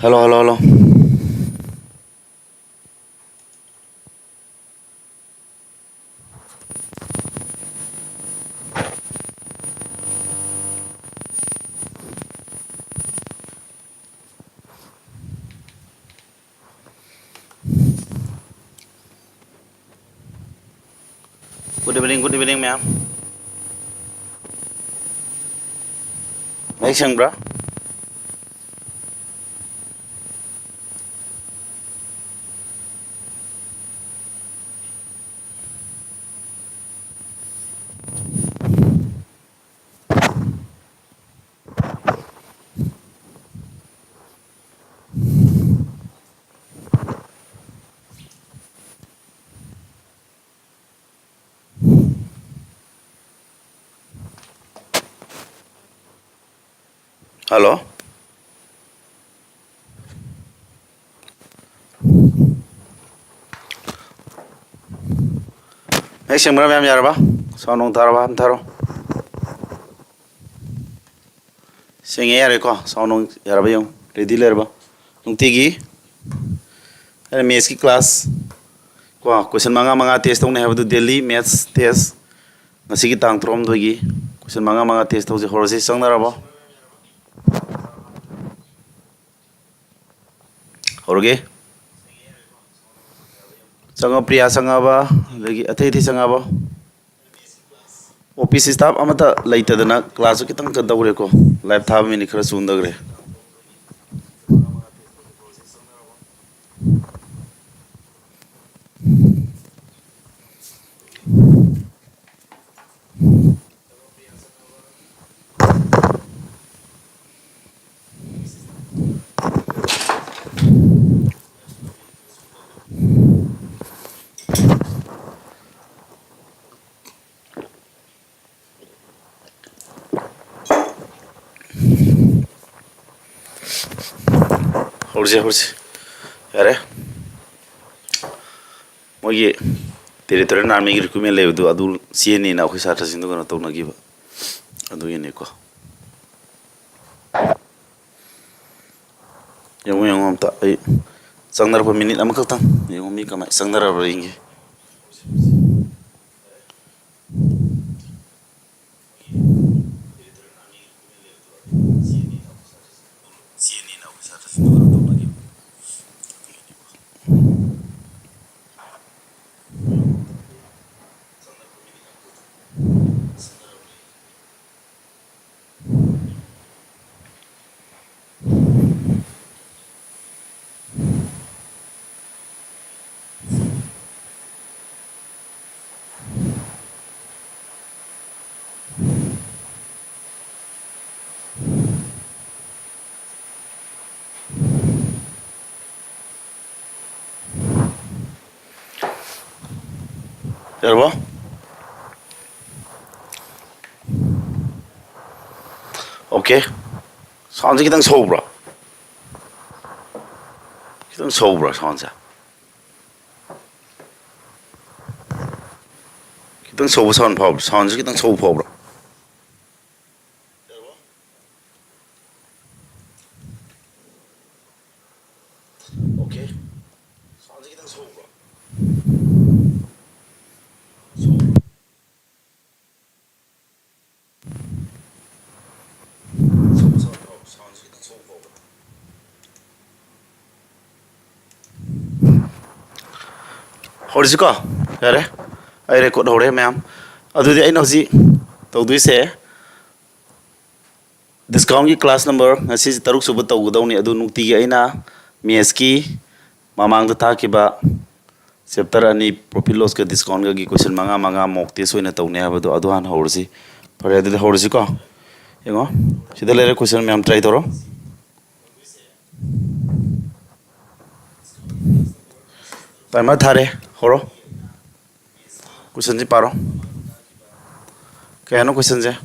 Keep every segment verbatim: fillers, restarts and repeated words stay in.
Hello, hello, hello. Good evening, good evening, ma'am. ꯃꯌꯦꯛ ꯁꯦꯡꯕ꯭ꯔꯥ? Hello. ꯃꯌꯦꯛ ꯁꯦꯡꯕ꯭ꯔꯥ ꯃꯌꯥꯝ? ꯌꯥꯔꯕ? Sound ꯅꯨꯡ ꯊꯥꯔꯕ? ꯑꯝ ꯊꯥꯔꯣ꯫ ꯁꯦꯡꯉꯦ, ꯌꯥꯔꯦꯀꯣ? Sound ꯅꯨꯡ ꯌꯥꯔꯕ ꯌꯦꯡꯉꯨ꯫ Ready ꯂꯩꯔꯕ? ꯅꯨꯡꯇꯤꯒꯤ ꯑꯩꯅ maths ꯀꯤ class ꯀꯣ, question ꯃꯉꯥ ꯃꯉꯥ test ꯇꯧꯅꯤ ꯍꯥꯏꯕꯗꯨ, daily maths test, ꯉꯁꯤꯒꯤ ꯇꯥꯡ ꯇꯔꯥꯍꯨꯝꯗꯣꯏꯒꯤ question ꯃꯉꯥ ꯃꯉꯥ test ꯇꯧꯁꯦ꯫ ꯍꯧꯔꯁꯤ, ꯆꯪꯅꯔꯕꯣ? ꯍꯧꯔꯒꯦ꯫ ꯆꯪꯉꯣ, ꯄ꯭ꯔꯤꯌꯥ ꯆꯪꯉꯕ? ꯑꯗꯒꯤ ꯑꯇꯩ ꯑꯇꯩ ꯆꯪꯉꯕꯣ? Office staff ꯑꯃꯠꯇ ꯂꯩꯇꯗꯅ class ꯁꯨ ꯈꯤꯇꯪ ꯀꯩꯅꯣ ꯇꯧꯈ꯭ꯔꯦꯀꯣ꯫ Live ꯊꯥꯕ minute ꯈꯔ ꯆꯣꯟꯊꯈ꯭ꯔꯦ꯫ ꯍꯧꯔꯁꯦ, ꯍꯧꯔꯁꯦ꯫ ꯌꯥꯔꯦ꯫ ꯃꯣꯏꯒꯤ Territorial Army ꯒꯤ recruitment ꯂꯩꯕꯗꯨ, ꯑꯗꯨ ꯆꯦꯟꯅꯤꯅ ꯑꯩꯈꯣꯏ ꯁꯥꯇ꯭ꯔꯁꯤꯡꯗꯨ ꯀꯩꯅꯣ ꯇꯧꯅꯈꯤꯕ꯫ ꯑꯗꯨꯒꯤꯅꯤꯀꯣ꯫ ꯌꯦꯡꯉꯨ, ꯌꯦꯡꯉꯨ ꯑꯝꯇ꯫ ꯑꯩ ꯆꯪꯅꯔꯛꯄ ꯃꯤꯅꯤꯠ ꯑꯃꯈꯛꯇꯪ ꯌꯦꯡꯉꯨ, ꯃꯤ ꯀꯃꯥꯏ ꯆꯪꯅꯔꯕ꯭ꯔꯥ ꯌꯦꯡꯒꯦ꯫ ꯌꯥꯔꯕꯣ? ꯑꯣꯀꯦ꯫ ꯁꯥꯎꯟꯁꯦ ꯈꯤꯇꯪ ꯁꯧꯕ꯭ꯔꯣ? ꯈꯤꯇꯪ ꯁꯧꯕ꯭ꯔꯣ ꯁꯥꯎꯟꯁꯦ? ꯈꯤꯇꯪ ꯁꯧꯕ ꯁꯥꯎꯟ ꯐꯥꯎꯕ꯭ꯔꯣ? ꯁꯥꯎꯟꯁꯦ ꯈꯤꯇꯪ ꯁꯧꯕ ꯐꯥꯎꯕ꯭ꯔꯣ? ꯑꯣꯀꯦ꯫ ꯁꯥꯎꯟꯁꯦ ꯈꯤꯇꯪ ꯁꯧꯕ꯭ꯔꯣ? ꯁꯧꯕ꯭ꯔꯣ? ꯁꯥꯎꯟꯁꯦ ꯈꯤꯇꯪ ꯁꯧꯕ ꯐꯥꯎꯕ꯭ꯔꯣ? ꯍꯧꯔꯁꯤꯀꯣ꯫ ꯌꯥꯔꯦ, ꯑꯩ ꯔꯦꯀꯣꯔꯠ ꯍꯧꯔꯦ ꯃꯌꯥꯝ꯫ ꯑꯗꯨꯗꯤ ꯑꯩꯅ ꯍꯧꯖꯤꯛ ꯇꯧꯗꯣꯏꯁꯦ, ꯗꯤꯁꯀꯥꯎꯟꯒꯤ ꯀ꯭ꯂꯥꯁ ꯅꯝꯕꯔ ꯉꯁꯤꯁꯦ ꯇꯔꯨꯛ ꯁꯨꯕ ꯇꯧꯒꯗꯧꯅꯤ꯫ ꯑꯗꯨ ꯅꯨꯡꯇꯤꯒꯤ ꯑꯩꯅ ꯃꯦꯠꯁꯀꯤ ꯃꯃꯥꯡꯗ ꯇꯥꯛꯈꯤꯕ ꯆꯦꯞꯇꯔ ꯑꯅꯤ, ꯄ꯭ꯔꯣꯐꯤꯠ ꯂꯣꯁꯀ ꯗꯤꯁꯀꯥꯎꯟꯒꯒꯤ ꯀꯣꯏꯁꯟ ꯃꯉꯥ ꯃꯉꯥ ꯃꯣꯛ ꯇꯦꯁ ꯑꯣꯏꯅ ꯇꯧꯅꯤ ꯍꯥꯏꯕꯗꯣ, ꯑꯗꯨ ꯍꯥꯟꯅ ꯍꯧꯔꯁꯤ꯫ ꯐꯔꯦ, ꯑꯗꯨꯗꯤ ꯍꯧꯔꯁꯤꯀꯣ꯫ ꯌꯦꯡꯉꯣ, ꯁꯤꯗ ꯂꯩꯔꯦ ꯀꯣꯏꯁꯟ ꯃꯌꯥꯝ, ꯇ꯭ꯔꯥꯏ ꯇꯧꯔꯣ꯫ ꯇꯥꯏꯃꯔ ꯊꯥꯔꯦ, ꯍꯧꯔꯣ꯫ ꯀꯣꯏꯁꯟꯁꯤ ꯄꯥꯔꯣ꯫ ꯀꯩ ꯍꯥꯏꯅꯣ ꯀꯣꯏꯁꯟꯁꯦ?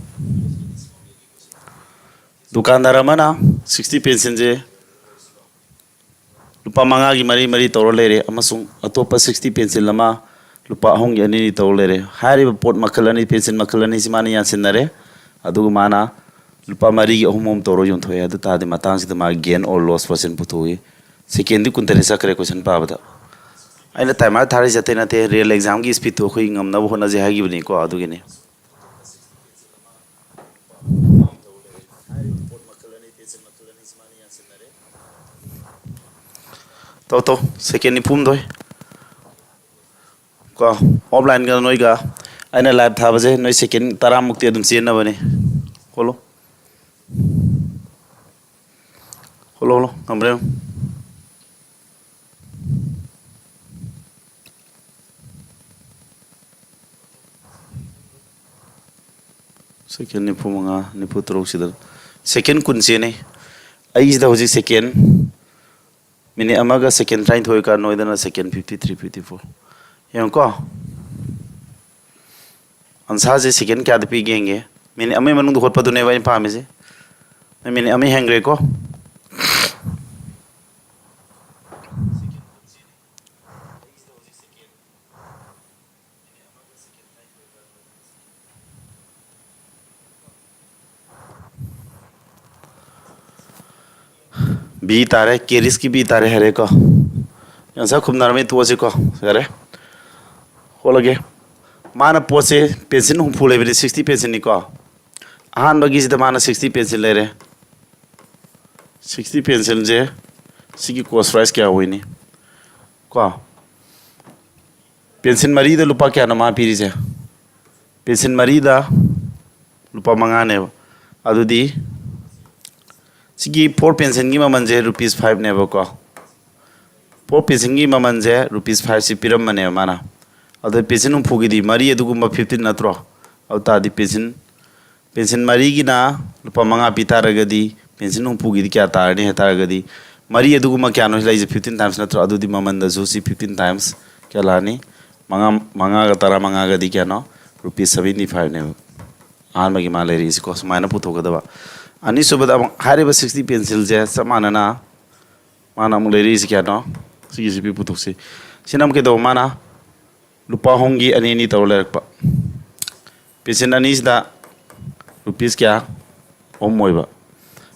ꯗꯨꯀꯥꯟꯗꯥꯔ ꯑꯃꯅ ꯁꯤꯛꯁꯇꯤ ꯄꯦꯟꯁꯤꯜꯁꯦ ꯂꯨꯄꯥ ꯃꯉꯥꯒꯤ ꯃꯔꯤ ꯃꯔꯤ ꯇꯧꯔ ꯂꯩꯔꯦ, ꯑꯃꯁꯨꯡ ꯑꯇꯣꯞꯄ ꯁꯤꯛꯁꯇꯤ ꯄꯦꯟꯁꯤꯜ ꯑꯃ ꯂꯨꯄꯥ ꯑꯍꯨꯝꯒꯤ ꯑꯅꯤꯅꯤ ꯇꯧꯔ ꯂꯩꯔꯦ꯫ ꯍꯥꯏꯔꯤꯕ ꯄꯣꯠ ꯃꯈꯜ ꯑꯅꯤ, ꯄꯦꯟꯁꯤꯜ ꯃꯈꯜ ꯑꯅꯤꯁꯤ ꯃꯥꯅ ꯌꯥꯟꯁꯤꯟꯅꯔꯦ, ꯑꯗꯨꯒ ꯃꯥꯅ ꯂꯨꯄꯥ ꯃꯔꯤꯒꯤ ꯑꯍꯨꯝ ꯑꯍꯨꯝ ꯇꯧꯔ ꯌꯣꯟꯊꯣꯛꯑꯦ꯫ ꯑꯗꯨ ꯇꯥꯔꯗꯤ ꯃꯇꯥꯡꯁꯤꯗ ꯃꯥ gain or loss percent ꯄꯨꯊꯣꯛꯏ꯫ ꯁꯦꯀꯦꯟꯗꯤ ꯀꯨꯟꯇꯔꯦꯠ ꯆꯠꯈ꯭ꯔꯦ ꯀꯣꯏꯁꯟ ꯄꯥꯕꯗ꯫ ꯑꯩꯅ timer ꯊꯥꯔꯤꯁꯦ ꯑꯇꯩ ꯅꯠꯇꯦ, real examꯒꯤ speedꯇꯣ ꯑꯩꯈꯣꯏ ꯉꯝꯅꯕ ꯍꯣꯠꯅꯁꯦ ꯍꯥꯏꯈꯤꯕꯅꯤꯀꯣ꯫ ꯑꯗꯨꯒꯤꯅꯤ꯫ ꯇꯧ ꯇꯧ, ꯁꯦꯀꯦꯟ ꯅꯤꯐꯨ ꯍꯨꯝꯗꯣꯏ꯫ ꯀꯣ, offlineꯒ ꯅꯣꯏꯒ ꯑꯩꯅ live ꯊꯥꯕꯁꯦ ꯅꯣꯏ ꯁꯦꯀꯦꯟ ꯇꯔꯥꯃꯨꯛꯇꯤ ꯑꯗꯨꯝ ꯆꯦꯟꯅꯕꯅꯤ꯫ ꯍꯣꯠꯂꯣ꯫ ꯍꯣꯠꯂꯣ, ꯍꯣꯠꯂꯣ, ꯉꯝꯕ꯭ꯔꯥ ꯌꯦꯡꯉꯨ꯫ ꯁꯦꯀꯦꯟ ꯅꯤꯐꯨ ꯃꯉꯥ, ꯅꯤꯐꯨ ꯇꯔꯨꯛꯁꯤꯗ ꯁꯦꯀꯦꯟ ꯀꯨꯟ ꯆꯦꯟꯅꯩ꯫ ꯑꯩꯁꯤꯗ ꯍꯧꯖꯤꯛ ꯁꯦꯀꯦꯟ ꯃꯤꯅꯤꯠ ꯑꯃꯒ ꯁꯦꯀꯦꯟ ꯇꯔꯥꯅꯤꯊꯣꯏ ꯑꯣꯏꯀꯥꯟ ꯅꯣꯏꯗꯅ ꯁꯦꯀꯦꯟ ꯐꯤꯐꯇꯤ ꯊ꯭ꯔꯤ, ꯐꯤꯐꯇꯤ ꯐꯣꯔ꯫ ꯌꯦꯡꯉꯨꯀꯣ, ꯑꯟꯁꯥꯔꯁꯦ ꯁꯦꯀꯦꯟ ꯀꯌꯥꯗ ꯄꯤꯒꯦ ꯌꯦꯡꯒꯦ꯫ ꯃꯤꯅꯤꯠ ꯑꯃꯒꯤ ꯃꯅꯨꯡꯗ ꯍꯣꯠꯄꯗꯨꯅꯦꯕ ꯑꯩꯅ ꯄꯥꯝꯃꯤꯁꯦ꯫ ꯅꯪ ꯃꯤꯅꯤꯠ ꯑꯃ ꯍꯦꯟꯈ꯭ꯔꯦꯀꯣ꯫ B ꯇꯥꯔꯦ, ꯀꯦꯔꯤꯁꯀꯤ B ꯇꯥꯔꯦ ꯍꯥꯏꯔꯦꯀꯣ꯫ ꯑꯟꯁꯥꯔ ꯈꯨꯝꯅꯔꯝꯃꯤ, ꯇꯣꯛꯑꯁꯤꯀꯣ꯫ ꯌꯥꯔꯦ, ꯍꯣꯠꯂꯒꯦ꯫ ꯃꯥꯅ ꯄꯣꯠꯁꯦ ꯄꯦꯟꯁꯤꯜ ꯍꯨꯝꯐꯨ ꯂꯩꯕꯅꯤ, ꯁꯤꯛꯁꯇꯤ ꯄꯦꯟꯁꯤꯜꯅꯤꯀꯣ꯫ ꯑꯍꯥꯟꯕꯒꯤꯁꯤꯗ ꯃꯥꯅ ꯁꯤꯛꯁꯇꯤ ꯄꯦꯟꯁꯤꯜ ꯂꯩꯔꯦ꯫ ꯁꯤꯛꯁꯇꯤ ꯄꯦꯟꯁꯤꯜꯁꯦ ꯁꯤꯒꯤ cost price ꯀꯌꯥ ꯑꯣꯏꯅꯤ? ꯀꯣ, ꯄꯦꯟꯁꯤꯜ ꯃꯔꯤꯗ ꯂꯨꯄꯥ ꯀꯌꯥꯅꯣ ꯃꯥ ꯄꯤꯔꯤꯁꯦ? ꯄꯦꯟꯁꯤꯜ ꯃꯔꯤꯗ ꯂꯨꯄꯥ ꯃꯉꯥꯅꯦꯕ꯫ ꯑꯗꯨꯗꯤ ꯁꯤꯒꯤ ꯐꯣꯔ ꯄꯦꯟꯁꯤꯜꯒꯤ ꯃꯃꯜꯁꯦ ꯔꯨꯄꯤꯁ ꯐꯥꯏꯚꯅꯦꯕꯀꯣ꯫ ꯐꯣꯔ ꯄꯦꯟꯁꯤꯜꯒꯤ ꯃꯃꯜꯁꯦ ꯔꯨꯄꯤꯁ ꯐꯥꯏꯚꯁꯤ ꯄꯤꯔꯝꯕꯅꯦꯕ ꯃꯥꯅ꯫ ꯑꯗꯣ ꯄꯦꯟꯁꯤꯜ ꯍꯨꯝꯐꯨꯒꯤꯗꯤ ꯃꯔꯤ ꯑꯗꯨꯒꯨꯝꯕ ꯐꯤꯐꯇꯤꯟ ꯅꯠꯇ꯭ꯔꯣ? ꯑꯗꯨ ꯇꯥꯔꯗꯤ ꯄꯦꯟꯁꯤꯜ, ꯄꯦꯟꯁꯤꯜ ꯃꯔꯤꯒꯤꯅ ꯂꯨꯄꯥ ꯃꯉꯥ ꯄꯤ ꯇꯥꯔꯒꯗꯤ ꯄꯦꯟꯁꯤꯜ ꯍꯨꯝꯐꯨꯒꯤꯗꯤ ꯀꯌꯥ ꯇꯥꯔꯅꯤ ꯍꯥꯏ ꯇꯥꯔꯒꯗꯤ, ꯃꯔꯤ ꯑꯗꯨꯒꯨꯝꯕ ꯀꯌꯥꯅꯣ ꯂꯩꯁꯦ? ꯐꯤꯐꯇꯤꯟ times ꯅꯠꯇ꯭ꯔꯣ? ꯑꯗꯨꯗꯤ ꯃꯃꯜꯗꯁꯨ ꯁꯤ ꯐꯤꯐꯇꯤꯟ times ꯀꯌꯥ ꯂꯥꯛꯑꯅꯤ? ꯃꯉꯥ, ꯃꯉꯥꯒ ꯇꯔꯥꯃꯉꯥꯒꯗꯤ ꯀꯌꯥꯅꯣ? ꯔꯨꯄꯤꯁ ꯁꯚꯦꯟꯇꯤ ꯐꯥꯏꯚꯅꯦꯕ꯫ ꯑꯍꯥꯟꯕꯒꯤ ꯃꯥ ꯂꯩꯔꯛꯏꯁꯤꯀꯣ, ꯁꯨꯃꯥꯏꯅ ꯄꯨꯊꯣꯛꯀꯗꯕ꯫ ꯑꯅꯤꯁꯨꯕꯗ ꯑꯃꯨꯛ ꯍꯥꯏꯔꯤꯕ ꯁꯤꯛꯁꯇꯤ ꯄꯦꯟꯁꯤꯜꯁꯦ ꯆꯞ ꯃꯥꯟꯅꯅ ꯃꯥꯅ ꯑꯃꯨꯛ ꯂꯩꯔꯛꯏꯁꯤ ꯀꯌꯥꯅꯣ? ꯁꯤꯒꯤꯁꯤ ꯄꯤ ꯄꯨꯊꯣꯛꯁꯤ꯫ ꯁꯤꯅ ꯑꯃꯨꯛ ꯀꯩꯗꯧꯕ? ꯃꯥꯅ ꯂꯨꯄꯥ ꯑꯍꯨꯝꯒꯤ ꯑꯅꯤ ꯑꯅꯤ ꯇꯧꯔ ꯂꯩꯔꯛꯄ꯫ ꯄꯦꯟꯁꯤꯜ ꯑꯅꯤꯁꯤꯗ ꯔꯨꯄꯤꯁ ꯀꯌꯥ? ꯑꯍꯨꯝ ꯑꯣꯏꯕ꯫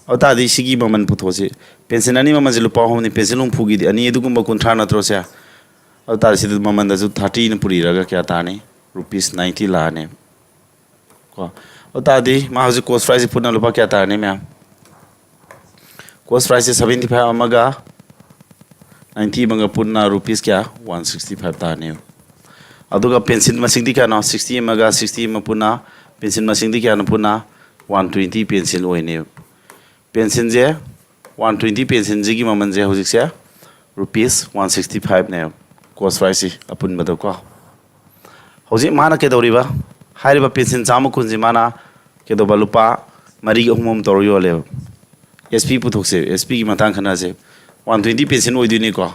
ꯑꯗꯨ ꯇꯥꯔꯗꯤ ꯁꯤꯒꯤ ꯃꯃꯜ ꯄꯨꯊꯣꯛꯁꯤ꯫ ꯄꯦꯟꯁꯤꯜ ꯑꯅꯤ ꯃꯃꯜꯁꯦ ꯂꯨꯄꯥ ꯑꯍꯨꯝꯅꯤ, ꯄꯦꯟꯁꯤꯜ ꯍꯨꯝꯐꯨꯒꯤꯗꯤ ꯑꯅꯤ ꯑꯗꯨꯒꯨꯝꯕ ꯀꯨꯟꯊ꯭ꯔꯥ ꯅꯠꯇ꯭ꯔꯣ ꯁꯦ? ꯑꯗꯨ ꯇꯥꯔꯗꯤ ꯁꯤꯗ ꯃꯃꯜꯗꯁꯨ ꯊꯥꯔꯇꯤꯅ ꯄꯨꯔꯤꯔꯒ ꯀꯌꯥ ꯇꯥꯔꯅꯤ? ꯔꯨꯄꯤꯁ ꯅꯥꯏꯟꯇꯤ ꯂꯥꯛꯑꯅꯤ꯫ ꯀꯣ, ꯑꯗꯨ ꯇꯥꯔꯗꯤ ꯃꯥ ꯍꯧꯖꯤꯛ ꯀꯣꯁ ꯄ꯭ꯔꯥꯏꯁꯁꯦ ꯄꯨꯟꯅ ꯂꯨꯄꯥ ꯀꯌꯥ ꯇꯥꯔꯅꯤ ꯃꯌꯥꯝ? ꯀꯣꯁ ꯄ꯭ꯔꯥꯏꯁꯁꯦ ꯁꯚꯦꯟꯇꯤ ꯐꯥꯏꯚ ꯑꯃꯒ ꯅꯥꯏꯟꯇꯤ ꯑꯃꯒ ꯄꯨꯟꯅ ꯔꯨꯄꯤꯁ ꯀꯌꯥ? ꯋꯥꯟ ꯁꯤꯛꯁꯇꯤ ꯐꯥꯏꯚ ꯇꯥꯔꯅꯦꯕ꯫ ꯑꯗꯨꯒ ꯄꯦꯟꯁꯤꯜ ꯃꯁꯤꯡꯗꯤ ꯀꯌꯥꯅꯣ? ꯁꯤꯛꯁꯇꯤ ꯑꯃꯒ ꯁꯤꯛꯁꯇꯤ ꯑꯃ ꯄꯨꯟꯅ ꯄꯦꯟꯁꯤꯜ ꯃꯁꯤꯡꯗꯤ ꯀꯌꯥꯅꯣ? ꯄꯨꯟꯅ ꯋꯥꯟ ꯇ꯭ꯋꯦꯟꯇꯤ ꯄꯦꯟꯁꯤꯜ ꯑꯣꯏꯅꯦꯕ꯫ ꯄꯦꯟꯁꯤꯜꯁꯦ, ꯋꯥꯟ ꯇ꯭ꯋꯦꯟꯇꯤ ꯄꯦꯟꯁꯤꯜꯁꯤꯒꯤ ꯃꯃꯜꯁꯦ ꯍꯧꯖꯤꯛꯁꯦ ꯔꯨꯄꯤꯁ ꯋꯥꯟ ꯁꯤꯛꯁꯇꯤ ꯐꯥꯏꯚꯅꯦꯕ, ꯀꯣꯁ ꯄ꯭ꯔꯥꯏꯁꯁꯤ ꯑꯄꯨꯟꯕꯗꯀꯣ꯫ ꯍꯧꯖꯤꯛ ꯃꯥꯅ ꯀꯩꯗꯧꯔꯤꯕ? ꯍꯥꯏꯔꯤꯕ ꯄꯦꯟꯁꯤꯜ ꯆꯥꯝꯃ ꯀꯨꯟꯁꯤ ꯃꯥꯅ ꯀꯩꯗꯧꯕ? ꯂꯨꯄꯥ ꯃꯔꯤ ꯑꯍꯨꯝ ꯑꯃ ꯇꯧꯔ ꯌꯣꯜꯂꯦꯕ꯫ ꯑꯦꯁ ꯄꯤ ꯄꯨꯊꯣꯛꯁꯦ, ꯑꯦꯁ ꯄꯤꯒꯤ ꯃꯇꯥꯡ ꯈꯟꯅꯁꯦ꯫ ꯋꯥꯟ ꯇ꯭ꯋꯦꯟꯇꯤ ꯄꯦꯟꯁꯤꯜ ꯑꯣꯏꯗꯣꯏꯅꯤꯀꯣ꯫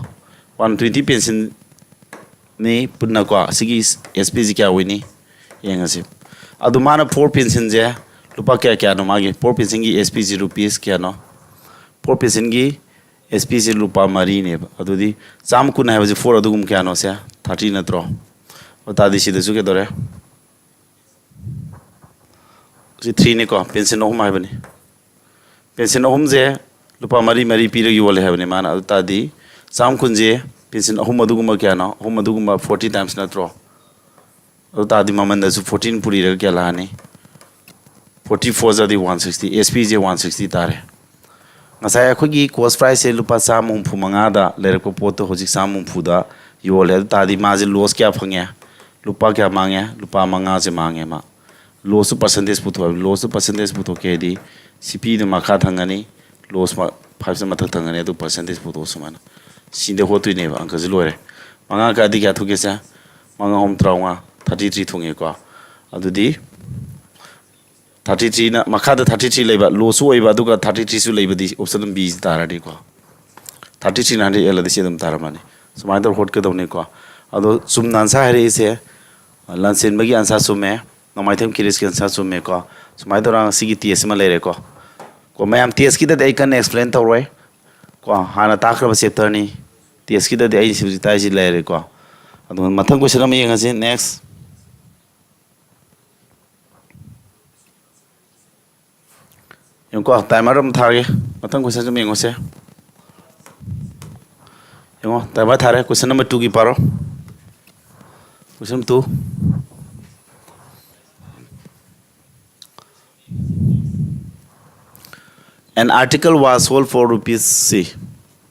ꯋꯥꯟ ꯇ꯭ꯋꯦꯟꯇꯤ ꯄꯦꯟꯁꯤꯜꯅꯤ ꯄꯨꯟꯅꯀꯣ꯫ ꯑꯁꯤꯒꯤ ꯑꯦꯁ ꯄꯤꯁꯤ ꯀꯌꯥ ꯑꯣꯏꯅꯤ? ꯌꯦꯡꯉꯁꯤ꯫ ꯑꯗꯨ ꯃꯥꯅ ꯐꯣꯔ ꯄꯦꯟꯁꯤꯜꯁꯦ ꯂꯨꯄꯥ ꯀꯌꯥ ꯀꯌꯥꯅꯣ ꯃꯥꯒꯤ? ꯐꯣꯔ ꯄꯦꯟꯁꯤꯜꯒꯤ ꯑꯦꯁ ꯄꯤꯁꯤ ꯔꯨꯄꯤꯁ ꯀꯌꯥꯅꯣ? ꯐꯣꯔ ꯄꯦꯟꯁꯤꯜꯒꯤ ꯑꯦꯁ ꯄꯤꯁꯤ ꯂꯨꯄꯥ ꯃꯔꯤꯅꯦꯕ꯫ ꯑꯗꯨꯗꯤ ꯆꯥꯝꯃ ꯀꯨꯟ ꯍꯥꯏꯕꯁꯤ ꯐꯣꯔ ꯑꯗꯨꯒꯨꯝꯕ ꯀꯌꯥꯅꯣ ꯁꯦ? ꯊꯥꯔꯇꯤ ꯅꯠꯇ꯭ꯔꯣ? ꯑꯗꯨ ꯇꯥꯔꯗꯤ ꯁꯤꯗꯁꯨ ꯀꯩꯗꯧꯔꯦ? ꯁꯤ ꯊ꯭ꯔꯤꯅꯤꯀꯣ, ꯄꯦꯟꯁꯤꯜ ꯑꯍꯨꯝ ꯍꯥꯏꯕꯅꯤ꯫ ꯄꯦꯟꯁꯤꯜ ꯑꯍꯨꯝꯁꯦ ꯂꯨꯄꯥ ꯃꯔꯤ ꯃꯔꯤ ꯄꯤꯔꯒ ꯌꯣꯜꯂꯦ ꯍꯥꯏꯕꯅꯤ ꯃꯥꯅ꯫ ꯑꯗꯨ ꯇꯥꯔꯗꯤ ꯆꯥꯝ ꯀꯨꯟꯁꯦ ꯄꯦꯟꯁꯤꯜ ꯑꯍꯨꯝ ꯑꯗꯨꯒꯨꯝꯕ ꯀꯌꯥꯅꯣ? ꯑꯍꯨꯝ ꯑꯗꯨꯒꯨꯝꯕ ꯐꯣꯔꯇꯤ ꯇꯥꯏꯝꯁ ꯅꯠꯇ꯭ꯔꯣ? ꯑꯗꯨ ꯇꯥꯔꯗꯤ ꯃꯃꯜꯗꯁꯨ ꯐꯣꯔꯇꯤꯟ ꯄꯨꯔꯤꯔꯒ ꯀꯌꯥ ꯂꯥꯛꯑꯅꯤ? ꯐꯣꯔꯇꯤ ꯐꯣꯔ ꯖꯥꯗꯤ ꯋꯥꯟ ꯁꯤꯛꯁꯇꯤ, ꯑꯦꯁ ꯄꯤꯁꯦ ꯋꯥꯟ ꯁꯤꯛꯁꯇꯤ ꯇꯥꯔꯦ꯫ ꯉꯁꯥꯏ ꯑꯩꯈꯣꯏꯒꯤ ꯀꯣꯁ ꯄ꯭ꯔꯥꯏꯁꯁꯦ ꯂꯨꯄꯥ ꯆꯥꯝꯃ ꯍꯨꯝꯐꯨ ꯃꯉꯥꯗ ꯂꯩꯔꯛꯄ ꯄꯣꯠꯇꯣ ꯍꯧꯖꯤꯛ ꯆꯥꯝꯃ ꯍꯨꯝꯐꯨꯗ ꯌꯣꯜꯂꯦ꯫ ꯑꯗꯨ ꯇꯥꯔꯗꯤ ꯃꯥꯁꯦ ꯂꯣꯁ ꯀꯌꯥ ꯐꯪꯉꯦ? ꯂꯨꯄꯥ ꯀꯌꯥ ꯃꯥꯡꯉꯦ? ꯂꯨꯄꯥ ꯃꯉꯥꯁꯦ ꯃꯥꯡꯉꯦ ꯃꯥ꯫ ꯂꯣꯁꯇꯨ ꯄꯥꯔꯁꯦꯟꯇꯦꯖ ꯄꯨꯊꯣꯛꯑꯦ꯫ ꯂꯣꯁꯇꯨ ꯄꯥꯔꯁꯦꯟꯇꯦꯖ ꯄꯨꯊꯣꯛꯀꯦ ꯍꯥꯏꯗꯤ ꯁꯤ ꯄꯤꯗꯨ ꯃꯈꯥ ꯊꯪꯒꯅꯤ, ꯂꯣꯁ ꯐꯥꯏꯚꯁꯦ ꯃꯊꯛ ꯊꯪꯒꯅꯤ, ꯑꯗꯨ ꯄꯥꯔꯁꯦꯟꯇꯦꯖ ꯄꯨꯊꯣꯛꯑꯣ ꯁꯨꯃꯥꯏꯅ꯫ ꯁꯤꯗ ꯍꯣꯠꯇꯣꯏꯅꯦꯕ, ꯑꯪꯀꯁꯤ ꯂꯣꯏꯔꯦ꯫ ꯃꯉꯥ ꯀꯥꯗꯤ ꯀꯌꯥ ꯊꯣꯛꯀꯦꯁꯦ? ꯃꯉꯥ ꯑꯍꯨꯝ ꯇꯔꯥꯃꯉꯥ, ꯊꯥꯔꯇꯤ ꯊ꯭ꯔꯤ ꯊꯣꯛꯉꯦꯀꯣ꯫ ꯑꯗꯨꯗꯤ ꯊꯥꯔꯇꯤ ꯊ꯭ꯔꯤꯅ, ꯃꯈꯥꯗ ꯊꯥꯔꯇꯤ ꯊ꯭ꯔꯤ ꯂꯩꯕ, ꯂꯣꯁꯁꯨ ꯑꯣꯏꯕ, ꯑꯗꯨꯒ ꯊꯥꯔꯇꯤ ꯊ꯭ꯔꯤꯁꯨ ꯂꯩꯕꯗꯤ ꯑꯣꯞꯁꯟ ꯕꯤ ꯇꯥꯔꯅꯤꯀꯣ꯫ ꯊꯥꯔꯇꯤ ꯊ꯭ꯔꯤꯅ ꯍꯟꯗ꯭ꯔꯦꯗ ꯑꯦꯜꯂꯗꯤ ꯁꯤ ꯑꯗꯨꯝ ꯇꯥꯔꯝꯃꯅꯤ꯫ ꯁꯨꯃꯥꯏꯅ ꯇꯧꯔ ꯍꯣꯠꯀꯗꯧꯅꯤꯀꯣ꯫ ꯑꯗꯣ ꯆꯨꯝꯅ ꯑꯟꯁꯥꯔ ꯍꯥꯏꯔꯛꯏꯁꯦ, ꯂꯥꯟꯆꯦꯟꯕꯒꯤ ꯑꯟꯁꯥꯔ ꯆꯨꯝꯃꯦ, ꯅꯣꯡꯃꯥꯏꯊꯦꯝ ꯀꯤꯔꯤꯁꯀꯤ ꯑꯟꯁꯥꯔ ꯆꯨꯝꯃꯦꯀꯣ꯫ ꯁꯨꯃꯥꯏꯅ ꯇꯧꯔꯒ ꯉꯁꯤꯒꯤ ꯇꯦꯁ ꯑꯃ ꯂꯩꯔꯦꯀꯣ꯫ ꯀꯣ, ꯃꯌꯥꯝ ꯇꯦꯁꯀꯤꯗꯗꯤ ꯑꯩ ꯀꯟꯅ ꯑꯦꯛꯁꯄ꯭ꯂꯦꯟ ꯇꯧꯔꯣꯏ꯫ ꯀꯣ, ꯍꯥꯟꯅ ꯇꯥꯛꯈ꯭ꯔꯕ ꯆꯦꯞꯇꯔꯅꯤ꯫ ꯇꯦꯁꯀꯤꯗꯗꯤ ꯑꯩ ꯍꯧꯖꯤꯛ ꯇꯥꯛꯏꯁꯤ ꯂꯩꯔꯦꯀꯣ꯫ ꯑꯗꯨꯒ ꯃꯊꯪ ꯀꯣꯏꯁꯟ ꯑꯃ ꯌꯦꯡꯉꯁꯤ꯫ ꯅꯦꯛꯁ꯫ ꯌꯦꯡꯉꯨꯀꯣ, timer ꯑꯃ ꯊꯥꯔꯒꯦ꯫ ꯃꯊꯪ question ꯑꯃ ꯌꯦꯡꯉꯨꯁꯦ꯫ ꯌꯦꯡꯉꯣ, timer ꯊꯥꯔꯦ꯫ Question number two ꯒꯤ ꯄꯥꯔꯣ꯫ Question two. An article was sold for rupees C.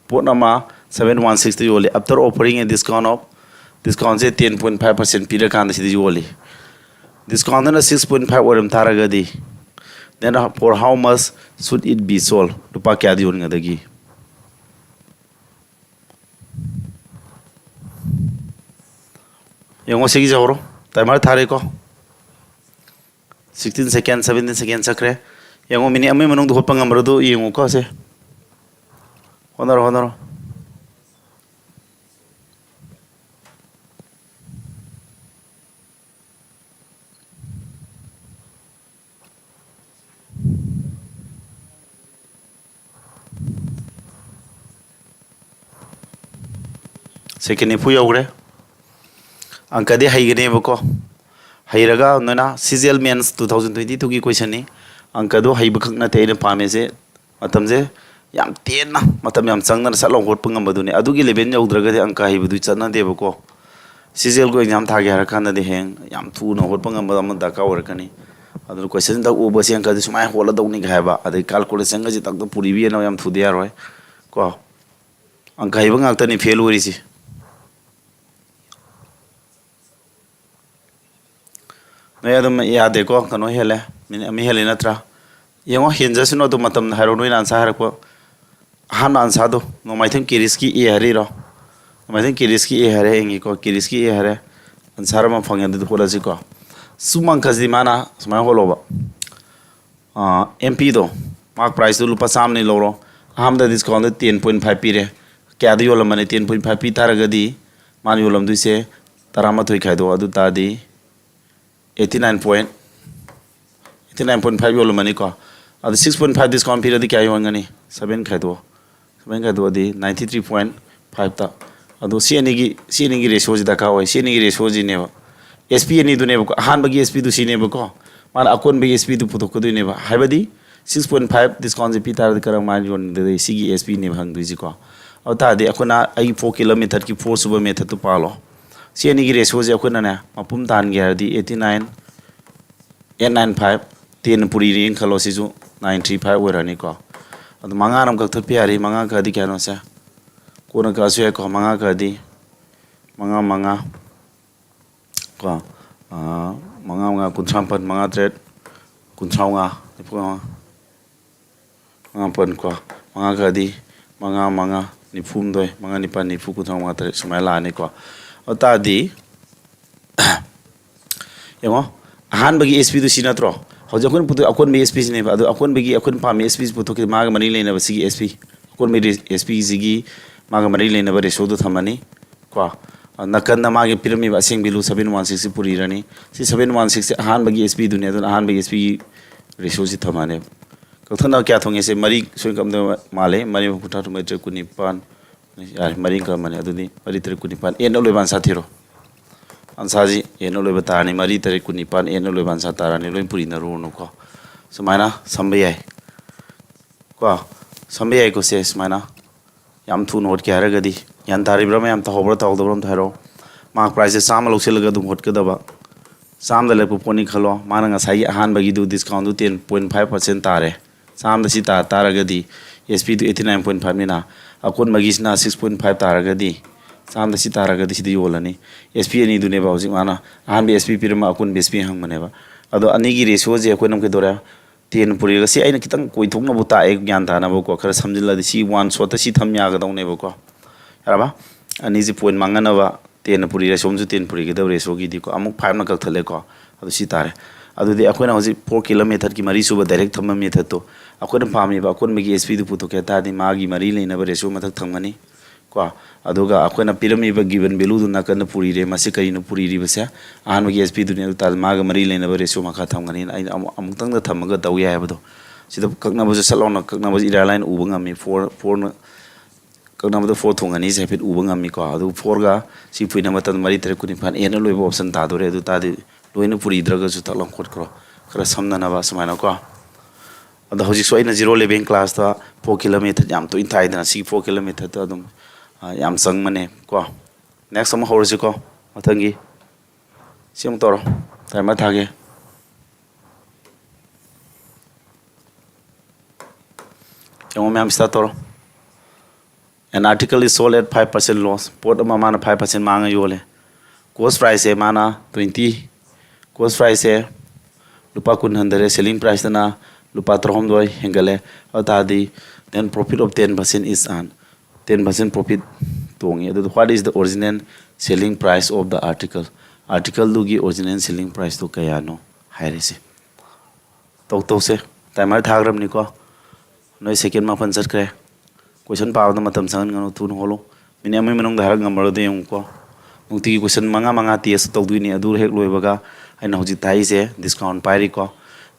ꯄꯣꯠ ꯑꯃ seven one six ꯇ ꯌꯣꯜꯂꯤ꯫ After offering a discount of, discount say ten point five percent ꯄꯤꯔꯀꯥꯟꯗ ꯁꯤꯗ ꯌꯣꯜꯂꯤ꯫ Discount ꯗꯨꯅ six point five ꯑꯣꯏꯔꯝ ꯇꯥꯔꯒꯗꯤ, then for how much should it be sold? ꯂꯨꯄꯥ ꯀꯌꯥꯗ ꯌꯣꯟꯒꯗꯒꯦ? ꯌꯦꯡꯉꯣ, ꯁꯤꯒꯤꯁꯦ ꯍꯧꯔꯣ꯫ Timer ꯊꯥꯔꯦꯀꯣ꯫ Sixteen second, seventeen second ꯆꯠꯈ꯭ꯔꯦ꯫ ꯌꯦꯡꯉꯣ, minute ꯑꯃꯒꯤ ꯃꯅꯨꯡꯗ ꯍꯣꯠꯄ ꯉꯝꯕ꯭ꯔꯥ ꯑꯗꯨ ꯌꯦꯡꯉꯨꯀꯣ ꯁꯦ꯫ ꯍꯣꯠꯅꯔꯣ, ꯍꯣꯠꯅꯔꯣ꯫ Second ꯅꯤꯐꯨ ꯌꯧꯈ꯭ꯔꯦ꯫ ꯑꯪꯀꯗꯤ ꯍꯩꯒꯅꯦꯕꯀꯣ꯫ ꯍꯩꯔꯒ ꯅꯣꯏꯅ CGL Mains two thousand twenty two ꯒꯤ question ꯅꯤ꯫ ꯑꯪꯀꯗꯣ ꯍꯩꯕꯈꯛ ꯅꯠꯇꯦ ꯑꯩꯅ ꯄꯥꯝꯃꯤꯁꯦ, ꯃꯇꯝꯁꯦ ꯌꯥꯝ ꯇꯦꯟꯅ, ꯃꯇꯝ ꯌꯥꯝ ꯆꯪꯗꯅ ꯁꯠ ꯂꯥꯎ ꯍꯣꯠꯄ ꯉꯝꯕꯗꯨꯅꯤ꯫ ꯑꯗꯨꯒꯤ level ꯌꯧꯗ꯭ꯔꯒꯗꯤ ꯑꯪꯀ ꯍꯩꯕꯗꯨ ꯆꯠꯅꯗꯦꯕꯀꯣ꯫ CGL ꯒꯤ exam ꯊꯥꯒꯦ ꯍꯥꯏꯔ ꯀꯥꯟꯗꯗꯤ ꯍꯌꯦꯡ ꯌꯥꯝ ꯊꯨꯅ ꯍꯣꯠꯄ ꯉꯝꯕ ꯑꯃ ꯗꯔꯀꯥꯔ ꯑꯣꯏꯔꯛꯀꯅꯤ꯫ ꯑꯗꯨꯅ question ꯗꯛ ꯎꯕꯁꯦ ꯑꯪꯀꯗꯤ ꯁꯨꯃꯥꯏꯅ ꯍꯣꯠꯂꯗꯧꯅꯤꯒ ꯍꯥꯏꯕ, ꯑꯗꯩ calculation ꯒꯁꯦ ꯇꯛꯇ ꯄꯨꯔꯤꯕ ꯌꯦꯟꯅꯕ ꯌꯥꯝ ꯊꯨꯗ ꯌꯥꯔꯣꯏ ꯀꯣ꯫ ꯑꯪꯀ ꯍꯩꯕ ꯉꯥꯛꯇꯅꯤ fail ꯑꯣꯏꯔꯤꯁꯤ꯫ ꯅꯣꯏ ꯑꯗꯨꯝ ꯌꯥꯗꯦꯀꯣ, ꯀꯩꯅꯣ ꯍꯦꯜꯂꯦ, minute ꯑꯃ ꯍꯦꯜꯂꯦ ꯅꯠꯇ꯭ꯔꯥ? ꯌꯦꯡꯉꯣ, ꯍꯦꯟꯖꯁꯅꯨ, ꯑꯗꯨꯝ ꯃꯇꯝꯗ ꯍꯥꯏꯔꯣ, ꯅꯣꯏꯅ answer ꯍꯥꯏꯔꯛꯄ꯫ ꯑꯍꯥꯟꯕ answer ꯗꯣ, ꯅꯣꯡꯃꯥꯏꯊꯦꯝ ꯀꯦꯔꯤꯁꯀꯤ A ꯍꯥꯏꯔꯛꯏꯔꯣ? ꯅꯣꯡꯃꯥꯏꯊꯦꯝ ꯀꯦꯔꯤꯁꯀꯤ A ꯍꯥꯏꯔꯦ, ꯌꯦꯡꯒꯦꯀꯣ, ꯀꯦꯔꯤꯁꯀꯤ A ꯍꯥꯏꯔꯦ, answer ꯑꯃ ꯐꯪꯉꯦ, ꯑꯗꯨꯗꯤ ꯍꯣꯠꯂꯁꯤꯀꯣ꯫ ꯁꯨꯝ ꯑꯪꯀꯁꯤꯗꯤ ꯃꯥꯅ ꯁꯨꯃꯥꯏꯅ ꯍꯣꯠꯂꯣꯕ꯫ ꯑꯥ, M P ꯗꯣ, mark price ꯇꯨ ꯂꯨꯄꯥ ꯆꯥꯝꯃꯅꯤ ꯂꯧꯔꯣ꯫ ꯑꯍꯥꯟꯕꯗ discount ꯗ ten point five ꯄꯤꯔꯦ꯫ ꯀꯌꯥꯗ ꯌꯣꯜꯂꯝꯕꯅꯤ? Ten point five ꯄꯤ ꯇꯥꯔꯒꯗꯤ ꯃꯥꯅ ꯌꯣꯜꯂꯝꯗꯣꯏꯁꯦ ꯇꯔꯥꯃꯥꯊꯣꯏ ꯈꯥꯏꯗꯣꯛꯑꯣ, ꯑꯗꯨ ꯇꯥꯔꯗꯤ eighty nine point, eighty nine point five ꯌꯣꯜꯂꯝꯃꯅꯤꯀꯣ꯫ ꯑꯗꯨ six point five discount ꯄꯤꯔꯗꯤ ꯀꯌꯥ ꯌꯣꯟꯒꯅꯤ? Seven ꯈꯥꯏꯗꯣꯛꯑꯣ꯫ Seven ꯈꯥꯏꯗꯣꯛꯑꯗꯤ ninety three point five ꯇ꯫ ꯑꯗꯣ ꯁꯤ ꯑꯅꯤꯒꯤ, ꯁꯤ ꯑꯅꯤꯒꯤ ratio ꯁꯤ ꯗꯔꯀꯥꯔ ꯑꯣꯏ꯫ ꯁꯤ ꯑꯅꯤꯒꯤ ratio ꯁꯤꯅꯦꯕ꯫ S P ꯑꯅꯤꯗꯨꯅꯦꯕꯀꯣ꯫ ꯑꯍꯥꯟꯕꯒꯤ S P ꯗꯨ ꯁꯤꯅꯦꯕꯀꯣ꯫ ꯃꯥꯅ ꯑꯀꯣꯟꯕꯒꯤ S P ꯗꯨ ꯄꯨꯊꯣꯛꯀꯗꯣꯏꯅꯦꯕ꯫ ꯍꯥꯏꯕꯗꯤ ꯁꯤꯛꯁ ꯄꯣꯏꯟ ꯐꯥꯏꯚ ꯗꯤꯁꯀꯥꯎꯟꯁꯦ ꯄꯤ ꯇꯥꯔꯗꯤ ꯀꯔꯝꯍꯥꯏꯅ ꯌꯣꯟꯒꯗꯒꯦ? ꯁꯤꯒꯤ ꯑꯦꯁ ꯄꯤꯅꯦꯕ ꯍꯪꯗꯣꯏꯁꯤꯀꯣ꯫ ꯑꯗꯨ ꯇꯥꯔꯗꯤ ꯑꯩꯈꯣꯏꯅ ꯑꯩꯒꯤ ꯐꯣꯔ ꯀꯤꯂꯣꯃꯤꯇꯔꯒꯤ ꯐꯣꯔ ꯁꯨꯕ ꯃꯦꯊꯠꯇꯨ ꯄꯥꯜꯂꯣ꯫ ꯁꯤ ꯑꯅꯤꯒꯤ ꯔꯦꯁꯤꯌꯣꯁꯦ ꯑꯩꯈꯣꯏꯅꯅꯦ ꯃꯄꯨꯝ ꯇꯥꯍꯟꯒꯦ ꯍꯥꯏꯔꯗꯤ eighty nine eight nine five, ten ꯄꯨꯔꯤꯔꯦꯅ ꯈꯜꯂꯣ, ꯁꯤꯁꯨ ꯅꯥꯏꯟ ꯊ꯭ꯔꯤ ꯐꯥꯏꯚ ꯑꯣꯏꯔꯅꯤꯀꯣ꯫ ꯑꯗꯣ ꯃꯉꯥꯅ ꯑꯃꯨꯛ ꯀꯛꯊꯠꯄ ꯌꯥꯔꯤ, ꯃꯉꯥ ꯀꯛꯑꯗꯤ ꯀꯌꯥꯅꯣꯁꯦ? ꯀꯣꯟꯅ ꯀꯛꯑꯁꯨ ꯌꯥꯏꯀꯣ, ꯃꯉꯥ ꯀꯛꯑꯗꯤ ꯃꯉꯥ ꯃꯉꯥ ꯀꯣ, ꯑꯥ, ꯃꯉꯥ ꯃꯉꯥ ꯀꯨꯟꯊ꯭ꯔꯥ ꯃꯥꯄꯟ, ꯃꯉꯥ ꯇꯔꯦꯠ ꯀꯨꯟꯊ꯭ꯔꯥ ꯃꯉꯥ, ꯅꯤꯐꯨ ꯃꯉꯥ, ꯃꯉꯥ ꯃꯥꯄꯟ ꯀꯣ, ꯃꯉꯥ ꯀꯛꯑꯗꯤ ꯃꯉꯥ ꯃꯉꯥ ꯅꯤꯐꯨ ꯍꯨꯝꯗꯣꯏ, ꯃꯉꯥ ꯅꯤꯄꯥꯟ ꯅꯤꯐꯨ, ꯀꯨꯟꯊ꯭ꯔꯥ ꯃꯉꯥ ꯇꯔꯦꯠ ꯁꯨꯃꯥꯏꯅ ꯂꯥꯛꯑꯅꯤꯀꯣ꯫ ꯑꯗꯨ ꯇꯥꯔꯗꯤ ꯌꯦꯡꯉꯣ, ꯑꯍꯥꯟꯕꯒꯤ ꯑꯦꯁ ꯄꯤꯗꯨ ꯁꯤ ꯅꯠꯇ꯭ꯔꯣ? ꯍꯧꯖꯤꯛ ꯑꯩꯈꯣꯏꯅ ꯄꯨꯊꯣꯛ ꯑꯀꯣꯟꯕꯒꯤ ꯑꯦꯁ ꯄꯤꯁꯤꯅꯦꯕ꯫ ꯑꯗꯣ ꯑꯀꯣꯟꯕꯒꯤ ꯑꯩꯈꯣꯏꯅ ꯄꯥꯝꯃꯤ ꯑꯦꯁ ꯄꯤꯁꯤ ꯄꯨꯊꯣꯛꯈꯤ, ꯃꯥꯒ ꯃꯔꯤ ꯂꯩꯅꯕ ꯁꯤꯒꯤ ꯑꯦꯁ ꯄꯤ, ꯑꯀꯣꯟꯕꯒꯤ ꯑꯦꯁ ꯄꯤꯁꯤꯒꯤ ꯃꯥꯒ ꯃꯔꯤ ꯂꯩꯅꯕ ꯔꯦꯁꯤꯌꯣꯗꯨ ꯊꯝꯃꯅꯤ ꯀꯣ꯫ ꯑ, ꯅꯥꯀꯟꯗ ꯃꯥꯒꯤ ꯄꯤꯔꯝꯃꯤꯕ ꯑꯁꯦꯡ ꯚꯦꯂꯨ ꯁꯚꯦꯟ ꯋꯥꯟ ꯁꯤꯛꯁꯁꯤ ꯄꯨꯔꯤꯔꯅꯤ꯫ ꯁꯤ ꯁꯚꯦꯟ ꯋꯥꯟ ꯁꯤꯛꯁꯁꯦ ꯑꯍꯥꯟꯕꯒꯤ ꯑꯦꯁ ꯄꯤꯗꯨꯅꯤ, ꯑꯗꯨꯅ ꯑꯍꯥꯟꯕꯒꯤ ꯑꯦꯁ ꯄꯤꯒꯤ ꯔꯦꯁꯤꯌꯣꯁꯤ ꯊꯝꯃꯅꯦꯕ꯫ ꯀꯛꯊꯠꯅꯕ ꯀꯌꯥ ꯊꯣꯡꯉꯦꯁꯦ? ꯃꯔꯤ ꯁꯣꯏ ꯀꯝꯗ ꯃꯥꯜꯂꯦ꯫ ꯃꯔꯤ ꯀꯨꯟꯊ꯭ꯔꯥ ꯇꯔꯨꯛ, ꯃꯔꯤ ꯇꯔꯦꯠ ꯀꯨꯟꯅꯤꯄꯥꯟ, ꯌꯥꯔꯦ, ꯃꯔꯤ ꯀꯛꯑꯝꯃꯅꯤ꯫ ꯑꯗꯨꯗꯤ ꯃꯔꯤ ꯇꯔꯦꯠ ꯀꯨꯟꯅꯤꯄꯥꯟ, ꯑꯦꯟꯗ ꯂꯣꯏꯕꯥꯟ ꯁꯥꯊꯤꯔꯣ꯫ ꯑꯟꯁꯥꯁꯤ ꯑꯦꯟꯗ ꯂꯣꯏꯕ ꯇꯥꯔꯅꯤ, ꯃꯔꯤ ꯇꯔꯦꯠ ꯀꯨꯟꯅꯤꯄꯥꯟ ꯑꯦꯟꯗ ꯂꯣꯏꯕꯥꯟ ꯁꯥ ꯇꯥꯔꯅꯤ, ꯂꯣꯏ ꯄꯨꯔꯤꯅꯔꯨꯔꯅꯨꯀꯣ꯫ ꯁꯨꯃꯥꯏꯅ ꯁꯝꯕ ꯌꯥꯏ ꯀꯣ, ꯁꯝꯕ ꯌꯥꯏꯀꯣ꯫ ꯁꯦ ꯁꯨꯃꯥꯏꯅ ꯌꯥꯝ ꯊꯨꯅ ꯍꯣꯠꯀꯦ ꯍꯥꯏꯔꯒꯗꯤ, ꯒ꯭ꯌꯥꯟ ꯇꯥꯔꯤꯕ꯭ꯔꯥ ꯃꯌꯥꯝ? ꯇꯧꯍꯧꯕ꯭ꯔꯥ ꯇꯧꯍꯧꯗꯕ꯭ꯔꯥ ꯑꯝꯇ ꯍꯥꯏꯔꯛꯑꯣ꯫ ꯃꯥꯔꯛ ꯄ꯭ꯔꯥꯏꯁꯁꯦ ꯆꯥꯝꯃ ꯂꯧꯁꯤꯜꯂꯒ ꯑꯗꯨꯝ ꯍꯣꯠꯀꯗꯕ꯫ ꯆꯥꯝꯃꯗ ꯂꯦꯞꯄ ꯄꯣꯠꯅꯤ ꯈꯜꯂꯣ, ꯃꯥꯅ ꯉꯁꯥꯏꯒꯤ ꯑꯍꯥꯟꯕꯒꯤꯗꯨ ꯗꯤꯁꯀꯥꯎꯟꯗꯨ ꯇꯦꯟ ꯄꯣꯏꯟ ꯐꯥꯏꯚ ꯄꯥꯔꯁꯦꯟ ꯇꯥꯔꯦ꯫ ꯆꯥꯝꯃꯗ ꯁꯤ ꯇꯥ ꯇꯥꯔꯒꯗꯤ ꯑꯦꯁ ꯄꯤꯗꯨ ꯑꯩꯠꯇꯤ ꯅꯥꯏꯟ ꯄꯣꯏꯟ ꯐꯥꯏꯚꯅꯤꯅ, ꯑꯀꯣꯟꯕꯒꯤꯁꯤꯅ ꯁꯤꯛꯁ ꯄꯣꯏꯟ ꯐꯥꯏꯚ ꯇꯥꯔꯒꯗꯤ, ꯆꯥꯝꯃꯗ ꯁꯤ ꯇꯥꯔꯒꯗꯤ ꯁꯤꯗ ꯌꯣꯜꯂꯅꯤ꯫ ꯑꯦꯁ ꯄꯤ ꯑꯅꯤꯗꯨꯅꯦꯕ ꯍꯧꯖꯤꯛ ꯃꯥꯅ ꯑꯍꯥꯟꯕ ꯑꯦꯁ ꯄꯤ ꯄꯤꯔꯝꯕ, ꯑꯀꯣꯟꯕ ꯑꯦꯁ ꯄꯤ ꯍꯪꯕꯅꯦꯕ꯫ ꯑꯗꯣ ꯑꯅꯤꯒꯤ ꯔꯦꯁꯤꯌꯣꯁꯦ ꯑꯩꯈꯣꯏꯅ ꯀꯩꯗꯧꯔꯦ? ꯇꯦꯟ ꯄꯨꯔꯤꯔꯒ, ꯁꯤ ꯑꯩꯅ ꯈꯤꯇꯪ ꯀꯣꯏꯊꯣꯛꯅꯕꯨ ꯇꯥꯛꯑꯦ, ꯒ꯭ꯌꯥꯟ ꯇꯥꯅꯕꯀꯣ, ꯈꯔ ꯁꯝꯖꯤꯜꯂꯗꯤ ꯁꯤ ꯋꯥꯟ ꯁꯣꯠꯇ ꯁꯤ ꯊꯝ ꯌꯥꯒꯗꯧꯅꯦꯕꯀꯣ꯫ ꯌꯥꯔꯕ? ꯑꯅꯤꯁꯤ ꯄꯣꯏꯟ ꯃꯥꯡꯅꯅꯕ ꯇꯦꯟꯅ ꯄꯨꯔꯤꯔꯦ, ꯁꯣꯝꯁꯨ ꯇꯦꯟ ꯄꯨꯔꯤꯒꯗꯧꯔꯦ, ꯁꯣꯒꯤꯗꯤꯀꯣ꯫ ꯑꯃꯨꯛ ꯐꯥꯏꯚꯅ ꯀꯛꯊꯠꯂꯦꯀꯣ꯫ ꯑꯗꯨ ꯁꯤ ꯇꯥꯔꯦ꯫ ꯑꯗꯨꯗꯤ ꯑꯩꯈꯣꯏꯅ ꯍꯧꯖꯤꯛ ꯐꯣꯔ ꯀꯤꯂꯣ ꯃꯦꯊꯠꯀꯤ ꯃꯔꯤ ꯁꯨꯕ ꯗꯥꯏꯔꯦꯛ ꯊꯝꯕ ꯃꯦꯊꯠꯇꯣ, ꯑꯩꯈꯣꯏꯅ ꯄꯥꯝꯃꯤꯕ ꯑꯀꯣꯟꯕꯒꯤ ꯑꯦꯁ ꯄꯤꯗꯨ ꯄꯨꯊꯣꯛꯀꯦ ꯍꯥꯏ ꯇꯥꯔꯗꯤ, ꯃꯥꯒꯤ ꯃꯔꯤ ꯂꯩꯅꯕ ꯔꯦꯁꯤꯌꯣ ꯃꯊꯛ ꯊꯝꯒꯅꯤ ꯀꯣ꯫ ꯑꯗꯨꯒ ꯑꯩꯈꯣꯏꯅ ꯄꯤꯔꯝꯃꯤꯕ ꯒꯤꯕꯟ ꯚꯦꯂꯨꯗꯨ ꯅꯥꯀꯟꯗ ꯄꯨꯔꯤꯔꯦ꯫ ꯃꯁꯤ ꯀꯔꯤꯅꯣ ꯄꯨꯔꯤꯔꯤꯕꯁꯦ? ꯑꯍꯥꯟꯕꯒꯤ ꯑꯦꯁ ꯄꯤꯗꯨꯅꯤ꯫ ꯑꯗꯨ ꯇꯥꯔꯗꯤ ꯃꯥꯒ ꯃꯔꯤ ꯂꯩꯅꯕ ꯔꯦꯁꯤꯌꯣ ꯃꯈꯥ ꯊꯝꯒꯅꯤꯅ ꯑꯩꯅ ꯑꯃꯨꯛ, ꯑꯃꯨꯛꯇꯪꯗ ꯊꯝꯃꯒ ꯇꯧ ꯌꯥꯏ ꯍꯥꯏꯕꯗꯣ꯫ ꯁꯤꯗ ꯀꯛꯅꯕꯁꯨ ꯁꯠ ꯂꯥꯎꯅ ꯀꯛꯅꯕꯁꯨ ꯏꯔꯥꯏ ꯂꯥꯏꯅ ꯎꯕ ꯉꯝꯃꯤ꯫ ꯐꯣꯔ, ꯐꯣꯔꯅ ꯀꯛꯅꯕꯗ ꯐꯣꯔ ꯊꯣꯡꯒꯅꯤꯁꯦ ꯍꯥꯏꯐꯦꯠ ꯎꯕ ꯉꯝꯃꯤꯀꯣ꯫ ꯑꯗꯨ ꯐꯣꯔꯒ ꯁꯤ ꯄꯨꯏꯅ ꯃꯇꯝꯗ ꯃꯔꯤ ꯇꯔꯦꯠ ꯀꯨꯟꯅꯤꯄꯥꯟ ꯑꯦꯟꯅ ꯂꯣꯏꯕ ꯑꯣꯞꯁꯟ ꯇꯥꯗꯣꯔꯦ꯫ ꯑꯗꯨ ꯇꯥꯔꯗꯤ ꯂꯣꯏꯅ ꯄꯨꯔꯤꯗ꯭ꯔꯒꯁꯨ ꯊꯛ ꯂꯥꯎ ꯈꯣꯠꯈ꯭ꯔꯣ꯫ ꯈꯔ ꯁꯝꯅꯅꯕ ꯁꯨꯃꯥꯏꯅꯀꯣ꯫ ꯑꯗꯣ ꯍꯧꯖꯤꯛꯁꯨ ꯑꯩꯅ zero eleven classꯇ four kilo method ꯌꯥꯝ ꯇꯣꯏꯅ ꯇꯥꯏꯗꯅ, ꯁꯤꯒꯤ four kilo methodꯇ ꯑꯗꯨꯝ, ꯑ, ꯌꯥꯝ ꯆꯪꯕꯅꯦ ꯀꯣ꯫ Next ꯑꯃ ꯍꯧꯔꯁꯤꯀꯣ, ꯃꯊꯪꯒꯤ꯫ ꯁꯤ ꯑꯃꯨꯛ ꯇꯧꯔꯣ, timer ꯊꯥꯒꯦ꯫ ꯌꯦꯡꯉꯣ ꯃꯌꯥꯝ, start ꯇꯧꯔꯣ꯫ An article is sold at five percent loss. ꯄꯣꯠ ꯑꯃ ꯃꯥꯅ five percent ꯃꯥꯡꯉ ꯌꯣꯜꯂꯦ꯫ Cost priceꯁꯦ ꯃꯥꯅ twenty, cost priceꯁꯦ ꯂꯨꯄꯥ ꯀꯨꯟ ꯍꯟꯊꯔꯦ, selling priceꯇꯅ ꯂꯨꯄꯥ ꯇꯔꯥꯍꯨꯝꯗꯣꯏ ꯍꯦꯟꯒꯠꯂꯦ꯫ ꯑꯗꯨ ꯇꯥꯔꯗꯤ, then profit of ten percent is earned. Ten percent profit ꯇꯣꯡꯉꯤ꯫ ꯑꯗꯨꯗ, what is the original selling price of the article? Articleꯗꯨꯒꯤ original selling priceꯇꯨ ꯀꯌꯥꯅꯣ ꯍꯥꯏꯔꯤꯁꯦ꯫ ꯇꯧ ꯇꯧꯁꯦ꯫ Timer ꯊꯥꯈ꯭ꯔꯕꯅꯤꯀꯣ꯫ ꯅꯣꯏ second ꯃꯥꯄꯟ ꯆꯠꯈ꯭ꯔꯦ꯫ Question ꯄꯥꯕꯗ ꯃꯇꯝ ꯆꯪꯍꯟꯒꯅꯨ, ꯊꯨꯅ ꯍꯣꯠꯂꯨ꯫ Minute ꯑꯃꯒꯤ ꯃꯅꯨꯡꯗ ꯍꯥꯏꯔꯛ ꯉꯝꯃꯔꯣꯏꯗ ꯌꯦꯡꯉꯨꯀꯣ꯫ ꯅꯨꯡꯇꯤꯒꯤ question ꯃꯉꯥ ꯃꯉꯥ test ꯇꯧꯗꯣꯏꯅꯤ꯫ ꯑꯗꯨ ꯍꯦꯛ ꯂꯣꯏꯕꯒ ꯑꯩꯅ ꯍꯧꯖꯤꯛ ꯊꯥꯏꯁꯦ discount ꯄꯥꯏꯔꯤꯀꯣ꯫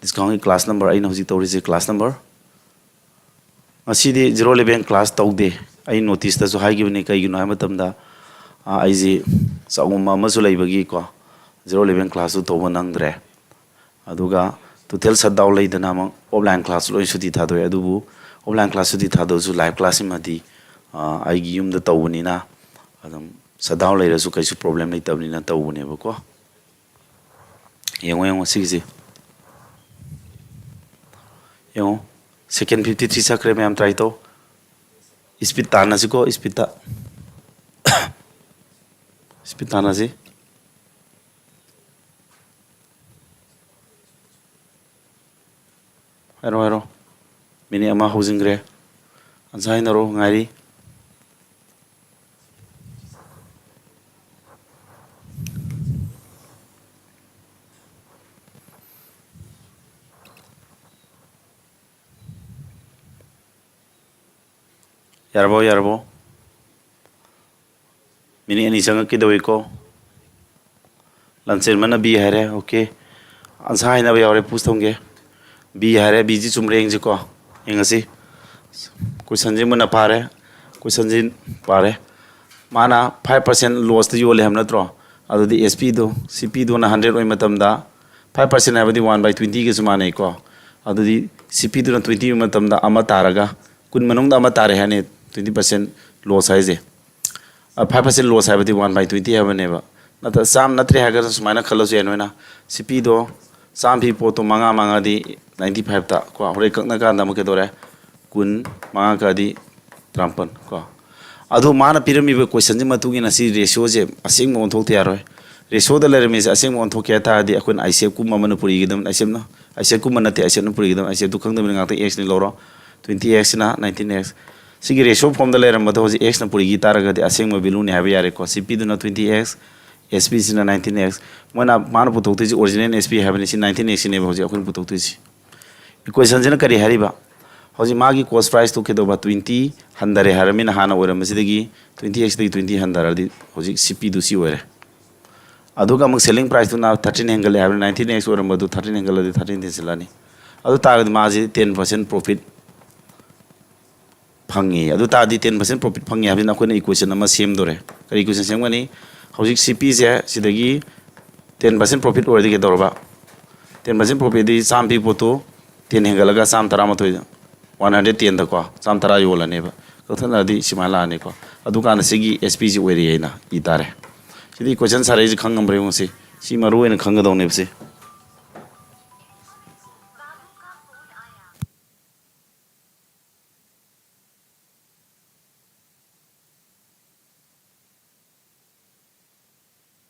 Discountꯀꯤ class number ꯑꯩꯅ ꯍꯧꯖꯤꯛ ꯇꯧꯔꯤꯁꯦ class number꯫ ꯉꯁꯤꯗꯤ zero eleven class ꯇꯧꯗꯦ꯫ ꯑꯩ noticeꯇꯁꯨ ꯍꯥꯏꯈꯤꯕꯅꯤ, ꯀꯩꯒꯤꯅꯣ ꯍꯥꯏꯕ ꯃꯇꯝꯗ, ꯑ, ꯑꯩꯁꯤ ꯆꯥꯛꯎꯝꯕ ꯑꯃꯁꯨ ꯂꯩꯕꯒꯤꯀꯣ, zero eleven classꯇꯨ ꯇꯧꯕ ꯅꯪꯗ꯭ꯔꯦ꯫ ꯑꯗꯨꯒ total shutdown ꯂꯩꯗꯅ ꯑꯃꯨꯛ offline class ꯂꯣꯏ ꯁꯨꯇꯤ ꯊꯥꯗꯣꯛꯑꯦ꯫ ꯑꯗꯨꯕꯨ offline class ꯁꯨꯇꯤ ꯊꯥꯗꯣꯛꯑꯁꯨ live class ꯁꯤꯃꯗꯤ, ꯑ, ꯑꯩꯒꯤ ꯌꯨꯝꯗ ꯇꯧꯕꯅꯤꯅ ꯑꯗꯨꯝ shutdown ꯂꯩꯔꯁꯨ ꯀꯩꯁꯨ problem ꯂꯩꯇꯕꯅꯤꯅ ꯇꯧꯕꯅꯦꯕꯀꯣ꯫ ꯌꯦꯡꯉꯣ, ꯌꯦꯡꯉꯣ ꯁꯤꯒꯤꯁꯦ꯫ ꯌꯦꯡꯉꯣ, second fifty three ꯆꯠꯈ꯭ꯔꯦ ꯃꯌꯥꯝ, try ꯇꯧ꯫ Speed ꯇꯥꯟꯅꯁꯤꯀꯣ, speedꯇ꯫ Speed ꯇꯥꯟꯅꯁꯤ꯫ ꯍꯥꯏꯔꯣ, ꯍꯥꯏꯔꯣ꯫ Minute ꯑꯃ ꯍꯧꯖꯤꯟꯈ꯭ꯔꯦ꯫ Answer ꯍꯥꯏꯅꯔꯣ, ꯉꯥꯏꯔꯤ꯫ ꯌꯥꯔꯕꯣ, ꯌꯥꯔꯕꯣ? Minute ꯑꯅꯤ ꯆꯪꯉꯛꯀꯦ ꯇꯧꯏꯀꯣ꯫ ꯂꯟꯆꯦꯟꯕꯅ B ꯍꯥꯏꯔꯦ, okay꯫ Answer ꯍꯥꯏꯅꯕ ꯌꯥꯎꯔꯦ, push ꯊꯝꯒꯦ꯫ B ꯍꯥꯏꯔꯦ, Bꯁꯤ ꯆꯨꯝꯕ꯭ꯔꯥ ꯌꯦꯡꯁꯤꯀꯣ, ꯌꯦꯡꯉꯁꯤ꯫ Questionꯁꯤ ꯃꯨꯟꯅ ꯄꯥꯔꯦ, questionꯁꯤ ꯄꯥꯔꯦ꯫ ꯃꯥꯅ five percent lossꯇ ꯌꯣꯜꯂꯦ ꯍꯥꯏꯕ ꯅꯠꯇ꯭ꯔꯣ? ꯑꯗꯨꯗꯤ S Pꯗꯣ, C Pꯗꯨꯅ hundred ꯑꯣꯏꯕ ꯃꯇꯝꯗ, five percent ꯍꯥꯏꯕꯗꯤ one by twentyꯒꯁꯨ ꯃꯥꯟꯅꯩꯀꯣ꯫ ꯑꯗꯨꯗꯤ ꯁꯤ ꯄꯤꯗꯨꯅ ꯇ꯭ꯋꯦꯟꯇꯤ ꯃꯇꯝꯗ ꯑꯃ ꯇꯥꯔꯒ ꯀꯨꯟ ꯃꯅꯨꯡꯗ ꯑꯃ ꯇꯥꯔꯦ ꯍꯥꯏꯅꯤ, ꯇ꯭ꯋꯦꯟꯇꯤ ꯄꯥꯔꯁꯦꯟ ꯂꯣꯁ ꯍꯥꯏꯁꯦ꯫ ꯐꯥꯏꯚ ꯄꯥꯔꯁꯦꯟ ꯂꯣꯁ ꯍꯥꯏꯕꯗꯤ ꯋꯥꯟ ꯕꯥꯏ ꯇ꯭ꯋꯦꯟꯇꯤ ꯍꯥꯏꯕꯅꯦꯕ꯫ ꯅꯠꯇ꯭ꯔ ꯆꯥꯝ ꯅꯠꯇ꯭ꯔꯦ ꯍꯥꯏꯔꯒꯅ ꯁꯨꯃꯥꯏꯅ ꯈꯜꯂꯁꯨ ꯌꯥꯏ ꯅꯣꯏꯅ, ꯁꯤ ꯄꯤꯗꯣ ꯆꯥꯝ ꯄꯤ ꯄꯣꯠꯇꯣ ꯃꯉꯥ ꯃꯉꯥꯗꯤ ꯅꯥꯏꯟꯇꯤ ꯐꯥꯏꯚꯇ ꯀꯣ, ꯍꯣꯔꯦꯟ ꯀꯛꯅ ꯀꯥꯟꯗ ꯑꯃꯨꯛ ꯀꯩꯗꯧꯔꯦ? ꯀꯨꯟ, ꯃꯉꯥ ꯀꯛꯑꯗꯤ ꯇꯔꯥꯃꯥꯄꯟ ꯀꯣ꯫ ꯑꯗꯣ ꯃꯥꯅ ꯄꯤꯔꯝꯃꯤꯕ ꯀꯣꯏꯁꯟꯁꯤ ꯃꯇꯨꯡ ꯏꯟꯅ ꯁꯤ ꯔꯦꯁꯤꯌꯣꯁꯦ ꯑꯁꯦꯡꯕ ꯑꯣꯟꯊꯣꯛꯇ ꯌꯥꯔꯣꯏ꯫ ꯔꯦꯁꯤꯌꯣꯗ ꯂꯩꯔꯝꯃꯤꯁꯦ ꯑꯁꯦꯡꯕ ꯑꯣꯟꯊꯣꯛꯀꯦ ꯍꯥꯏ ꯇꯥꯔꯗꯤ ꯑꯩꯈꯣꯏꯅ ꯑꯥꯏ ꯁꯤ ꯑꯦꯐ ꯀꯨꯝꯕ ꯑꯃꯅ ꯄꯨꯔꯤꯒꯗꯕꯅꯤ꯫ I C ꯑꯦꯐꯅ, I C F ꯀꯨꯝꯕ ꯅꯠꯇꯦ, ꯑꯥꯏ ꯁꯤ ꯑꯦꯐꯅ ꯄꯨꯔꯤꯒꯗꯕꯅꯤ꯫ ꯑꯥꯏ ꯁꯤ ꯑꯦꯐꯇꯨ ꯈꯪꯗꯕꯅꯤ, ꯉꯥꯛꯇ ꯑꯦꯛꯁꯅꯤ ꯂꯧꯔꯣ꯫ ꯇ꯭ꯋꯦꯟꯇꯤ ꯑꯦꯛꯁꯁꯤꯅ ꯅꯥꯏꯟꯇꯤꯟ ꯑꯦꯛꯁ꯫ ꯁꯤꯒꯤ ꯔꯦꯁꯤꯌꯣ ꯐꯣꯝꯗ ꯂꯩꯔꯝꯕꯗꯣ ꯍꯧꯖꯤꯛ ꯑꯦꯛꯁꯅ ꯄꯨꯔꯤꯈꯤ ꯇꯥꯔꯒꯗꯤ ꯑꯁꯦꯡꯕ ꯚꯦꯂꯨꯅꯤ ꯍꯥꯏꯕ ꯌꯥꯔꯦꯀꯣ꯫ ꯁꯤ ꯄꯤꯗꯨꯅ ꯇ꯭ꯋꯦꯟꯇꯤ ꯑꯦꯛꯁ, ꯑꯦꯁ ꯄꯤꯁꯤꯅ ꯅꯥꯏꯟꯇꯤꯟ ꯑꯦꯛꯁ꯫ ꯃꯣꯏꯅ, ꯃꯥꯅ ꯄꯨꯊꯣꯛꯇꯣꯏꯁꯤ ꯑꯣꯔꯤꯖꯤꯅꯦꯜ ꯑꯦꯁ ꯄꯤ ꯍꯥꯏꯕꯅꯤ꯫ ꯁꯤ ꯅꯥꯏꯟꯇꯤꯟ ꯑꯦꯛꯁꯁꯤꯅꯦꯕ ꯍꯧꯖꯤꯛ ꯑꯩꯈꯣꯏꯅ ꯄꯨꯊꯣꯛꯇꯣꯏꯁꯤ꯫ ꯏꯀ꯭ꯋꯦꯁꯟꯁꯤꯅ ꯀꯔꯤ ꯍꯥꯏꯔꯤꯕ? ꯍꯧꯖꯤꯛ ꯃꯥꯒꯤ ꯀꯣꯁ ꯄ꯭ꯔꯥꯏꯁꯇꯨ ꯀꯩꯗꯧꯕ? ꯇ꯭ꯋꯦꯟꯇꯤ ꯍꯟꯊꯔꯦ ꯍꯥꯏꯔꯃꯤꯅ ꯍꯥꯟꯅ ꯑꯣꯏꯔꯝꯕꯁꯤꯗꯒꯤ ꯇ꯭ꯋꯦꯟꯇꯤ ꯑꯦꯛꯁꯇꯒꯤ ꯇ꯭ꯋꯦꯟꯇꯤ ꯍꯟꯊꯔꯗꯤ ꯍꯧꯖꯤꯛ ꯁꯤ ꯄꯤꯗꯨ ꯁꯤ ꯑꯣꯏꯔꯦ꯫ ꯑꯗꯨꯒ ꯑꯃꯨꯛ ꯁꯦꯂꯤꯡ ꯄ꯭ꯔꯥꯏꯁꯇꯨꯅ ꯊꯥꯔꯇꯤꯟ ꯍꯦꯟꯒꯠꯂꯦ ꯍꯥꯏꯕꯅꯤ, ꯅꯥꯏꯟꯇꯤꯟ ꯑꯦꯛꯁ ꯑꯣꯏꯔꯝꯕꯗꯨ ꯊꯥꯔꯇꯤꯟ ꯍꯦꯟꯒꯠꯂꯗꯤ ꯊꯥꯔꯇꯤꯟ ꯇꯦꯟꯁꯤꯜꯂꯅꯤ꯫ ꯑꯗꯨ ꯇꯥꯔꯒꯗꯤ ꯃꯥꯁꯤ ꯇꯦꯟ ꯄꯥꯔꯁꯦꯟ ꯄ꯭ꯔꯣꯐꯤꯠ ꯐꯪꯉꯤ꯫ ꯑꯗꯨ ꯇꯥꯔꯗꯤ ꯇꯦꯟ ꯄꯥꯔꯁꯦꯟ ꯄ꯭ꯔꯣꯐꯤꯠ ꯐꯪꯉꯤ ꯍꯥꯏꯕꯁꯤꯅ ꯑꯩꯈꯣꯏꯅ ꯏꯀ꯭ꯋꯦꯁꯟ ꯑꯃ ꯁꯦꯝꯗꯣꯔꯦ꯫ ꯀꯔꯤ ꯏꯀ꯭ꯋꯦꯁꯟ ꯁꯦꯝꯒꯅꯤ? ꯍꯧꯖꯤꯛ ꯁꯤ ꯄꯤꯁꯦ ꯁꯤꯗꯒꯤ ꯇꯦꯟ ꯄꯥꯔꯁꯦꯟ ꯄ꯭ꯔꯣꯐꯤꯠ ꯑꯣꯏꯔꯗꯤ ꯀꯩꯗꯧꯔꯕ? ꯇꯦꯟ ꯄꯥꯔꯁꯦꯟ ꯄ꯭ꯔꯣꯐꯤꯠꯇꯤ ꯆꯥꯝꯃ ꯄꯤ ꯄꯣꯠꯇꯨ ꯇꯦꯟ ꯍꯦꯟꯒꯠꯂꯒ ꯆꯥꯝꯃ ꯇꯔꯥꯃꯥꯊꯣꯏ, ꯋꯥꯟ ꯍꯟꯗ꯭ꯔꯦꯠ ꯇꯦꯟꯗꯀꯣ, ꯆꯥꯝꯃ ꯇꯔꯥ ꯌꯣꯜꯂꯅꯦꯕ꯫ ꯀꯛꯊꯠꯅꯔꯗꯤ ꯁꯨꯃꯥꯏꯅ ꯂꯥꯛꯑꯅꯤꯀꯣ꯫ ꯑꯗꯨꯀꯥꯟꯗ ꯁꯤꯒꯤ ꯑꯦꯁ ꯄꯤꯁꯤ ꯑꯣꯏꯔꯤ ꯍꯥꯏꯅ ꯏ ꯇꯥꯔꯦ꯫ ꯁꯤꯗꯤ ꯏꯀ꯭ꯋꯦꯁꯟ ꯁꯥꯔꯛꯏꯁꯤ ꯈꯪꯉꯝꯕ꯭ꯔꯥ ꯌꯦꯡꯉꯨ꯫ ꯁꯤ, ꯁꯤ ꯃꯔꯨ ꯑꯣꯏꯅ ꯈꯪꯒꯗꯧꯅꯦꯕ ꯁꯤ꯫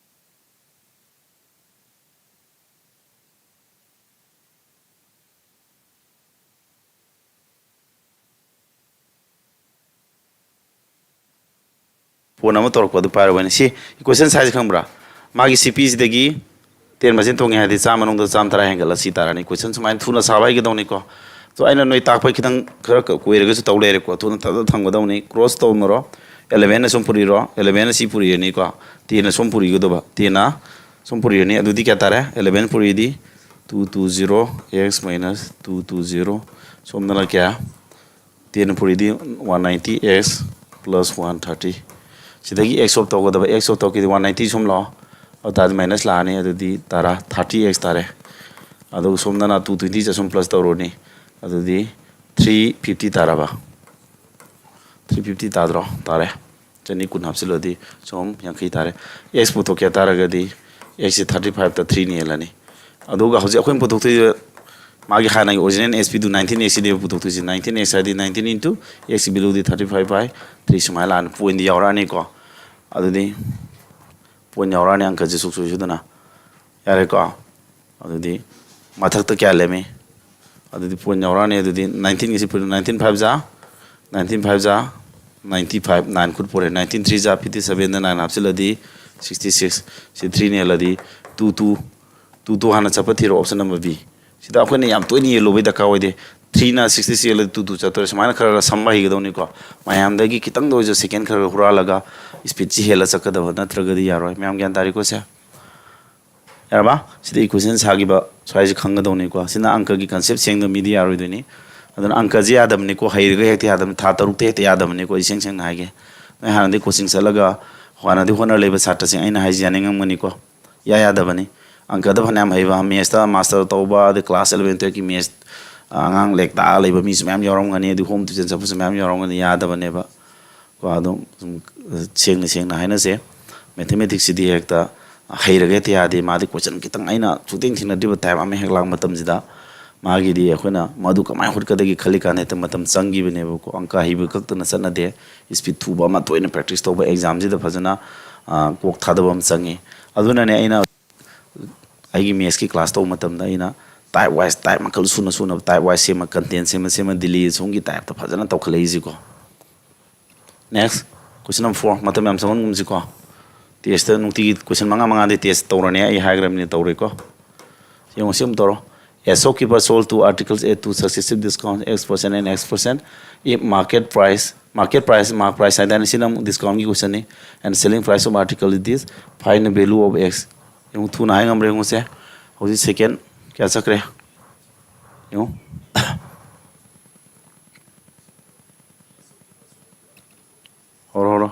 ꯐꯣꯟ ꯑꯃ ꯇꯧꯔꯛꯄ ꯑꯗꯨ ꯄꯥꯏꯔꯨꯕꯅꯤ꯫ ꯁꯤ ꯏꯀ꯭ꯋꯦꯁꯟ ꯁꯥꯏꯖ ꯈꯪꯕ꯭ꯔꯥ? ꯃꯥꯒꯤ ꯁꯤ ꯄꯤꯁꯤꯗꯒꯤ ꯇꯦꯟ ꯄꯥꯔꯁꯦꯟ ꯇꯣꯡꯉꯦ ꯍꯥꯏꯔꯗꯤ ꯆꯥꯝꯃ ꯃꯅꯨꯡꯗ ꯆꯥꯝꯃ ꯇꯔꯥ ꯍꯦꯟꯒꯠꯂ ꯁꯤ ꯇꯥꯔꯅꯤ꯫ ꯏꯀ꯭ꯋꯦꯁꯟ ꯁꯨꯃꯥꯏꯅ ꯊꯨꯅ ꯁꯥꯕ ꯍꯩꯒꯗꯧꯅꯤꯀꯣ꯫ ꯑꯗꯣ ꯑꯩꯅ ꯅꯣꯏ ꯇꯥꯛꯄ ꯈꯤꯇꯪ ꯈꯔ ꯀ-, ꯀꯨꯏꯔꯒꯁꯨ ꯇꯧ ꯂꯩꯔꯦꯀꯣ꯫ ꯊꯨꯅ ꯇꯞ ꯇꯞ ꯊꯝꯒꯗꯧꯅꯤ꯫ ꯀ꯭ꯔꯣꯁ ꯇꯧꯅꯔꯣ꯫ ꯑꯦꯂꯦꯚꯦꯟꯅ ꯁꯨꯝ ꯄꯨꯔꯤꯔꯣ, ꯑꯦꯂꯦꯚꯦꯟꯅ ꯁꯤ ꯄꯨꯔꯤꯔꯅꯤꯀꯣ꯫ ꯇꯦꯟꯅ ꯁꯨꯝ ꯄꯨꯔꯤꯒꯗꯧꯕ, ꯇꯦꯟꯅ ꯁꯨꯝ ꯄꯨꯔꯤꯔꯅꯤ꯫ ꯑꯗꯨꯗꯤ ꯀꯌꯥ ꯇꯥꯔꯦ? ꯑꯦꯂꯦꯚꯦꯟ ꯄꯨꯔꯤꯗꯤ two two zero X minus two two zero. ꯁꯣꯝꯗꯅ ꯀꯌꯥ? ꯇꯦꯟ ꯄꯨꯔꯤꯗꯤ one ninety X plus one thirty. ꯁꯤꯗꯒꯤ ꯑꯦꯛꯁ ꯑꯣꯐ ꯇꯧꯒꯗꯕ, ꯑꯦꯛꯁ ꯑꯣꯐ ꯇꯧꯔꯛꯈꯤꯗꯤ ꯋꯥꯟ ꯅꯥꯏꯟꯇꯤ ꯁꯨꯝ ꯂꯥꯛꯑꯣ, ꯑꯗꯨ ꯇꯥꯔꯗꯤ ꯃꯥꯏꯅꯁ ꯂꯥꯛꯑꯅꯤ, ꯑꯗꯨꯗꯤ ꯇꯔꯥ, ꯊꯥꯔꯇꯤ ꯑꯦꯛꯁ ꯇꯥꯔꯦ꯫ ꯑꯗꯨꯒ ꯁꯣꯝꯗꯅ ꯇꯨ ꯇ꯭ꯋꯦꯟꯇꯤ ꯆꯠ ꯁꯨꯝ ꯄ꯭ꯂꯁ ꯇꯧꯔꯨꯔꯅꯤ, ꯑꯗꯨꯗꯤ three fifty ꯇꯥꯔꯕ? Three fifty ꯇꯥꯗ꯭ꯔꯣ? ꯇꯥꯔꯦ꯫ ꯆꯅꯤ ꯀꯨꯟ ꯍꯥꯞꯆꯤꯜꯂꯗꯤ ꯁꯣꯝ ꯌꯥꯡꯈꯩ ꯇꯥꯔꯦ꯫ X ꯄꯨꯊꯣꯛꯀꯦ ꯍꯥꯏ ꯇꯥꯔꯒꯗꯤ X ꯁꯤ thirty five ꯇ three ꯅ ꯍꯦꯜꯂꯅꯤ꯫ ꯑꯗꯨꯒ ꯍꯧꯖꯤꯛ ꯑꯩꯈꯣꯏꯅ ꯄꯨꯊꯣꯛꯇꯣꯏꯁꯦ ꯃꯥꯒꯤ ꯍꯥꯟꯅꯒꯤ original S P ꯗꯨ nineteen X ꯁꯤꯅꯦꯕ ꯄꯨꯊꯣꯛꯇꯣꯏꯁꯦ꯫ Nineteen X ꯍꯥꯏꯗꯤ nineteen into X ꯒꯤ value D thirty five by three ꯁꯨꯃꯥꯏꯅ ꯂꯥꯛꯑꯅꯤ꯫ Point ꯗꯤ ꯌꯥꯎꯔꯛꯑꯅꯤꯀꯣ꯫ ꯑꯗꯨꯗꯤ point ꯌꯥꯎꯔꯛꯑꯅꯤ, ꯑꯪꯀꯁꯦ ꯁꯨꯛꯁꯣꯏ ꯁꯣꯏꯗꯅ꯫ ꯌꯥꯔꯦꯀꯣ? ꯑꯗꯨꯗꯤ ꯃꯊꯛꯇ ꯀꯌꯥ ꯂꯦꯝꯃꯤ? ꯑꯗꯨꯗꯤ point ꯌꯥꯎꯔꯛꯑꯅꯤ꯫ ꯑꯗꯨꯗꯤ nineteen ꯒꯤꯁꯤ point, nineteen five ꯖꯥ, nineteen five ꯖꯥ ninety five, nine ꯈꯨꯠ ꯄꯣꯔꯦ꯫ Nineteen three ꯖꯥ fifty seven ꯗ nine ꯍꯥꯞꯆꯤꯜꯂꯗꯤ sixty six꯫ ꯁꯤ three ꯅ ꯍꯦꯜꯂꯗꯤ two two, two two ꯍꯥꯟꯅ ꯆꯠꯄ ꯊꯤꯔꯣ, option number B꯫ ꯁꯤꯗ ꯑꯩꯈꯣꯏꯅ ꯌꯥꯝ ꯇꯣꯏꯅ ꯌꯦꯜꯂꯨꯕꯩ ꯗꯔꯀꯥꯔ ꯑꯣꯏꯗꯦ꯫ Three ꯅ sixty six ꯍꯦꯜꯂꯗꯤ two two ꯆꯠꯇꯣꯔꯦ꯫ ꯁꯨꯃꯥꯏꯅ ꯈꯔ ꯈꯔ ꯁꯝꯕ ꯍꯩꯒꯗꯧꯅꯤꯀꯣ꯫ ꯃꯌꯥꯝꯗꯒꯤ ꯈꯤꯇꯪꯗ ꯑꯣꯏꯔꯁꯨ second ꯈꯔ ꯈꯔ ꯍꯨꯔꯥꯜꯂꯒ speed ꯁꯤ ꯍꯦꯜꯂ ꯆꯠꯀꯗꯕ, ꯅꯠꯇ꯭ꯔꯒꯗꯤ ꯌꯥꯔꯣꯏ꯫ ꯃꯌꯥꯝ ꯒ꯭ꯌꯥꯟ ꯇꯥꯔꯦꯀꯣ ꯁꯦ? ꯌꯥꯔꯕ? ꯁꯤꯗ equation ꯁꯥꯈꯤꯕ ꯁ꯭ꯋꯥꯏꯁꯦ ꯈꯪꯒꯗꯧꯅꯤꯀꯣ꯫ ꯁꯤꯅ ꯑꯪꯀꯒꯤ concept ꯁꯦꯡꯗꯕ ꯃꯤꯗꯤ ꯌꯥꯔꯣꯏꯗꯣꯏꯅꯤ꯫ ꯑꯗꯨꯅ ꯑꯪꯀꯁꯦ ꯌꯥꯗꯕꯅꯤꯀꯣ, ꯍꯩꯔꯒ ꯍꯦꯛꯇ ꯌꯥꯗꯕꯅꯤ, ꯊꯥ ꯇꯔꯨꯛꯇ ꯍꯦꯛꯇ ꯌꯥꯗꯕꯅꯤꯀꯣ꯫ ꯏꯁꯦꯡ ꯁꯦꯡꯅ ꯍꯥꯏꯒꯦ, ꯅꯣꯏ ꯍꯥꯟꯅꯗꯤ coaching ꯆꯠꯂꯒ ꯍꯥꯟꯅꯗꯤ ꯍꯣꯠꯅ ꯂꯩꯕ ꯁꯥꯇ꯭ꯔꯁꯤꯡ ꯑꯩꯅ ꯍꯥꯏꯁꯦ ꯌꯥꯅꯤꯡꯉꯝꯒꯅꯤꯀꯣ꯫ ꯏꯌꯥ ꯌꯥꯗꯕꯅꯤ꯫ ꯑꯪꯀꯗ ꯐꯅꯌꯥꯝ ꯍꯩꯕ, maths ꯇ master ꯇꯧꯕ, ꯑꯗꯩ class eleven twelve ꯀꯤ maths, ꯑꯉꯥꯡ ꯂꯥꯏꯔꯤꯛ ꯇꯥꯛꯑ ꯂꯩꯕ ꯃꯤꯁꯨ ꯃꯌꯥꯝ ꯌꯥꯎꯔꯝꯒꯅꯤ, ꯑꯗꯩ home tuition ꯆꯠꯄꯁꯨ ꯃꯌꯥꯝ ꯌꯥꯎꯔꯝꯒꯅꯤ꯫ ꯌꯥꯗꯕꯅꯦꯕ꯫ ꯀꯣ, ꯑꯗꯨꯝ ꯁꯨꯝ ꯁꯦꯡꯅ ꯁꯦꯡꯅ ꯍꯥꯏꯅꯁꯦ, mathematics ꯁꯤꯗꯤ ꯍꯦꯛꯇ ꯍꯩꯔꯒ ꯍꯦꯛꯇ ꯌꯥꯗꯦ꯫ ꯃꯥꯗꯤ question ꯈꯤꯇꯪ ꯑꯩꯅ ꯁꯨꯛꯊꯦꯡ ꯊꯦꯡꯅꯗ꯭ꯔꯤꯕ type ꯑꯃ ꯍꯦꯛ ꯂꯥꯛꯄ ꯃꯇꯝꯁꯤꯗ, ꯃꯥꯒꯤꯗꯤ ꯑꯩꯈꯣꯏꯅ ꯃꯗꯨ ꯀꯃꯥꯏꯅ ꯍꯣꯠꯀꯗꯒꯦ ꯈꯜꯂꯤꯀꯥꯟꯗ ꯍꯦꯛꯇ ꯃꯇꯝ ꯆꯪꯈꯤꯕꯅꯦꯕꯀꯣ꯫ ꯑꯪꯀ ꯍꯩꯕ ꯈꯛꯇꯅ ꯆꯠꯅꯗꯦ, speed ꯊꯨꯕ ꯑꯃ ꯇꯣꯏꯅ practice ꯇꯧꯕ, exam ꯁꯤꯗ ꯐꯖꯅ, ꯑ, ꯀꯣꯛ ꯊꯥꯗꯕ ꯑꯃ ꯆꯪꯉꯤ꯫ ꯑꯗꯨꯅꯅꯦ ꯑꯩꯅ ꯑꯩꯒꯤ maths ꯀꯤ class ꯇꯧꯕ ꯃꯇꯝꯗ ꯑꯩꯅ type wise, type ꯃꯈꯜ ꯁꯨꯅ ꯁꯨꯅꯕ type wise ꯁꯦꯝꯃ, content ꯁꯦꯝꯃ ꯁꯦꯝꯃ ꯗꯤꯜꯂꯤ ꯑꯁꯣꯝꯒꯤ type ꯇ ꯐꯖꯅ ꯇꯧꯈꯠꯂꯛꯏꯁꯤꯀꯣ꯫ Next, question number four, ꯃꯇꯝ ꯌꯥꯝ ꯆꯪꯍꯟꯒꯨꯝꯁꯤꯀꯣ꯫ Test ꯇ ꯅꯨꯡꯇꯤꯒꯤ question ꯃꯉꯥ ꯃꯉꯥꯗꯤ test ꯇꯧꯔꯅꯤ, ꯑꯩ ꯍꯥꯏꯈ꯭ꯔꯕꯅꯤꯅ ꯇꯧꯔꯣꯏꯀꯣ꯫ ꯌꯦꯡꯉꯣ, ꯁꯤ ꯑꯃꯨꯛ ꯇꯧꯔꯣ꯫ A shopkeeper sold two articles at two successive discount, X percent and X percent, if market price, market price, mark price ꯍꯥꯏꯇꯥꯔꯦ, ꯁꯤꯅ ꯑꯃꯨꯛ discount ꯀꯤ question ꯅꯤ, and selling price of article is this, find the value of X꯫ ꯌꯦꯡꯉꯨ, ꯊꯨꯅ ꯍꯥꯏ ꯉꯝꯕ꯭ꯔꯥ ꯌꯦꯡꯉꯨꯁꯦ꯫ ꯍꯧꯖꯤꯛ second ꯀꯌꯥ ꯆꯠꯈ꯭ꯔꯦ? ꯌꯦꯡꯉꯨ꯫ ꯍꯧꯔꯣ, ꯍꯧꯔꯣ꯫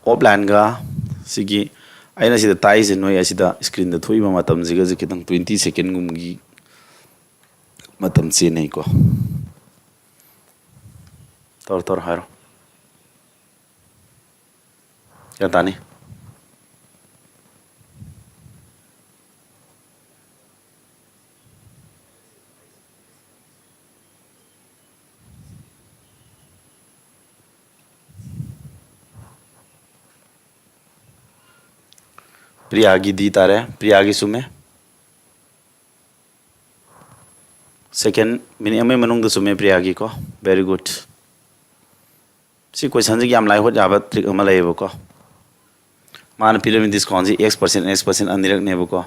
ꯑꯣꯐꯂꯥꯏꯟꯒ ꯁꯤꯒꯤ ꯑꯩꯅ ꯁꯤꯗ ꯇꯥꯛꯏꯁꯦ ꯅꯣꯏ ꯑꯁꯤꯗ ꯁ꯭ꯀ꯭ꯔꯤꯟꯗ ꯊꯣꯛꯏꯕ ꯃꯇꯝꯁꯤꯒꯁꯦ ꯈꯤꯇꯪ twenty second ꯒꯨꯝꯒꯤ ꯃꯇꯝ ꯆꯦꯟꯅꯩꯀꯣ꯫ ꯇꯧꯔꯣ, ꯇꯧꯔꯣ, ꯍꯥꯏꯔꯣ꯫ ꯒ꯭ꯌꯥꯟ ꯇꯥꯅꯤ꯫ ꯄ꯭ꯔꯤꯌꯥꯒꯤ D ꯇꯥꯔꯦ꯫ ꯄ꯭ꯔꯤꯌꯥꯒꯤ ꯆꯨꯝꯃꯦ꯫ Second, minute ꯑꯃꯒꯤ ꯃꯅꯨꯡꯗ ꯆꯨꯝꯃꯦ ꯄ꯭ꯔꯤꯌꯥꯒꯤꯀꯣ꯫ Very good꯫ ꯁꯤ questionꯁꯤꯒꯤ ꯌꯥꯝ ꯂꯥꯏ ꯍꯣꯠ ꯌꯥꯕ trick ꯑꯃ ꯂꯩꯌꯦꯕꯀꯣ꯫ ꯃꯥꯅ ꯄꯤꯔꯝꯃꯤ discountꯁꯤ X percent, X percent ꯑꯅꯤꯔꯛꯅꯦꯕꯀꯣ꯫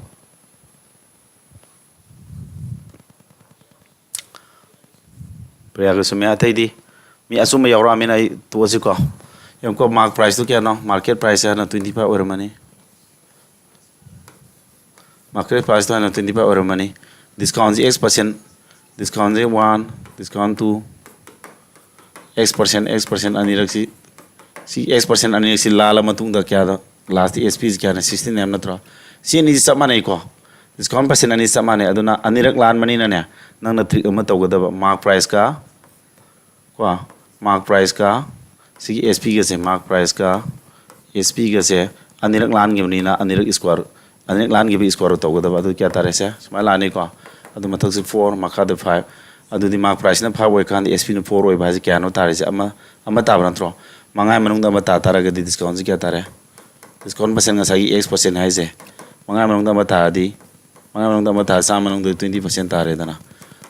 ꯄ꯭ꯔꯤꯌꯥꯒꯤ ꯆꯨꯝꯃꯦ꯫ ꯑꯇꯩꯗꯤ ꯃꯤ ꯑꯆꯨꯝꯕ ꯌꯥꯎꯔꯛꯑꯃꯤꯅ ꯑꯩ ꯇꯣꯛꯑꯁꯤꯀꯣ꯫ ꯌꯦꯡꯉꯨꯀꯣ, mark priceꯇꯨ ꯀꯌꯥꯅꯣ? Market price ꯍꯥꯟꯅ twenty five ꯑꯣꯏꯔꯝꯃꯅꯤ꯫ Market priceꯇꯣ ꯍꯥꯟꯅ twenty five ꯑꯣꯏꯔꯝꯃꯅꯤ꯫ Discountꯁꯤ X percent, discountꯁꯤ one, discount two, X percent, X percent ꯑꯅꯤꯔꯛꯁꯤ, ꯁꯤ X percent ꯑꯅꯤꯔꯛꯁꯤ ꯂꯥꯜꯂ ꯃꯇꯨꯡꯗ ꯀꯌꯥꯗ? Lastꯇ S Pꯁꯤ ꯀꯌꯥꯅ? Sixteen ꯍꯥꯏꯕ ꯅꯠꯇ꯭ꯔꯣ? ꯁꯤ ꯑꯅꯤꯁꯤ ꯆꯞ ꯃꯥꯟꯅꯩꯀꯣ꯫ Discount percent ꯑꯅꯤ ꯆꯞ ꯃꯥꯟꯅꯩ꯫ ꯑꯗꯨꯅ ꯑꯅꯤꯔꯛ ꯂꯥꯟꯕꯅꯤꯅꯅꯦ, ꯅꯪꯅ trick ꯑꯃ ꯇꯧꯒꯗꯕ, mark priceꯀ ꯀꯣ, mark priceꯀ ꯁꯤꯒꯤ S Pꯒꯁꯦ, mark priceꯀ S Pꯒꯁꯦ ꯑꯅꯤꯔꯛ ꯂꯥꯟꯈꯤꯕꯅꯤꯅ ꯑꯅꯤꯔꯛ square, ꯑꯅꯤꯔꯛ ꯂꯥꯟꯈꯤꯕ square root ꯇꯧꯒꯗꯕ꯫ ꯑꯗꯨ ꯀꯌꯥ ꯇꯥꯔꯦ? ꯁꯦ ꯁꯨꯃꯥꯏꯅ ꯂꯥꯛꯑꯅꯤꯀꯣ꯫ ꯑꯗꯨ ꯃꯊꯛꯁꯤ four, ꯃꯈꯥꯗ five꯫ ꯑꯗꯨꯗꯤ mark priceꯅ five ꯑꯣꯏꯀꯥꯟꯗ S Pꯅ four ꯑꯣꯏꯕ ꯍꯥꯏꯁꯦ ꯀꯌꯥꯅꯣ ꯇꯥꯔꯤꯁꯦ? ꯑꯃ, ꯑꯃ ꯇꯥꯕ ꯅꯠꯇ꯭ꯔꯣ? ꯃꯉꯥꯒꯤ ꯃꯅꯨꯡꯗ ꯑꯃ ꯇꯥ ꯇꯥꯔꯒꯗꯤ discountꯁꯤ ꯀꯌꯥ ꯇꯥꯔꯦ? Discount percent, ꯉꯁꯥꯏꯒꯤ X percent ꯍꯥꯏꯁꯦ ꯃꯉꯥꯒꯤ ꯃꯅꯨꯡꯗ ꯑꯃ ꯇꯥꯔꯗꯤ, ꯃꯉꯥꯒꯤ ꯃꯅꯨꯡꯗ ꯑꯃ ꯇꯥꯔ ꯆꯥꯝꯃ ꯃꯅꯨꯡꯗ twenty percent ꯇꯥꯔꯦꯗꯅ꯫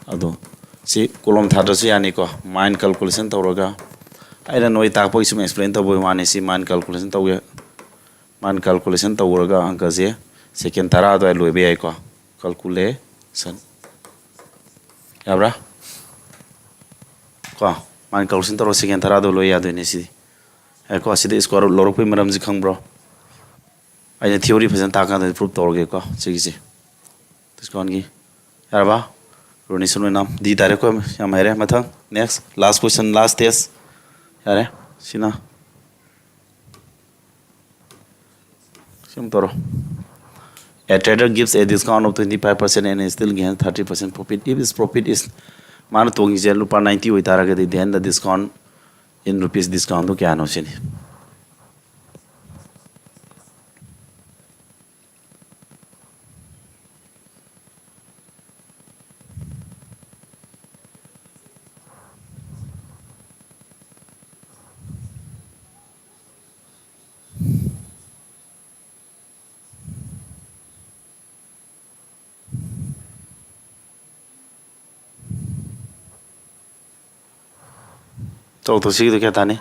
ꯑꯗꯣ ꯁꯤ column ꯊꯥꯗ꯭ꯔꯁꯨ ꯌꯥꯅꯤꯀꯣ, mind calculation ꯇꯧꯔꯒ꯫ ꯑꯩꯅ ꯅꯣꯏ ꯇꯥꯛꯄꯒꯤ ꯁꯨꯝ explain ꯇꯧꯕꯒꯤ ꯋꯥꯅꯤ꯫ ꯁꯤ mind calculation ꯇꯧꯒꯦ, mind calculation ꯇꯧꯔꯒ ꯑꯪꯀꯁꯦ second ꯇꯔꯥ ꯑꯗꯨꯋꯥꯏ ꯂꯣꯏꯕ ꯌꯥꯏꯀꯣ꯫ Calculation ꯌꯥꯕ꯭ꯔꯥ? ꯀꯣ, mind calculation ꯇꯧꯔꯒ second ꯇꯔꯥꯗꯣ ꯂꯣꯏ ꯌꯥꯗꯣꯏꯅꯦ ꯁꯤꯗꯤ꯫ ꯌꯥꯏꯀꯣ, ꯁꯤꯗ square root ꯂꯧꯔꯛꯄꯒꯤ ꯃꯔꯝꯁꯤ ꯈꯪꯕ꯭ꯔꯣ? ꯑꯩꯅ theory ꯐꯖꯅ ꯇꯥꯛꯀꯥꯟꯗꯗꯤ proof ꯇꯧꯔꯒꯦꯀꯣ ꯁꯤꯒꯤꯁꯦ꯫ Discountꯀꯤ꯫ ꯌꯥꯔꯕ? ꯔꯣꯅꯤ ꯁꯨꯅꯨ ꯏꯅꯥꯝ꯫ D ꯇꯥꯔꯦꯀꯣ, ꯌꯥꯝ ꯍꯩꯔꯦ꯫ ꯃꯊꯪ, next, last question, last test꯫ ꯌꯥꯔꯦ, ꯁꯤꯅ꯫ ꯁꯨꯝ ꯇꯧꯔꯣ꯫ A trader gives a discount of twenty five percent and still gains thirty percent profit if his profit is, ꯃꯥꯅ ꯇꯣꯡꯉꯤꯁꯦ ꯂꯨꯄꯥ ninety ꯑꯣꯏꯇꯥꯔꯒꯗꯤ, then the discount in rupees, discountꯗꯣ ꯀꯌꯥꯅꯣ ꯁꯤꯅꯤ꯫ ꯇꯧ ꯇꯧ, ꯁꯤꯒꯤꯗꯣ ꯀꯌꯥ ꯇꯥꯅꯤ?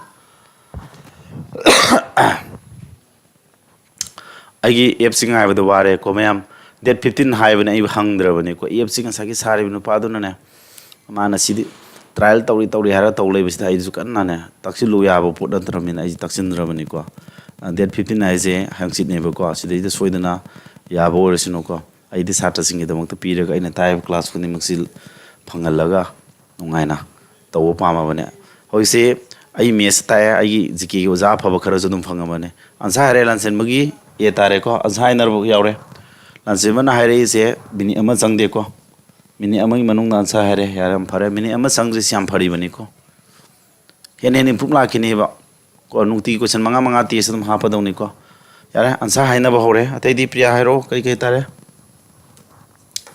ꯑꯩꯒꯤ ꯑꯦꯞꯁꯤ ꯉꯥꯏꯕꯗ ꯋꯥꯔꯦꯀꯣ ꯃꯌꯥꯝ꯫ Date fifteen ꯍꯥꯏꯕꯅꯦ, ꯑꯩ ꯍꯪꯗ꯭ꯔꯕꯅꯤꯀꯣ꯫ ꯑꯦꯞꯁꯤ ꯉꯁꯥꯏꯒꯤ ꯁꯥꯔꯤꯕ ꯅꯨꯄꯥꯗꯨꯅꯅꯦ, ꯃꯥꯅ ꯁꯤꯗꯤ trial ꯇꯧꯔꯤ ꯇꯧꯔꯤ ꯍꯥꯏꯔ ꯇꯧ ꯂꯩꯕꯁꯤꯗ, ꯑꯩꯁꯨ ꯀꯟꯅꯅꯦ ꯇꯛꯁꯤꯜꯂꯨ ꯌꯥꯕ ꯄꯣꯠ ꯅꯠꯇ꯭ꯔꯕꯅꯤꯅ ꯑꯩꯁꯦ ꯇꯛꯁꯤꯟꯗ꯭ꯔꯕꯅꯤꯀꯣ꯫ ꯑ, date fifteen ꯍꯥꯏꯁꯦ ꯍꯪꯆꯤꯠꯅꯦꯕꯀꯣ꯫ ꯁꯤꯗꯩꯗ ꯁꯣꯏꯗꯅ ꯌꯥꯕ ꯑꯣꯏꯔꯁꯅꯨꯀꯣ꯫ ꯑꯩꯗꯤ ꯁꯥꯇ꯭ꯔꯁꯤꯡꯒꯤꯗꯃꯛꯇ ꯄꯤꯔꯒ ꯑꯩꯅ ꯇꯥꯛꯏꯕ class ꯈꯨꯗꯤꯡꯃꯛꯁꯤ ꯐꯪꯍꯜꯂꯒ ꯅꯨꯡꯉꯥꯏꯅ ꯇꯧꯕ ꯄꯥꯝꯃꯕꯅꯦ꯫ ꯍꯧꯖꯤꯛꯁꯤ ꯑꯩ maths ꯇꯥꯛꯑꯦ, ꯑꯩꯒꯤ GKꯒꯤ ꯑꯣꯖꯥ ꯑꯐꯕ ꯈꯔꯁꯨ ꯑꯗꯨꯝ ꯐꯪꯉꯕꯅꯦ꯫ Answer ꯍꯥꯏꯔꯦ, ꯂꯥꯟꯁꯦꯟꯕꯒꯤ A ꯇꯥꯔꯦꯀꯣ, answer ꯍꯥꯏꯅꯔꯕ ꯌꯥꯎꯔꯦ꯫ ꯂꯥꯟꯁꯦꯟꯕꯅ ꯍꯥꯏꯔꯛꯏꯁꯦ minute ꯑꯃ ꯆꯪꯗꯦꯀꯣ, minute ꯑꯃꯒꯤ ꯃꯅꯨꯡꯗ answer ꯍꯥꯏꯔꯦ, ꯌꯥꯔꯦ, ꯌꯥꯝ ꯐꯔꯦ꯫ Minute ꯑꯃ ꯆꯪꯗ꯭ꯔꯤꯁꯤ ꯌꯥꯝ ꯐꯔꯤꯕꯅꯤꯀꯣ, ꯍꯦꯟꯅ ꯍꯦꯟꯅ improve ꯂꯥꯛꯈꯤꯅꯦꯕ꯫ ꯀꯣ, ꯅꯨꯡꯇꯤꯒꯤ question ꯃꯉꯥ ꯃꯉꯥ test ꯑꯗꯨꯝ ꯍꯥꯞꯄꯗꯧꯅꯤꯀꯣ꯫ ꯌꯥꯔꯦ, answer ꯍꯥꯏꯅꯕ ꯍꯧꯔꯦ꯫ ꯑꯇꯩꯗꯤ ꯄ꯭ꯔꯤꯌꯥ ꯍꯥꯏꯔꯣ, ꯀꯩ ꯀꯩ ꯇꯥꯔꯦ?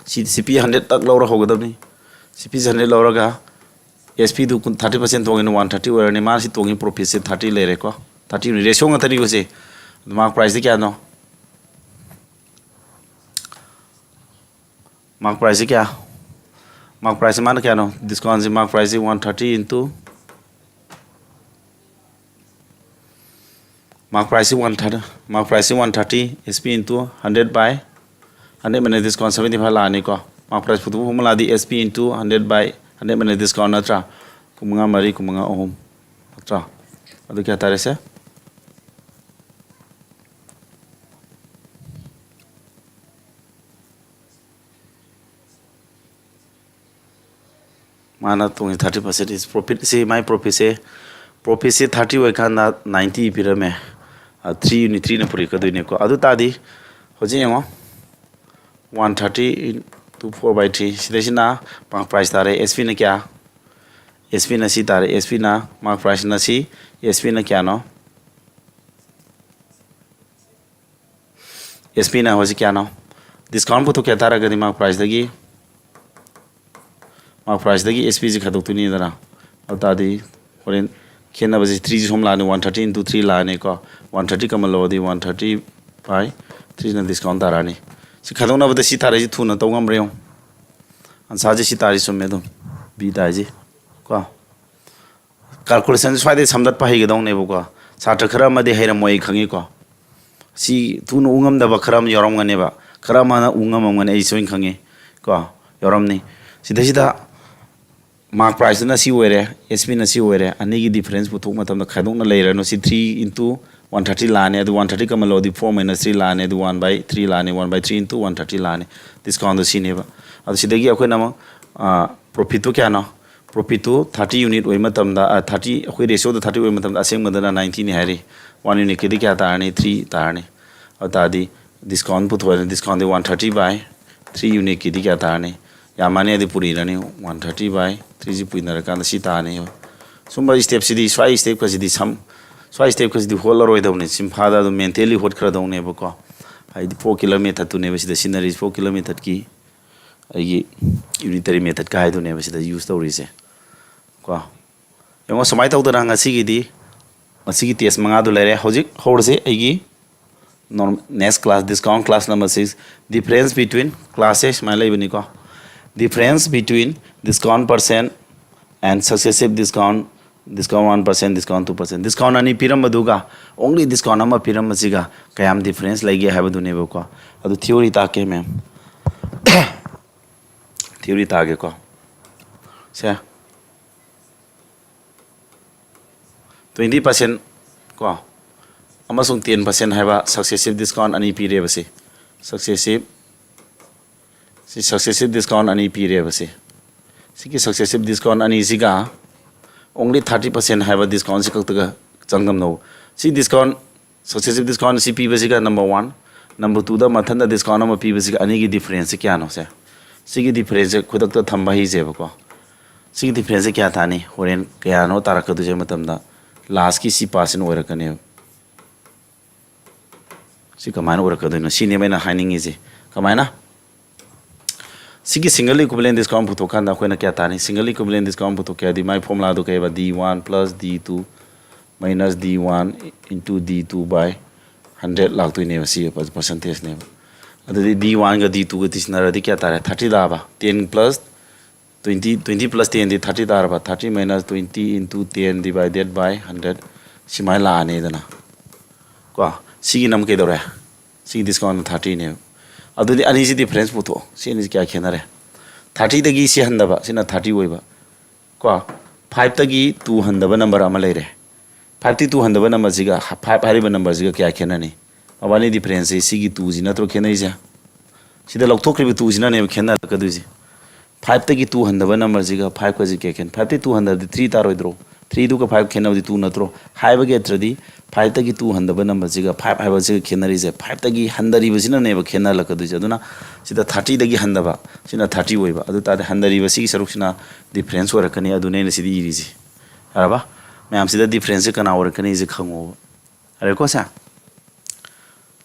ꯁꯤ, CP hundred ꯇꯛ ꯂꯧꯔ ꯍꯧꯒꯗꯕꯅꯤ꯫ CP hundred ꯂꯧꯔꯒ SPꯗꯨ ꯀꯨꯟ, thirty percent ꯇꯣꯡꯉꯦꯅ one thirty ꯑꯣꯏꯔꯅꯤ꯫ ꯃꯥ ꯁꯤ ꯇꯣꯡꯉꯤ profitꯁꯦ thirty ꯂꯩꯔꯦꯀꯣ꯫ Thirty ratio ꯉꯥꯛꯇꯅꯤꯀꯣ ꯁꯤ꯫ ꯑꯗꯨ mark priceꯇꯤ ꯀꯌꯥꯅꯣ? Mark priceꯁꯤ ꯀꯌꯥ? Mark priceꯁꯤ ꯃꯥꯅ ꯀꯌꯥꯅꯣ? Discountꯁꯤ, mark priceꯁꯤ one thirty into, mark priceꯁꯤ one thirty, mark priceꯁꯤ one thirty, SP into hundred by hundred minus discount seventy five ꯂꯥꯛꯑꯅꯤꯀꯣ꯫ Mark price ꯄꯨꯊꯣꯛꯄ formulaꯗꯤ SP into hundred by hundred minus discount ꯅꯠꯇ꯭ꯔꯥ? ꯀꯨꯟꯃꯉꯥ ꯃꯔꯤ, ꯀꯨꯟꯃꯉꯥ ꯑꯍꯨꯝ ꯅꯠꯇ꯭ꯔꯥ? ꯑꯗꯨ ꯀꯌꯥ ꯇꯥꯔꯦ ꯁꯦ? ꯃꯥꯅ ꯇꯣꯡꯉꯤ thirty percent is profit꯫ ꯁꯤ ꯃꯥꯏ profitꯁꯦ, profitꯁꯦ thirty ꯑꯣꯏꯀꯥꯟꯗ ninety ꯄꯤꯔꯝꯃꯦ꯫ ꯊ꯭ꯔꯤ ꯌꯨꯅꯤꯠ ꯊ꯭ꯔꯤꯅ ꯄꯨꯔꯛꯀꯗꯣꯏꯅꯤꯀꯣ꯫ ꯑꯗꯨ ꯇꯥꯔꯗꯤ ꯍꯧꯖꯤꯛ ꯌꯦꯡꯉꯣ, one thirty into four by three, ꯁꯤꯗꯩꯁꯤꯅ ꯃꯥꯔꯛ ꯄ꯭ꯔꯥꯏꯁ ꯇꯥꯔꯦ꯫ ꯑꯦꯁ ꯄꯤꯅ ꯀꯌꯥ? ꯑꯦꯁ ꯄꯤꯅ ꯁꯤ ꯇꯥꯔꯦ꯫ ꯑꯦꯁ ꯄꯤꯅ ꯃꯥꯔꯛ ꯄ꯭ꯔꯥꯏꯁꯅ ꯁꯤ, ꯑꯦꯁ ꯄꯤꯅ ꯀꯌꯥꯅꯣ? ꯑꯦꯁ ꯄꯤꯅ ꯍꯧꯖꯤꯛ ꯀꯌꯥꯅꯣ? ꯗꯤꯁꯀꯥꯎꯟ ꯄꯨꯊꯣꯛꯀꯦ ꯍꯥꯏ ꯇꯥꯔꯒꯗꯤ ꯃꯥꯔꯛ ꯄ꯭ꯔꯥꯏꯁꯇꯒꯤ, ꯃꯥꯔꯛ ꯄ꯭ꯔꯥꯏꯁꯇꯒꯤ ꯑꯦꯁ ꯄꯤꯁꯤ ꯈꯥꯏꯗꯣꯛꯇꯣꯏꯅꯤꯗꯅ꯫ ꯑꯗꯨ ꯇꯥꯔꯗꯤ ꯍꯣꯔꯦꯟ ꯈꯦꯠꯅꯕꯁꯤ ꯊ꯭ꯔꯤꯁꯤ ꯁꯣꯝ ꯂꯥꯛꯑꯅꯤ, ꯋꯥꯟ ꯊꯥꯔꯇꯤ ꯏꯟꯇꯨ ꯊ꯭ꯔꯤ ꯂꯥꯛꯑꯅꯤꯀꯣ꯫ ꯋꯥꯟ ꯊꯥꯔꯇꯤ ꯀꯃꯟ ꯂꯧꯔꯗꯤ ꯋꯥꯟ ꯊꯥꯔꯇꯤ ꯕꯥꯏ ꯊ꯭ꯔꯤꯅ ꯗꯤꯁꯀꯥꯎꯟ ꯇꯥꯔꯛꯑꯅꯤ꯫ ꯁꯤ ꯈꯥꯏꯗꯣꯛꯅꯕꯗ ꯁꯤ ꯇꯥꯔꯛꯏꯁꯤ ꯊꯨꯅ ꯇꯧ ꯉꯝꯕ꯭ꯔꯥ ꯌꯦꯡꯉꯨ꯫ ꯑꯟꯁꯥꯔꯁꯦ ꯁꯤ ꯇꯥꯔꯤ ꯆꯨꯝꯃꯦ ꯑꯗꯨꯝ, ꯕꯤ ꯇꯥꯏꯁꯤ ꯀꯣ꯫ ꯀꯥꯜꯀꯨꯂꯦꯁꯟ ꯁ꯭ꯋꯥꯏꯗꯩ ꯁꯝꯗꯠꯄ ꯍꯩꯒꯗꯧꯅꯦꯕꯀꯣ꯫ ꯁꯥꯇ꯭ꯔ ꯈꯔ ꯑꯃꯗꯤ ꯍꯩꯔꯝꯃꯣꯏ ꯑꯩ ꯈꯪꯉꯤꯀꯣ꯫ ꯁꯤ ꯊꯨꯅ ꯎ ꯉꯝꯗꯕ ꯈꯔ ꯑꯃ ꯌꯥꯎꯔꯝꯒꯅꯦꯕ꯫ ꯈꯔ ꯑꯃꯅ ꯎ ꯉꯝꯃꯝꯒꯅꯤ, ꯑꯩ ꯁꯣꯏꯅ ꯈꯪꯉꯤ ꯀꯣ, ꯌꯥꯎꯔꯝꯅꯤ꯫ ꯁꯤꯗꯩꯁꯤꯗ ꯃꯥꯔꯛ ꯄ꯭ꯔꯥꯏꯁꯇꯨꯅ ꯁꯤ ꯑꯣꯏꯔꯦ, ꯑꯦꯁ ꯄꯤꯅ ꯁꯤ ꯑꯣꯏꯔꯦ, ꯑꯅꯤꯒꯤ ꯗꯤꯐꯔꯦꯟꯁ ꯄꯨꯊꯣꯛꯄ ꯃꯇꯝꯗ ꯈꯥꯏꯗꯣꯛꯅ ꯂꯩꯔꯅꯨ꯫ C three into one thirty ꯂꯥꯛꯑꯅꯤ, ꯑꯗꯨ ꯋꯥꯟ ꯊꯥꯔꯇꯤ ꯀꯃꯟ ꯂꯧꯔꯗꯤ ꯐꯣꯔ ꯃꯥꯏꯅꯁ ꯊ꯭ꯔꯤ ꯂꯥꯛꯑꯅꯤ, ꯑꯗꯨ ꯋꯥꯟ ꯕꯥꯏ ꯊ꯭ꯔꯤ ꯂꯥꯛꯑꯅꯤ, ꯋꯥꯟ ꯕꯥꯏ ꯊ꯭ꯔꯤ ꯏꯟꯇꯨ ꯋꯥꯟ ꯊꯥꯔꯇꯤ ꯂꯥꯛꯑꯅꯤ꯫ ꯗꯤꯁꯀꯥꯎꯟꯗꯣ ꯁꯤꯅꯦꯕ꯫ ꯑꯗꯨ ꯁꯤꯗꯒꯤ ꯑꯩꯈꯣꯏꯅ ꯑꯃꯨꯛ ꯄ꯭ꯔꯣꯐꯤꯠꯇꯨ ꯀꯌꯥꯅꯣ? ꯄ꯭ꯔꯣꯐꯤꯠꯇꯨ ꯊꯥꯔꯇꯤ ꯌꯨꯅꯤꯠ ꯑꯣꯏꯕ ꯃꯇꯝꯗ, ꯊꯥꯔꯇꯤ, ꯑꯩꯈꯣꯏ ꯔꯦꯁꯤꯌꯣꯗ ꯊꯥꯔꯇꯤ ꯑꯣꯏꯕ ꯃꯇꯝꯗ ꯑꯁꯦꯡꯕꯗꯅ ꯅꯥꯏꯟꯇꯤꯅꯤ ꯍꯥꯏꯔꯤ꯫ ꯋꯥꯟ ꯌꯨꯅꯤꯠꯀꯤꯗꯤ ꯀꯌꯥ ꯇꯥꯔꯅꯤ? ꯊ꯭ꯔꯤ ꯇꯥꯔꯅꯤ꯫ ꯑꯗꯨ ꯇꯥꯔꯗꯤ ꯗꯤꯁꯀꯥꯎꯟ ꯄꯨꯊꯣꯛꯑꯅꯤ꯫ ꯗꯤꯁꯀꯥꯎꯟꯗꯤ ꯋꯥꯟ ꯊꯥꯔꯇꯤ ꯕꯥꯏ ꯊ꯭ꯔꯤ ꯌꯨꯅꯤꯠꯀꯤꯗꯤ ꯀꯌꯥ ꯇꯥꯔꯅꯤ? ꯌꯥꯝꯃꯅꯤ, ꯑꯗꯨ ꯄꯨꯔꯤꯔꯅꯤ꯫ ꯋꯥꯟ ꯊꯥꯔꯇꯤ ꯕꯥꯏ ꯊ꯭ꯔꯤꯁꯤ ꯄꯨꯏꯅꯔꯀꯥꯟꯗ ꯁꯤ ꯇꯥꯔꯅꯤ꯫ ꯁꯨꯝꯕ ꯁ꯭ꯇꯦꯞꯁꯤꯗꯤ, ꯁ꯭ꯋꯥꯏ ꯁ꯭ꯇꯦꯞꯀꯁꯤꯗꯤ ꯁꯝ, ꯁ꯭ꯋꯥꯏ ꯁ꯭ꯇꯦꯞꯀꯁꯤꯗꯤ ꯍꯣꯠꯂꯔꯣꯏꯗꯕꯅꯤ꯫ ꯁꯤꯝꯐꯥꯗ ꯑꯗꯨꯝ ꯃꯦꯟꯇꯦꯜꯂꯤ ꯍꯣꯠꯈ꯭ꯔꯗꯧꯅꯦꯕꯀꯣ꯫ ꯍꯥꯏꯗꯤ ꯐꯣꯔ ꯀꯤꯂꯣꯃꯤꯇꯔꯗꯨꯅꯦꯕ ꯁꯤꯗ ꯁꯤꯖꯤꯟꯅꯔꯤꯁꯦ, ꯐꯣꯔ ꯀꯤꯂꯣꯃꯤꯇꯔꯒꯤ ꯑꯩꯒꯤ ꯌꯨꯅꯤꯇꯔꯤ ꯃꯦꯊꯠꯀ ꯍꯥꯏꯗꯨꯅꯦꯕ ꯁꯤꯗ ꯌꯨꯁ ꯇꯧꯔꯤꯁꯦ ꯀꯣ꯫ ꯌꯦꯡꯉꯣ, ꯁꯨꯃꯥꯏꯅ ꯇꯧꯗꯅ ꯉꯁꯤꯒꯤꯗꯤ, ꯉꯁꯤꯒꯤ ꯇꯦꯁ ꯃꯉꯥꯗꯨ ꯂꯩꯔꯦ꯫ ꯍꯧꯖꯤꯛ ꯍꯧꯔꯁꯦ ꯑꯩꯒꯤ ꯅꯣꯔꯝ-, next class, discount class number six, difference between class ꯁꯦ ꯁꯨꯃꯥꯏꯅ ꯂꯩꯕꯅꯤꯀꯣ꯫ Difference between discount percent and successive discount, discount one percent, discount two percent, discount ꯑꯅꯤ ꯄꯤꯔꯝꯕꯗꯨꯒ only discount ꯑꯃ ꯄꯤꯔꯝꯕꯁꯤꯒ ꯀꯌꯥꯝ difference ꯂꯩꯒꯦ ꯍꯥꯏꯕꯗꯨꯅꯦꯕꯀꯣ꯫ ꯑꯗꯨ theory ꯇꯥꯛꯀꯦ ꯃꯦꯝ꯫ Theory ꯇꯥꯛꯑꯒꯦꯀꯣ꯫ ꯁꯦ, twenty percent ꯀꯣ, ꯑꯃꯁꯨꯡ ten percent ꯍꯥꯏꯕ successive discount ꯑꯅꯤ ꯄꯤꯔꯦꯕ ꯁꯤ꯫ Successive, ꯁꯤ successive discount ꯑꯅꯤ ꯄꯤꯔꯦꯕ ꯁꯤ꯫ ꯁꯤꯒꯤ successive discount ꯑꯅꯤꯁꯤꯒ only thirty percent ꯍꯥꯏꯕ discount ꯁꯤ ꯈꯛꯇꯒ ꯆꯥꯡꯗꯝꯅꯧ꯫ ꯁꯤ discount Successive discount ꯁꯤ ꯄꯤꯕꯁꯤꯒ number one, number twoꯗ ꯃꯊꯟꯇ discount ꯑꯃ ꯄꯤꯕꯁꯤꯒ ꯑꯅꯤꯒꯤ difference ꯁꯦ ꯀꯌꯥꯅꯣ? ꯁꯦ, ꯁꯤꯒꯤ difference ꯁꯦ ꯈꯨꯗꯛꯇ ꯊꯝꯕ ꯍꯩꯖꯩꯕꯀꯣ꯫ ꯁꯤꯒꯤ difference ꯁꯦ ꯀꯌꯥ ꯇꯥꯅꯤ? ꯍꯣꯔꯦꯟ ꯀꯌꯥꯅꯣ ꯇꯥꯔꯛꯀꯗꯣꯏꯁꯦ ꯍꯥꯏꯕ ꯃꯇꯝꯗ last ꯀꯤ ꯁꯤ pass ꯁꯤꯅ ꯑꯣꯏꯔꯛꯀꯅꯦꯕ꯫ ꯁꯤ ꯀꯃꯥꯏꯅ ꯑꯣꯏꯔꯛꯀꯗꯣꯏꯅꯣ? ꯁꯤꯅꯦꯕ ꯑꯩꯅ ꯍꯥꯏꯅꯤꯡꯉꯤꯁꯦ꯫ ꯀꯃꯥꯏꯅ? ꯁꯤꯒꯤ single equivalent discount ꯄꯨꯊꯣꯛꯀꯥꯟꯗ ꯑꯩꯈꯣꯏꯅ ꯀꯌꯥ ꯇꯥꯅꯤ? Single equivalent discount ꯄꯨꯊꯣꯛꯀꯦ ꯍꯥꯏꯗꯤ ꯃꯥꯏ formula ꯗꯣ ꯀꯩ ꯍꯥꯏꯕ? D one plus D two minus D one into D two by hundred ꯂꯥꯛꯇꯣꯏꯅꯦꯕ꯫ ꯁꯤ percentage ꯅꯦꯕ꯫ ꯑꯗꯨꯗꯤ D one ꯒ D two ꯒ ꯇꯤꯁꯤꯟꯅꯔꯗꯤ ꯀꯌꯥ ꯇꯥꯔꯦ? Thirty ꯇꯥꯕ꯫ Ten plus twenty, twenty plus ten ꯗꯤ thirty ꯇꯥꯔꯕ? Thirty minus twenty into ten divided by hundred, ꯁꯤꯃꯥꯏꯅ ꯂꯥꯛꯑꯅꯤꯗꯅ꯫ ꯀꯣ, ꯁꯤꯒꯤ ꯅꯝ ꯀꯩꯗꯧꯔꯦ? ꯁꯤꯒꯤ discount thirty ꯅꯦꯕ꯫ ꯑꯗꯨꯗꯤ ꯑꯅꯤꯁꯤ difference ꯄꯨꯊꯣꯛꯑꯣ꯫ ꯁꯤ ꯑꯅꯤꯁꯤ ꯀꯌꯥ ꯈꯦꯠꯅꯔꯦ? Thirty ꯗꯒꯤ ꯁꯤ ꯍꯟꯊꯕ, ꯁꯤꯅ thirty ꯑꯣꯏꯕ꯫ ꯀꯣ, five ꯇꯒꯤ two ꯍꯟꯊꯕ number ꯑꯃ ꯂꯩꯔꯦ꯫ Five ꯇꯒꯤ two ꯍꯟꯊꯕ number ꯁꯤꯒ five ꯍꯥꯏꯔꯤꯕ number ꯁꯤꯒ ꯀꯌꯥ ꯈꯦꯠꯅꯅꯤ? ꯃꯕꯥꯅꯤ difference ꯁꯦ ꯁꯤꯒꯤ two ꯁꯤ ꯅꯠꯇ꯭ꯔꯣ ꯈꯦꯠꯅꯩꯁꯦ? ꯁꯤꯗ ꯂꯧꯊꯣꯛꯈ꯭ꯔꯤꯕ two ꯁꯤꯅꯅꯦꯕ ꯈꯦꯠꯅꯔꯛꯀꯗꯣꯏꯁꯦ꯫ Five ꯇꯒꯤ two ꯍꯟꯊꯕ number ꯁꯤꯒ five ꯀꯁꯤ ꯀꯌꯥ ꯈꯦꯠꯅ-, five ꯇꯒꯤ two ꯍꯟꯊꯔꯗꯤ three ꯇꯥꯔꯣꯏꯗ꯭ꯔꯣ? Three ꯗꯨꯒ five ꯈꯦꯠꯅꯕꯗꯤ two ꯅꯠꯇ꯭ꯔꯣ? ꯍꯥꯏꯕꯒꯤ ꯑꯗꯨꯗꯤ five ꯇꯒꯤ two ꯍꯟꯊꯕ number ꯁꯤꯒ five ꯍꯥꯏꯕꯁꯤꯒ ꯈꯦꯠꯅꯔꯤꯁꯦ, five ꯇꯒꯤ ꯍꯟꯊꯔꯤꯕꯁꯤꯅꯅꯦꯕ ꯈꯦꯠꯅꯍꯜꯂꯛꯀꯗꯣꯏꯁꯦ꯫ ꯑꯗꯨꯅ ꯁꯤꯗ thirty ꯗꯒꯤ ꯍꯟꯊꯕ, ꯁꯤꯅ thirty ꯑꯣꯏꯕ꯫ ꯑꯗꯨ ꯇꯥꯔꯗꯤ ꯍꯟꯊꯔꯤꯕ ꯁꯤꯒꯤ ꯁꯔꯨꯛꯁꯤꯅ difference ꯑꯣꯏꯔꯛꯀꯅꯤ꯫ ꯑꯗꯨꯅꯦ ꯑꯩꯅ ꯁꯤꯗ ꯏꯔꯤꯁꯦ꯫ ꯌꯥꯔꯕ? ꯃꯌꯥꯝꯁꯤꯗ difference ꯁꯦ ꯀꯅꯥ ꯑꯣꯏꯔꯛꯀꯅꯤ ꯁꯤ ꯈꯪꯉꯣꯕ꯫ ꯌꯥꯔꯦꯀꯣ ꯁꯦ?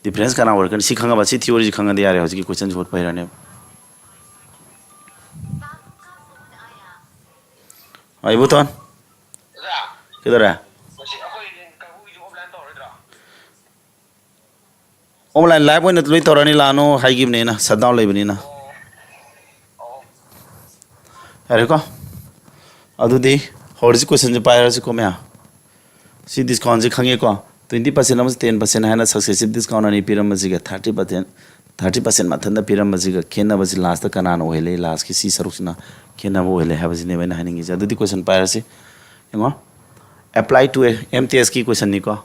Difference ꯀꯅꯥ ꯑꯣꯏꯔꯛꯀꯅꯤ? ꯁꯤ ꯈꯪꯉꯕ? ꯁꯤ theory ꯁꯤ ꯈꯪꯉꯗꯤ ꯌꯥꯔꯦ꯫ ꯍꯧꯖꯤꯛꯀꯤ question ꯁꯤ ꯍꯣꯠꯄ ꯍꯩꯔꯅꯦꯕ꯫ ꯑ, ꯏꯕꯣꯇꯣꯟ꯫ ꯀꯩꯗꯧꯔꯦ? Online live ꯑꯣꯏꯅ ꯂꯣꯏ ꯇꯧꯔꯅꯤ, ꯂꯥꯛꯑꯅꯨ ꯍꯥꯏꯈꯤꯕꯅꯦ ꯑꯩꯅ, shutdown ꯂꯩꯕꯅꯤꯅ꯫ ꯌꯥꯔꯦꯀꯣ? ꯑꯗꯨꯗꯤ ꯍꯧꯔꯁꯤ, question ꯁꯦ ꯄꯥꯏꯔꯁꯤꯀꯣ ꯃꯌꯥꯝ꯫ ꯁꯤ discount ꯁꯦ ꯈꯪꯉꯦꯀꯣ? Twenty percent ꯑꯃꯁꯨꯡ ten percent ꯍꯥꯏꯅ successive discount ꯑꯅꯤ ꯄꯤꯔꯝꯕꯁꯤꯒ thirty percent, thirty percent ꯃꯊꯟꯇ ꯄꯤꯔꯝꯕꯁꯤꯒ ꯈꯦꯠꯅꯕꯁꯤ last ꯀꯅꯥꯅ ꯑꯣꯏꯍꯜꯂꯤ? Last ꯀꯤ ꯁꯤ ꯁꯔꯨꯛꯁꯤꯅ ꯈꯦꯠꯅꯕ ꯑꯣꯏꯍꯜꯂꯦ ꯍꯥꯏꯕꯁꯤꯅꯦꯕ ꯑꯩꯅ ꯍꯥꯏꯅꯤꯡꯉꯤꯁꯦ꯫ ꯑꯗꯨꯗꯤ question ꯄꯥꯏꯔꯁꯤ꯫ ꯌꯦꯡꯉꯣ, apply to a, M T S ꯀꯤ question ꯅꯤꯀꯣ꯫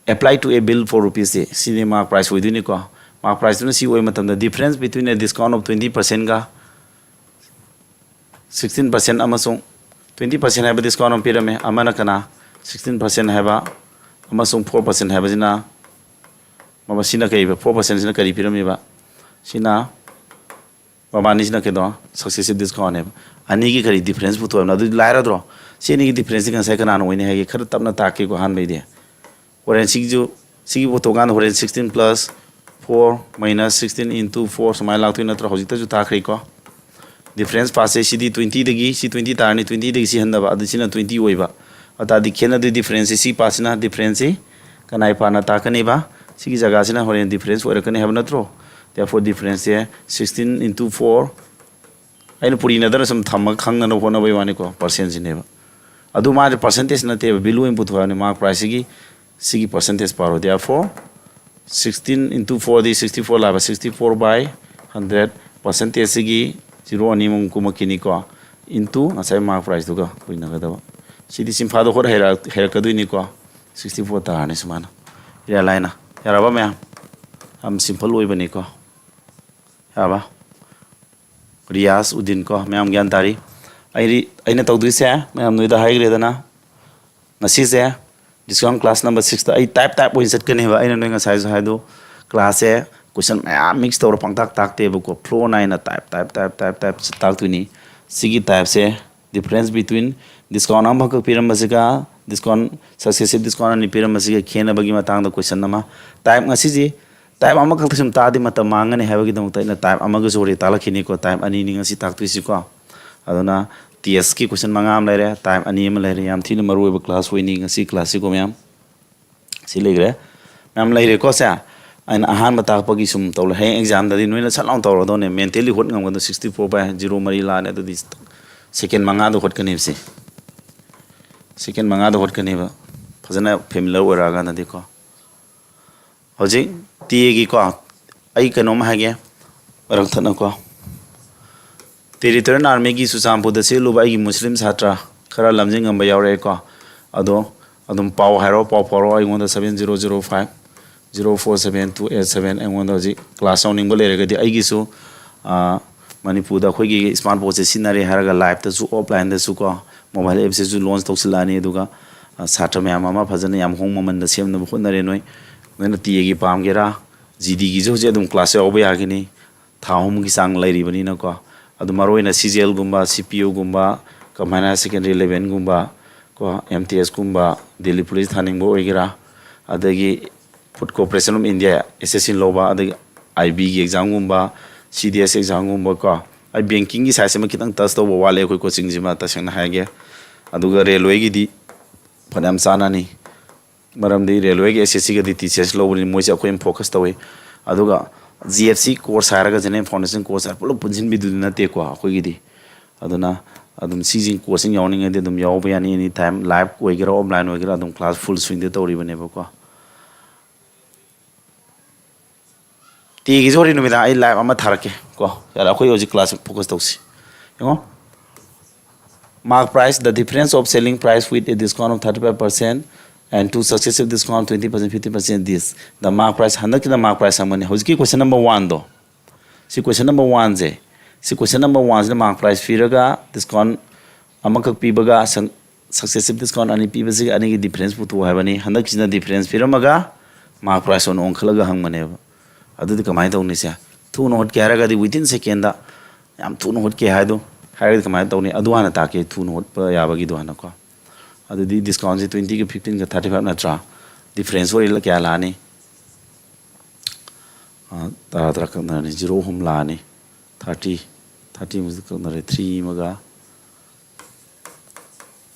Apply to a bill for rupees ꯁꯦ, ꯁꯤꯅꯤ mark price ꯑꯣꯏꯗꯣꯏꯅꯤꯀꯣ꯫ Mark price ꯇꯨꯅ ꯁꯤ ꯑꯣꯏꯕ ꯃꯇꯝꯗ difference between a discount of twenty percent ꯒ sixteen percent ꯑꯃꯁꯨꯡ twenty percent ꯍꯥꯏꯕ discount ꯑꯃ ꯄꯤꯔꯝꯃꯦ, ꯑꯃꯅ ꯀꯅꯥ? Sixteen percent ꯍꯥꯏꯕ ꯑꯃꯁꯨꯡ four percent ꯍꯥꯏꯕꯁꯤꯅ, ꯃꯁꯤꯅ ꯀꯔꯤꯕ? Four percent ꯁꯤꯅ ꯀꯔꯤ ꯄꯤꯔꯝꯃꯤꯕ? ꯁꯤꯅ, ꯃꯕꯥꯅꯤꯁꯤꯅ ꯀꯩꯅꯣ, successive discount ꯅꯦꯕ꯫ ꯑꯅꯤꯒꯤ ꯀꯔꯤ difference ꯄꯨꯊꯣꯛꯑꯕꯅꯣ? ꯑꯗꯨꯗꯤ ꯂꯥꯏꯔꯗ꯭ꯔꯣ? ꯁꯤ ꯑꯅꯤꯒꯤ difference ꯁꯤ ꯉꯁꯥꯏ ꯀꯅꯥꯅ ꯑꯣꯏꯅꯤ ꯍꯥꯏꯒꯦ? ꯈꯔ ꯇꯞꯅ ꯇꯥꯛꯀꯦꯀꯣ ꯑꯍꯥꯟꯕꯩꯗꯤ꯫ ꯍꯣꯔꯦꯟ ꯁꯤꯒꯤꯁꯨ, ꯁꯤꯒꯤ ꯄꯨꯊꯣꯛꯀꯥꯟꯗ ꯍꯣꯔꯦꯟ sixteen plus four minus sixteen into four ꯁꯨꯃꯥꯏꯅ ꯂꯥꯛꯇꯣꯏ ꯅꯠꯇ꯭ꯔꯣ? ꯍꯧꯖꯤꯛꯇꯁꯨ ꯇꯥꯛꯈ꯭ꯔꯦꯀꯣ꯫ Difference part ꯁꯦ ꯁꯤꯗꯤ twenty ꯗꯒꯤ, ꯁꯤ twenty ꯇꯥꯔꯅꯤ, twenty ꯗꯒꯤ ꯁꯤ ꯍꯟꯊꯕ, ꯑꯗꯨ ꯁꯤꯅ twenty ꯑꯣꯏꯕ꯫ ꯑꯗꯨ ꯇꯥꯔꯗꯤ ꯈꯦꯠꯅꯗꯣꯏ difference ꯁꯦ ꯁꯤ part ꯁꯤꯅ difference ꯁꯦ ꯀꯅꯥꯏ part ꯅ ꯇꯥꯛꯀꯅꯤꯕ? ꯁꯤꯒꯤ ꯖꯒꯥꯁꯤꯅ ꯍꯣꯔꯦꯟ difference ꯑꯣꯏꯔꯛꯀꯅꯤ ꯍꯥꯏꯕ ꯅꯠꯇ꯭ꯔꯣ? Therefore difference ꯁꯦ sixteen into four, ꯑꯩꯅ ꯄꯨꯔꯤꯅꯗꯅ ꯁꯨꯝ ꯊꯝꯃꯒ ꯈꯪꯅꯅꯕ ꯍꯣꯠꯅꯕꯒꯤ ꯋꯥꯅꯤꯀꯣ, percent ꯁꯤꯅꯦꯕ꯫ ꯑꯗꯨ ꯃꯥꯁꯦ percentage ꯅꯠꯇꯦꯕ, value ꯑꯣꯏꯅ ꯄꯨꯊꯣꯛꯑꯕꯅꯤ, mark price ꯁꯤꯒꯤ, ꯁꯤꯒꯤ percentage ꯄꯥꯔꯣ꯫ Therefore sixteen into four ꯗꯤ sixty four ꯂꯥꯛꯑꯕ, sixty four by hundred, percentage ꯁꯤꯒꯤ zero ꯑꯅꯤꯃꯨꯛ ꯀꯨꯝꯃꯛꯈꯤꯅꯤꯀꯣ, into ꯉꯁꯥꯏ mark price ꯇꯨꯒ ꯄꯨꯔꯤꯅꯒꯗꯕ꯫ ꯁꯤꯗꯤ ꯁꯤꯝꯐꯥꯗ ꯍꯣꯠ ꯍꯩꯔꯛ-, ꯍꯩꯔꯛꯀꯗꯣꯏꯅꯤꯀꯣ, sixty four ꯇꯥꯔꯅꯤ ꯁꯨꯃꯥꯏꯅ꯫ ꯏꯔꯥꯏ ꯂꯥꯏꯅ꯫ ꯌꯥꯔꯕ ꯃꯌꯥꯝ? ꯌꯥꯝ simple ꯑꯣꯏꯕꯅꯤꯀꯣ꯫ ꯌꯥꯔꯕ? ꯔꯤꯌꯥꯁ ꯎꯗꯤꯟ ꯀꯣ, ꯃꯌꯥꯝ ꯒ꯭ꯌꯥꯟ ꯇꯥꯔꯤ꯫ ꯑꯩ, ꯑꯩꯅ ꯇꯧꯗꯣꯏꯁꯦ ꯃꯌꯥꯝ ꯅꯣꯏꯗ ꯍꯥꯏꯈ꯭ꯔꯦꯗꯅ, ꯉꯁꯤꯁꯦ discount class number six ꯇ ꯑꯩ type type ꯑꯣꯏꯅ ꯆꯠꯀꯅꯦꯕ꯫ ꯑꯩꯅ ꯅꯣꯏ ꯉꯁꯥꯏꯁꯨ ꯍꯥꯏꯗꯣ, class ꯁꯦ question ꯃꯌꯥꯝ mix ꯇꯧꯔ ꯄꯪꯇꯥꯛ ꯇꯥꯛꯇꯦꯕꯀꯣ, flow ꯅꯥꯏꯅ type type type type type ꯇꯥꯛꯇꯣꯏꯅꯤ꯫ ꯁꯤꯒꯤ type ꯁꯦ difference between discount ꯑꯃꯈꯛ ꯄꯤꯔꯝꯕꯁꯤꯒ discount, successive discount ꯑꯅꯤ ꯄꯤꯔꯝꯕꯁꯤꯒ ꯈꯦꯠꯅꯕꯒꯤ ꯃꯇꯥꯡꯗ question ꯑꯃ꯫ Type ꯉꯁꯤꯁꯤ type ꯑꯃꯈꯛꯇ ꯁꯨꯝ ꯇꯥꯛꯑꯗꯤ ꯃꯇꯝ ꯃꯥꯡꯒꯅꯤ ꯍꯥꯏꯕꯒꯤꯗꯃꯛꯇ ꯑꯩꯅ type ꯑꯃꯒꯁꯨ ꯍꯣꯔꯦꯟ ꯇꯥꯛꯂꯛꯈꯤꯅꯤꯀꯣ꯫ Type ꯑꯅꯤꯅꯤ ꯉꯁꯤ ꯇꯥꯛꯇꯣꯏꯁꯤꯀꯣ꯫ ꯑꯗꯨꯅ test ꯀꯤ question ꯃꯉꯥ ꯑꯃ ꯂꯩꯔꯦ, type ꯑꯅꯤ ꯑꯃ ꯂꯩꯔꯦ꯫ ꯌꯥꯝ ꯊꯤꯅ ꯃꯔꯨ ꯑꯣꯏꯕ class ꯑꯣꯏꯅꯤ ꯉꯁꯤ class ꯁꯤꯀꯣ ꯃꯌꯥꯝ꯫ ꯁꯤ ꯂꯩꯈ꯭ꯔꯦ꯫ ꯃꯌꯥꯝ ꯂꯩꯔꯦꯀꯣ ꯁꯦ꯫ ꯑꯩꯅ ꯑꯍꯥꯟꯕ ꯇꯥꯛꯄꯒꯤ ꯁꯨꯝ ꯇꯧꯔꯦ꯫ ꯍꯌꯦꯡ exam ꯗꯗꯤ ꯅꯣꯏꯅ ꯁꯠ ꯂꯥꯎꯅ ꯇꯧꯔꯗꯧꯅꯦ꯫ Mentally hot ꯉꯝꯒꯗ꯭ꯔꯣ? Sixty four by zero ꯃꯔꯤ ꯂꯥꯛꯑꯅꯤ꯫ ꯑꯗꯨꯗꯤ second ꯃꯉꯥꯗ ꯍꯣꯠꯀꯅꯦꯕ ꯁꯤ꯫ Second ꯃꯉꯥꯗ ꯍꯣꯠꯀꯅꯦꯕ꯫ ꯐꯖꯅ familiar ꯑꯣꯏꯔꯛꯑꯀꯥꯟꯗꯗꯤꯀꯣ꯫ ꯍꯧꯖꯤꯛ T A ꯒꯤꯀꯣ, ꯑꯩ ꯀꯩꯅꯣꯝ ꯍꯥꯏꯒꯦ, ꯃꯔꯛ ꯊꯠꯅꯀꯣ꯫ Territorial Army ꯒꯤ ꯆꯨꯔꯆꯥꯟꯄꯨꯔꯗ ꯆꯦꯜꯂꯨꯕ ꯑꯩꯒꯤ ꯃꯨꯁꯂꯤꯝ ꯁꯥꯇ꯭ꯔ ꯈꯔ ꯂꯝꯖꯤꯡ ꯉꯝꯕ ꯌꯥꯎꯔꯛꯑꯦꯀꯣ꯫ ꯑꯗꯣ ꯑꯗꯨꯝ ꯄꯥꯎ ꯍꯥꯏꯔꯛꯑꯣ, ꯄꯥꯎ ꯐꯥꯎꯔꯛꯑꯣ ꯑꯩꯉꯣꯟꯗ seven zero zero five zero four seven two eight seven꯫ ꯑꯩꯉꯣꯟꯗ ꯍꯧꯖꯤꯛ class ꯌꯥꯎꯅꯤꯡꯕ ꯂꯩꯔꯒꯗꯤ ꯑꯩꯒꯤꯁꯨ, ꯑꯥ, ꯃꯅꯤꯄꯨꯔꯗ ꯑꯩꯈꯣꯏꯒꯤ smart board ꯁꯦ ꯁꯤꯖꯤꯟꯅꯔꯦ ꯍꯥꯏꯔꯒ live ꯇꯁꯨ offline ꯗꯁꯨ ꯀꯣ, mobile app ꯁꯤꯁꯨ launch ꯇꯧꯁꯤꯜꯂꯛꯑꯅꯤ꯫ ꯑꯗꯨꯒ ꯑ, ꯁꯥꯇ꯭ꯔ ꯃꯌꯥꯝ ꯑꯃ ꯐꯖꯅ ꯌꯥꯝ ꯍꯣꯡꯕ ꯃꯃꯟꯗ ꯁꯦꯝꯅꯕ ꯍꯣꯠꯅꯔꯦ꯫ ꯅꯣꯏ, ꯅꯣꯏꯅ ꯇꯤ ꯑꯦꯒꯤ ꯄꯥꯝꯒꯦꯔꯥ, ꯖꯤ ꯗꯤꯒꯤꯁꯨ ꯍꯧꯖꯤꯛ ꯑꯗꯨꯝ ꯀ꯭ꯂꯥꯁ ꯌꯥꯎꯕ ꯌꯥꯒꯅꯤ꯫ ꯊꯥ ꯑꯍꯨꯝꯒꯤ ꯆꯥꯡ ꯂꯩꯔꯤꯕꯅꯤꯅꯀꯣ꯫ ꯑꯗꯨ ꯃꯔꯨꯑꯣꯏꯅ ꯁꯤ ꯖꯤ ꯑꯦꯜꯒꯨꯝꯕ, ꯁꯤ ꯄꯤ ꯌꯨꯒꯨꯝꯕ, ꯀꯝꯕꯥꯏꯟ ꯍꯥꯌꯔ ꯁꯦꯀꯦꯟꯗꯔꯤ ꯂꯦꯚꯦꯜꯒꯨꯝꯕ ꯀꯣ, ꯑꯦꯝ ꯇꯤ ꯑꯦꯁꯀꯨꯝꯕ, ꯗꯤꯜꯂꯤ ꯄꯨꯂꯤꯁ ꯊꯥꯅꯤꯡꯕ ꯑꯣꯏꯒꯦꯔꯥ, ꯑꯗꯒꯤ Food Corporation of India, S S C ꯂꯧꯕ, ꯑꯗꯒꯤ ꯑꯥꯏ ꯕꯤꯒꯤ ꯑꯦꯛꯖꯥꯝꯒꯨꯝꯕ, ꯁꯤ ꯗꯤ ꯑꯦꯁ ꯑꯦꯛꯖꯥꯝꯒꯨꯝꯕ ꯀꯣ꯫ ꯑꯩ ꯕꯦꯡꯀꯤꯡꯒꯤ ꯁꯥꯏꯠꯁꯤꯃ ꯈꯤꯇꯪ ꯇꯁ ꯇꯧꯕ ꯋꯥꯠꯂꯦ ꯑꯩꯈꯣꯏ ꯀꯣꯆꯤꯡꯁꯤꯃ, ꯇꯁꯦꯡꯅ ꯍꯥꯏꯒꯦ꯫ ꯑꯗꯨꯒ ꯔꯦꯜꯋꯦꯒꯤꯗꯤ ꯐꯅꯌꯥꯝ ꯆꯥꯟꯅꯅꯤ, ꯃꯔꯝꯗꯤ ꯔꯦꯜꯋꯦꯒꯤ ꯑꯦꯁ ꯑꯦꯁ ꯁꯤꯒꯗꯤ ꯇꯤ ꯁꯤ ꯑꯦꯁ ꯂꯧꯕꯅꯤ, ꯃꯣꯏꯁꯦ ꯑꯩꯈꯣꯏ ꯌꯥꯝ ꯐꯣꯀꯁ ꯇꯧꯋꯤ꯫ ꯑꯗꯨꯒ ꯖꯤ ꯑꯦꯐ ꯁꯤ ꯀꯣꯔꯁ ꯍꯥꯏꯔꯒ, ꯖꯦꯅꯔꯦꯜ ꯐꯥꯎꯟꯗꯦꯁꯟ ꯀꯣꯔꯁ ꯍꯥꯏꯔ ꯄꯨꯂꯞ ꯄꯨꯟꯁꯤꯟꯕꯤꯗꯨꯗꯤ ꯅꯠꯇꯦꯀꯣ ꯑꯩꯈꯣꯏꯒꯤꯗꯤ꯫ ꯑꯗꯨꯅ ꯑꯗꯨꯝ ꯁꯤꯁꯤꯡ ꯀꯣꯔꯁꯁꯤꯡ ꯌꯥꯎꯅꯤꯡꯉꯗꯤ ꯑꯗꯨꯝ ꯌꯥꯎꯕ ꯌꯥꯅꯤ, ꯑꯦꯅꯤ ꯇꯥꯏꯝ, ꯂꯥꯏꯚ ꯑꯣꯏꯒꯦꯔꯥ ꯑꯣꯐꯂꯥꯏꯟ ꯑꯣꯏꯒꯦꯔꯥ, ꯑꯗꯨꯝ ꯀ꯭ꯂꯥꯁ ꯐꯨꯜ ꯁ꯭ꯋꯤꯡꯗ ꯇꯧꯔꯤꯕꯅꯦꯕꯀꯣ꯫ ꯇꯤꯒꯤꯁꯨ ꯍꯣꯔꯦꯟ ꯅꯨꯃꯤꯗꯥꯡ ꯑꯩ ꯂꯥꯏꯚ ꯑꯃ ꯊꯥꯔꯛꯀꯦ ꯀꯣ꯫ ꯌꯥꯔꯦ, ꯑꯩꯈꯣꯏ ꯍꯧꯖꯤꯛ ꯀ꯭ꯂꯥꯁ ꯐꯣꯀꯁ ꯇꯧꯁꯤ꯫ ꯌꯦꯡꯉꯣ, mark price, the difference of selling price with a discount of thirty five percent and two successive discount, twenty percent, fifty percent, this, the mark price, ꯍꯟꯗꯛꯀꯤꯗ mark price ꯍꯪꯕꯅꯤ꯫ ꯍꯧꯖꯤꯛꯀꯤ question number one ꯗꯣ, ꯁꯤ question number one ꯁꯦ, ꯁꯤ question number one ꯁꯤꯅ mark price ꯄꯤꯔꯒ discount ꯑꯃꯈꯛ ꯄꯤꯕꯒ ꯁꯪ-, successive discount ꯑꯅꯤ ꯄꯤꯕꯁꯤꯒ ꯑꯅꯤꯒꯤ difference ꯄꯨꯊꯣꯛꯎ ꯍꯥꯏꯕꯅꯤ꯫ ꯍꯟꯗꯛꯀꯤꯁꯤꯅ difference ꯄꯤꯔꯝꯃꯒ mark price ꯑꯣꯏꯅ ꯑꯣꯟꯈꯠꯂꯒ ꯍꯪꯕꯅꯦꯕ꯫ ꯑꯗꯨꯗꯤ ꯀꯃꯥꯏꯅ ꯇꯧꯅꯤ ꯁꯦ? ꯊꯨꯅ ꯍꯣꯠꯀꯦ ꯍꯥꯏꯔꯒꯗꯤ within second ꯗ ꯌꯥꯝ ꯊꯨꯅ ꯍꯣꯠꯀꯦ ꯍꯥꯏꯗꯣ ꯍꯥꯏꯔꯒꯗꯤ ꯀꯃꯥꯏꯅ ꯇꯧꯅꯤ? ꯑꯗꯨ ꯍꯥꯟꯅ ꯇꯥꯛꯀꯦ, ꯊꯨꯅ ꯍꯣꯠꯄ ꯌꯥꯕꯒꯤꯗꯣ ꯍꯥꯟꯅꯀꯣ꯫ ꯑꯗꯨꯗꯤ discount ꯁꯦ twenty ꯒ fifteen ꯒ thirty five ꯅꯠꯇ꯭ꯔꯥ? Difference ꯑꯣꯏꯔꯤ ꯀꯌꯥ ꯂꯥꯛꯑꯅꯤ? ꯑ, ꯇꯔꯥ ꯇꯔꯥ ꯀꯛꯅꯔꯅꯤ, zero ꯑꯍꯨꯝ ꯂꯥꯛꯑꯅꯤ꯫ Thirty, thirty ꯑꯃꯁꯨ ꯀꯛꯅꯔꯦ, three ꯑꯃꯒ,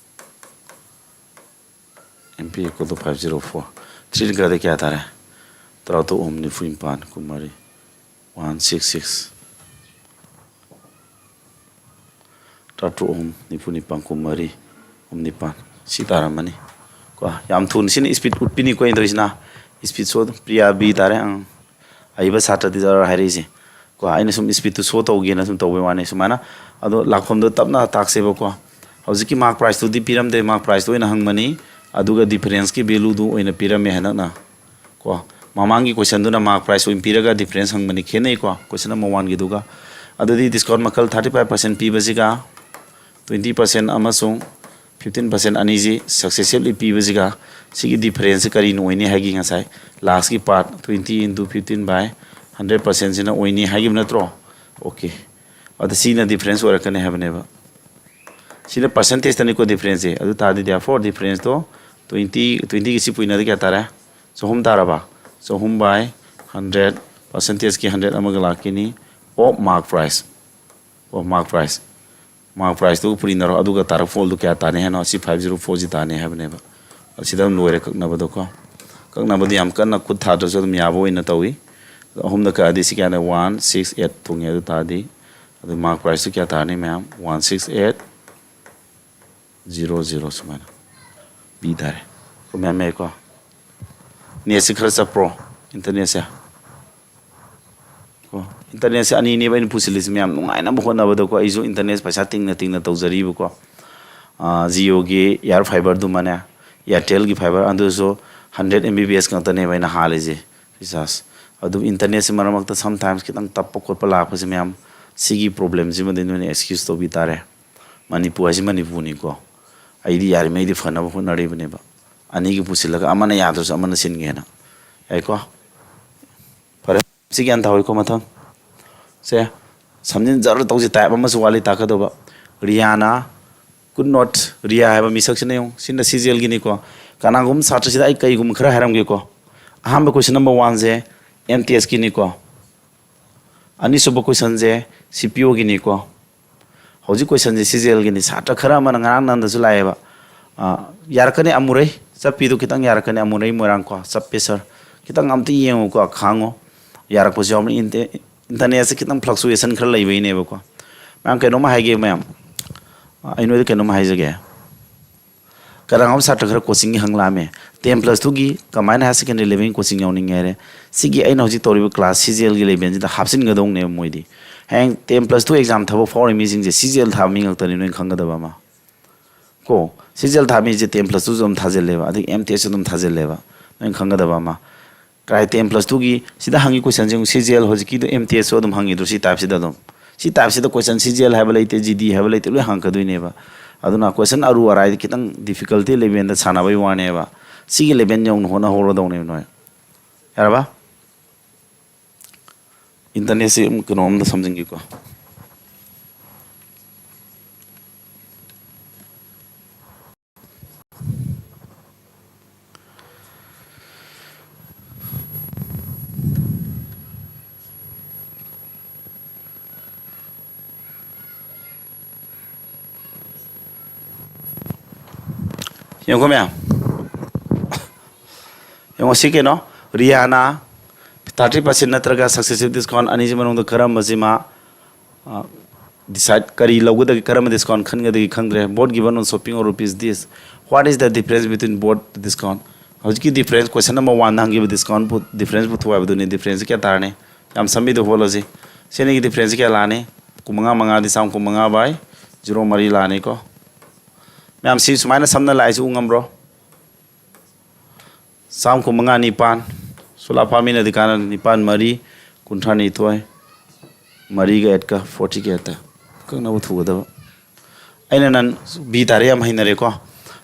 M P equal to five zero four꯫ Three ꯀꯛꯑꯗꯤ ꯀꯌꯥ ꯇꯥꯔꯦ? ꯇꯔꯥꯇꯔꯨꯛ ꯑꯍꯨꯝ ꯅꯤꯐꯨ ꯅꯤꯄꯥꯟ, ꯀꯨꯟꯃꯔꯤ꯫ One six six꯫ ꯇꯔꯥꯇꯔꯨꯛ ꯑꯍꯨꯝ ꯅꯤꯐꯨ ꯅꯤꯄꯥꯟ, ꯀꯨꯟꯃꯔꯤ, ꯑꯍꯨꯝ ꯅꯤꯄꯥꯟ꯫ ꯁꯤ ꯇꯥꯔꯝꯃꯅꯤ꯫ ꯀꯣ, ꯌꯥꯝ ꯊꯨꯅ, ꯁꯤꯅ speed ꯎꯠꯄꯤꯅꯤꯀꯣ ꯑꯩꯅ ꯇꯧꯔꯤꯁꯤꯅ꯫ Speed show, ꯄ꯭ꯔꯤꯌꯥ B ꯇꯥꯔꯦ꯫ ꯑꯪ꯫ ꯑꯍꯩꯕ ꯁꯥꯇ꯭ꯔꯗꯤ ꯖꯔ ꯍꯥꯏꯔꯛꯏꯁꯦ꯫ ꯀꯣ, ꯑꯩꯅ ꯁꯨꯝ speed ꯇꯨ show ꯇꯧꯒꯦꯅ ꯁꯨꯝ ꯇꯧꯕꯩ ꯋꯥꯅꯤ꯫ ꯁꯨꯃꯥꯏꯅ ꯑꯗꯣ ꯂꯥꯛꯐꯝꯗꯣ ꯇꯞꯅ ꯇꯥꯛꯁꯦꯕꯀꯣ꯫ ꯍꯧꯖꯤꯛꯀꯤ mark price ꯇꯨꯗꯤ ꯄꯤꯔꯝꯗꯦ, mark price ꯇꯨ ꯑꯣꯏꯅ ꯍꯪꯕꯅꯤ꯫ ꯑꯗꯨꯒ difference ꯀꯤ value ꯗꯨ ꯑꯣꯏꯅ ꯄꯤꯔꯝꯃꯦ ꯍꯟꯗꯛꯅ꯫ ꯀꯣ, ꯃꯃꯥꯡꯒꯤ question ꯗꯨꯅ mark price ꯑꯣꯏꯅ ꯄꯤꯔꯒ difference ꯍꯪꯕꯅꯤ, ꯈꯦꯠꯅꯩꯀꯣ question number one ꯒꯤꯗꯨꯒ꯫ ꯑꯗꯨꯗꯤ discount ꯃꯈꯜ thirty five percent ꯄꯤꯕꯁꯤꯒ twenty percent ꯑꯃꯁꯨꯡ ꯐꯤꯐꯇꯤꯟ ꯄꯥꯔꯁꯦꯟ ꯑꯅꯤꯁꯤ ꯁꯛꯁꯦꯁꯤꯚꯂꯤ ꯄꯤꯕꯁꯤꯒ ꯁꯤꯒꯤ ꯗꯤꯐꯔꯦꯟꯁꯁꯤ ꯀꯔꯤꯅ ꯑꯣꯏꯅꯤ ꯍꯥꯏꯒꯤ ꯉꯁꯥꯏ ꯂꯥꯁꯀꯤ part twenty into fifteen by hundred percentꯁꯤꯅ ꯑꯣꯏꯅꯤ ꯍꯥꯏꯈꯤꯕ ꯅꯠꯇ꯭ꯔꯣ? ꯑꯣꯀꯦ꯫ ꯑꯗ ꯁꯤꯅ ꯗꯤꯐꯔꯦꯟꯁ ꯑꯣꯏꯔꯛꯀꯅꯤ ꯍꯥꯏꯕꯅꯦꯕ꯫ ꯁꯤꯅ ꯄꯥꯔꯁꯦꯟꯇꯦꯖꯇꯅꯤꯀꯣ ꯗꯤꯐꯔꯦꯟꯁꯁꯦ꯫ ꯑꯗꯨ ꯇꯥꯔꯗꯤ therefore ꯗꯤꯐꯔꯦꯟꯁꯇꯣ twenty, twentyꯒꯤ ꯁꯤ ꯄꯨꯏꯅꯗꯤ ꯀꯌꯥ ꯇꯥꯔꯦ? ꯆꯍꯨꯝ ꯇꯥꯔꯕ? ꯆꯍꯨꯝ by hundred, ꯄꯥꯔꯁꯦꯟꯇꯦꯖꯀꯤ hundred ꯑꯃꯒ ꯂꯥꯛꯈꯤꯅꯤ꯫ Of mark price. Of mark price. Mark ꯄ꯭ꯔꯥꯏꯁꯇꯨꯒ ꯄꯨꯔꯤꯅꯔꯣ, ꯑꯗꯨꯒ ꯇꯥꯔꯛ ꯐꯣꯜꯗꯨ ꯀꯌꯥ ꯇꯥꯅꯤ ꯍꯥꯏꯅꯣ? ꯁꯤ five zero fourꯁꯤ ꯇꯥꯅꯤ ꯍꯥꯏꯕꯅꯦꯕ꯫ ꯑꯁꯤꯗ ꯑꯗꯨꯝ ꯂꯣꯏꯔꯦ ꯀꯛꯅꯕꯗꯣꯀꯣ꯫ ꯀꯛꯅꯕꯗꯤ ꯌꯥꯝ ꯀꯟꯅ ꯈꯨꯠ ꯊꯥꯗ꯭ꯔꯁꯨ ꯑꯗꯨꯝ ꯌꯥꯕ ꯑꯣꯏꯅ ꯇꯧꯏ꯫ ꯑꯗꯣ ꯑꯍꯨꯝꯗ ꯀꯛꯑꯗꯤ ꯁꯤ ꯀꯌꯥꯅ? One six eight ꯊꯨꯡꯉꯦ꯫ ꯑꯗꯨ ꯇꯥꯔꯗꯤ ꯑꯗꯨ ꯃꯥꯔꯛ ꯄ꯭ꯔꯥꯏꯁꯇꯨ ꯀꯌꯥ ꯇꯥꯔꯅꯤ ꯃꯌꯥꯝ? One six eight zero zero ꯁꯨꯃꯥꯏꯅ ꯄꯤ ꯇꯥꯔꯦ꯫ ꯀꯣ ꯃꯌꯥꯝ ꯌꯥꯏꯀꯣ꯫ ꯅꯦꯠꯁꯤ ꯈꯔ ꯆꯞꯄ꯭ꯔꯣ? ꯏꯟꯇꯔꯅꯦꯠꯁꯦ꯫ ꯀꯣ ꯏꯟꯇꯔꯅꯦꯠꯁꯦ ꯑꯅꯤꯅꯦꯕ ꯑꯩꯅ ꯄꯨꯁꯤꯜꯂꯤꯁꯤ ꯃꯌꯥꯝ ꯅꯨꯡꯉꯥꯏꯅꯕ ꯍꯣꯠꯅꯕꯗꯀꯣ꯫ ꯑꯩꯁꯨ ꯏꯟꯇꯔꯅꯦꯠ ꯄꯩꯁꯥ ꯇꯤꯡꯅ ꯇꯤꯡꯅ ꯇꯧꯖꯔꯤꯕꯀꯣ꯫ ꯖꯤꯑꯣꯒꯤ ꯏꯌꯥꯔ ꯐꯥꯏꯕꯔꯗꯨꯃꯅꯦ, ꯏꯌꯥꯔꯇꯦꯜꯒꯤ ꯐꯥꯏꯕꯔ ꯑꯗꯨꯁꯨ hundred M B P S ꯉꯥꯛꯇꯅꯦꯕ ꯑꯩꯅ ꯍꯥꯜꯂꯤꯁꯦ ꯔꯤꯆꯥꯔꯖ꯫ ꯑꯗꯨ ꯏꯟꯇꯔꯅꯦꯠꯁꯤ ꯃꯔꯛ ꯃꯔꯛꯇ sometimes ꯈꯤꯇꯪ ꯇꯞꯄ ꯈꯣꯠꯄ ꯂꯥꯛꯄꯁꯦ ꯃꯌꯥꯝ, ꯁꯤꯒꯤ ꯄ꯭ꯔꯣꯕ꯭ꯂꯦꯝꯁꯤꯃꯗꯤ ꯅꯣꯏꯅ ꯑꯦꯛꯁꯀ꯭ꯌꯨꯁ ꯇꯧꯕꯤ ꯇꯥꯔꯦ꯫ ꯃꯅꯤꯄꯨꯔ ꯍꯥꯏꯁꯤ ꯃꯅꯤꯄꯨꯔꯅꯤꯀꯣ꯫ ꯑꯩꯗꯤ ꯌꯥꯔꯤꯉꯩꯗꯤ ꯐꯅꯕ ꯍꯣꯠꯅꯔꯤꯕꯅꯦꯕ꯫ ꯑꯅꯤꯒꯤ ꯄꯨꯁꯤꯜꯂꯒ ꯑꯃꯅ ꯌꯥꯗ꯭ꯔꯁꯨ ꯑꯃꯅ ꯁꯤꯟꯒꯦꯅ꯫ ꯌꯥꯏꯀꯣ? ꯐꯔꯦ꯫ ꯁꯤ ꯒ꯭ꯌꯥꯟ ꯇꯥꯍꯧꯏꯀꯣ? ꯃꯊꯪ ꯁꯦ ꯁꯝꯖꯤꯟ ꯖꯔ ꯇꯧꯁꯤ꯫ ꯇꯥꯏꯞ ꯑꯃꯁꯨ ꯋꯥꯠꯂꯤ ꯇꯥꯛꯀꯗꯧꯕ꯫ ꯔꯤꯌꯥꯅ could not, ꯔꯤꯌꯥ ꯍꯥꯏꯕ ꯃꯤꯁꯛꯁꯤꯅ ꯌꯦꯡꯉꯨ, ꯁꯤꯅ ꯁꯤꯖꯦꯜꯒꯤꯅꯤꯀꯣ꯫ ꯀꯅꯥꯒꯨꯝꯕ ꯁꯥꯇ꯭ꯔꯁꯤꯗ ꯑꯩ ꯀꯩꯒꯨꯝꯕ ꯈꯔ ꯍꯥꯏꯔꯝꯒꯦꯀꯣ꯫ ꯑꯍꯥꯟꯕ ꯀꯣꯏꯁꯟ ꯅꯝꯕꯔ ꯋꯥꯟꯁꯦ ꯑꯦꯝ ꯇꯤ ꯑꯦꯁꯀꯤꯅꯤꯀꯣ꯫ ꯑꯅꯤꯁꯨꯕ ꯀꯣꯏꯁꯟꯁꯦ ꯁꯤ ꯄꯤ ꯑꯣꯒꯤꯅꯤꯀꯣ꯫ ꯍꯧꯖꯤꯛ ꯀꯣꯏꯁꯟꯁꯦ ꯁꯤꯖꯦꯜꯒꯤꯅꯤ꯫ ꯁꯥꯇ꯭ꯔ ꯈꯔ ꯑꯃꯅ ꯉꯔꯥꯡ ꯅꯪꯗꯁꯨ ꯂꯥꯛꯑꯦꯕ꯫ ꯑ, ꯌꯥꯔꯛꯀꯅꯤ ꯑꯃꯨꯔꯩ, ꯆꯞꯄꯤꯗꯣ ꯈꯤꯇꯪ ꯌꯥꯔꯛꯀꯅꯤ ꯑꯃꯨꯔꯩ ꯃꯣꯏꯔꯥꯡ ꯀꯣ꯫ ꯆꯞꯄꯦ ꯁꯥꯔ, ꯈꯤꯇꯪ ꯑꯝꯇ ꯌꯦꯡꯉꯨꯀꯣ, ꯈꯥꯡꯉꯣ꯫ ꯌꯥꯔꯛꯄꯁꯨ ꯌꯥꯎꯕꯅꯤ꯫ ꯏꯟꯇꯦ-, ꯏꯟꯇꯔꯅꯦꯠꯁꯦ ꯈꯤꯇꯪ ꯐ꯭ꯂꯛꯆꯨꯌꯦꯁꯟ ꯈꯔ ꯂꯩꯕꯩꯅꯦꯕꯀꯣ꯫ ꯃꯌꯥꯝ ꯀꯩꯅꯣꯝꯃ ꯍꯥꯏꯒꯦ ꯃꯌꯥꯝ꯫ ꯑ, ꯑꯩ ꯅꯣꯏꯗ ꯀꯩꯅꯣꯝꯃ ꯍꯥꯏꯖꯒꯦ꯫ ꯀꯅꯥꯒꯨꯝꯕ ꯁꯥꯇ꯭ꯔ ꯈꯔ ꯀꯣꯆꯤꯡꯒꯤ ꯍꯪꯂꯛꯑꯝꯃꯦ꯫ Ten plus twoꯒꯤ combined higher secondary levelꯒꯤ ꯀꯣꯆꯤꯡ ꯌꯥꯎꯅꯤꯡꯉꯦ ꯍꯥꯏꯔꯦ꯫ ꯁꯤꯒꯤ ꯑꯩꯅ ꯍꯧꯖꯤꯛ ꯇꯧꯔꯤꯕ ꯀ꯭ꯂꯥꯁ ꯁꯤꯖꯦꯜꯒꯤ ꯂꯦꯚꯦꯜꯁꯤꯗ ꯍꯥꯞꯆꯤꯟꯒꯗꯧꯅꯦꯕ ꯃꯣꯏꯗꯤ꯫ ꯍꯌꯦꯡ ten plus two exam ꯊꯕꯛ ꯐꯥꯎꯔꯤ ꯃꯤꯁꯤꯡꯁꯦ ꯁꯤꯖꯦꯜ ꯊꯥꯕ ꯃꯤ ꯉꯥꯛꯇꯅꯤ, ꯅꯣꯏꯅ ꯈꯪꯒꯗꯕ ꯑꯃ꯫ ꯀꯣ, ꯁꯤꯖꯦꯜ ꯊꯥꯕ ꯃꯤꯁꯦ ten plus twoꯁꯨ ꯑꯗꯨꯝ ꯊꯥꯖꯤꯜꯂꯦꯕ, ꯑꯗꯒꯤ ꯑꯦꯝ ꯇꯤ ꯑꯦꯁꯁꯨ ꯑꯗꯨꯝ ꯊꯥꯖꯤꯜꯂꯦꯕ, ꯅꯣꯏꯅ ꯈꯪꯒꯗꯕ ꯑꯃ꯫ ꯀꯥꯏ ten plus twoꯒꯤ ꯁꯤꯗ ꯍꯪꯉꯤ ꯀꯣꯏꯁꯟꯁꯦ ꯑꯃꯨꯛ ꯁꯤꯖꯦꯜ ꯍꯧꯖꯤꯛꯀꯤꯗꯣ ꯑꯦꯝ ꯇꯤ ꯑꯦꯁꯁꯨ ꯑꯗꯨꯝ ꯍꯪꯉꯤꯗ꯭ꯔꯣ ꯁꯤ ꯇꯥꯏꯞꯁꯤꯗ ꯑꯗꯨꯝ? ꯁꯤ ꯇꯥꯏꯞꯁꯤꯗ ꯀꯣꯏꯁꯟ ꯁꯤꯖꯦꯜ ꯍꯥꯏꯕ ꯂꯩꯇꯦ, ꯖꯤ ꯗꯤ ꯍꯥꯏꯕ ꯂꯩꯇꯦ, ꯂꯣꯏ ꯍꯪꯉꯛꯀꯗꯣꯏꯅꯦꯕ꯫ ꯑꯗꯨꯅ question ꯑꯔꯨ ꯑꯔꯥꯏꯗꯤ ꯈꯤꯇꯪ difficulty levelꯗ ꯁꯥꯟꯅꯕꯩ ꯋꯥꯅꯦꯕ꯫ ꯁꯤꯒꯤ level ꯌꯧꯅ ꯍꯣꯠꯅꯍꯧꯔꯗꯧꯅꯦꯕ ꯅꯣꯏ꯫ ꯌꯥꯔꯕ? Internetꯁꯤ ꯑꯃꯨꯛ ꯀꯩꯅꯣꯝꯗ ꯁꯝꯖꯤꯟꯒꯦꯀꯣ꯫ ꯌꯦꯡꯉꯨꯀꯣ ꯃꯌꯥꯝ, ꯌꯦꯡꯉꯣ ꯁꯤ ꯀꯩꯅꯣ, ꯔꯤꯌꯥꯅ thirty percent ꯅꯠꯇ꯭ꯔꯒ successive discount ꯑꯅꯤꯁꯤ ꯃꯅꯨꯡꯗ ꯀꯔꯝꯕꯁꯤꯃ, ꯑ, decide, ꯀꯔꯤ ꯂꯧꯒꯗꯒꯦ, ꯀꯔꯝꯕ discount ꯈꯟꯒꯗꯒꯦ ꯈꯪꯗ꯭ꯔꯦ꯫ Both given on shopping or rupees this, what is the difference between both discount? ꯍꯧꯖꯤꯛꯀꯤ difference, question number oneꯗ ꯍꯪꯈꯤꯕ discount ꯄꯨ-, difference ꯄꯨꯊꯣꯛꯑꯣ ꯍꯥꯏꯕꯗꯨꯅꯤ꯫ Difference ꯀꯌꯥ ꯇꯥꯔꯅꯤ? ꯌꯥꯝ ꯁꯝꯕꯤꯗꯣ ꯍꯣꯠꯂꯁꯤ꯫ ꯁꯤ ꯑꯅꯤꯒꯤ difference ꯀꯌꯥ ꯂꯥꯛꯑꯅꯤ? ꯀꯨꯟꯃꯉꯥ ꯃꯉꯥꯗꯤ ꯆꯥꯝ ꯀꯨꯟꯃꯉꯥ by zero ꯃꯔꯤ ꯂꯥꯛꯑꯅꯤꯀꯣ꯫ ꯃꯌꯥꯝ, ꯁꯤ ꯁꯨꯃꯥꯏꯅ ꯁꯝꯅ ꯂꯥꯛꯏꯁꯤ ꯎ ꯉꯝꯕ꯭ꯔꯣ? ꯆꯥꯝ ꯀꯨꯟꯃꯉꯥ ꯅꯤꯄꯥꯟ, ꯁꯨꯂꯥ ꯐꯥꯃꯤꯅꯗꯤ ꯀꯥꯟꯅ ꯅꯤꯄꯥꯟ ꯃꯔꯤ, ꯀꯨꯟꯊ꯭ꯔꯥ ꯅꯤꯊꯣꯏ, ꯃꯔꯤꯒ eightꯀ forty ꯀꯦ ꯍꯦꯛꯇ ꯀꯛꯅꯕ ꯊꯨꯒꯗꯕ꯫ ꯑꯩꯅ ꯅꯟ ꯕꯤ ꯇꯥꯔꯦ, ꯌꯥꯝ ꯍꯩꯅꯔꯦꯀꯣ꯫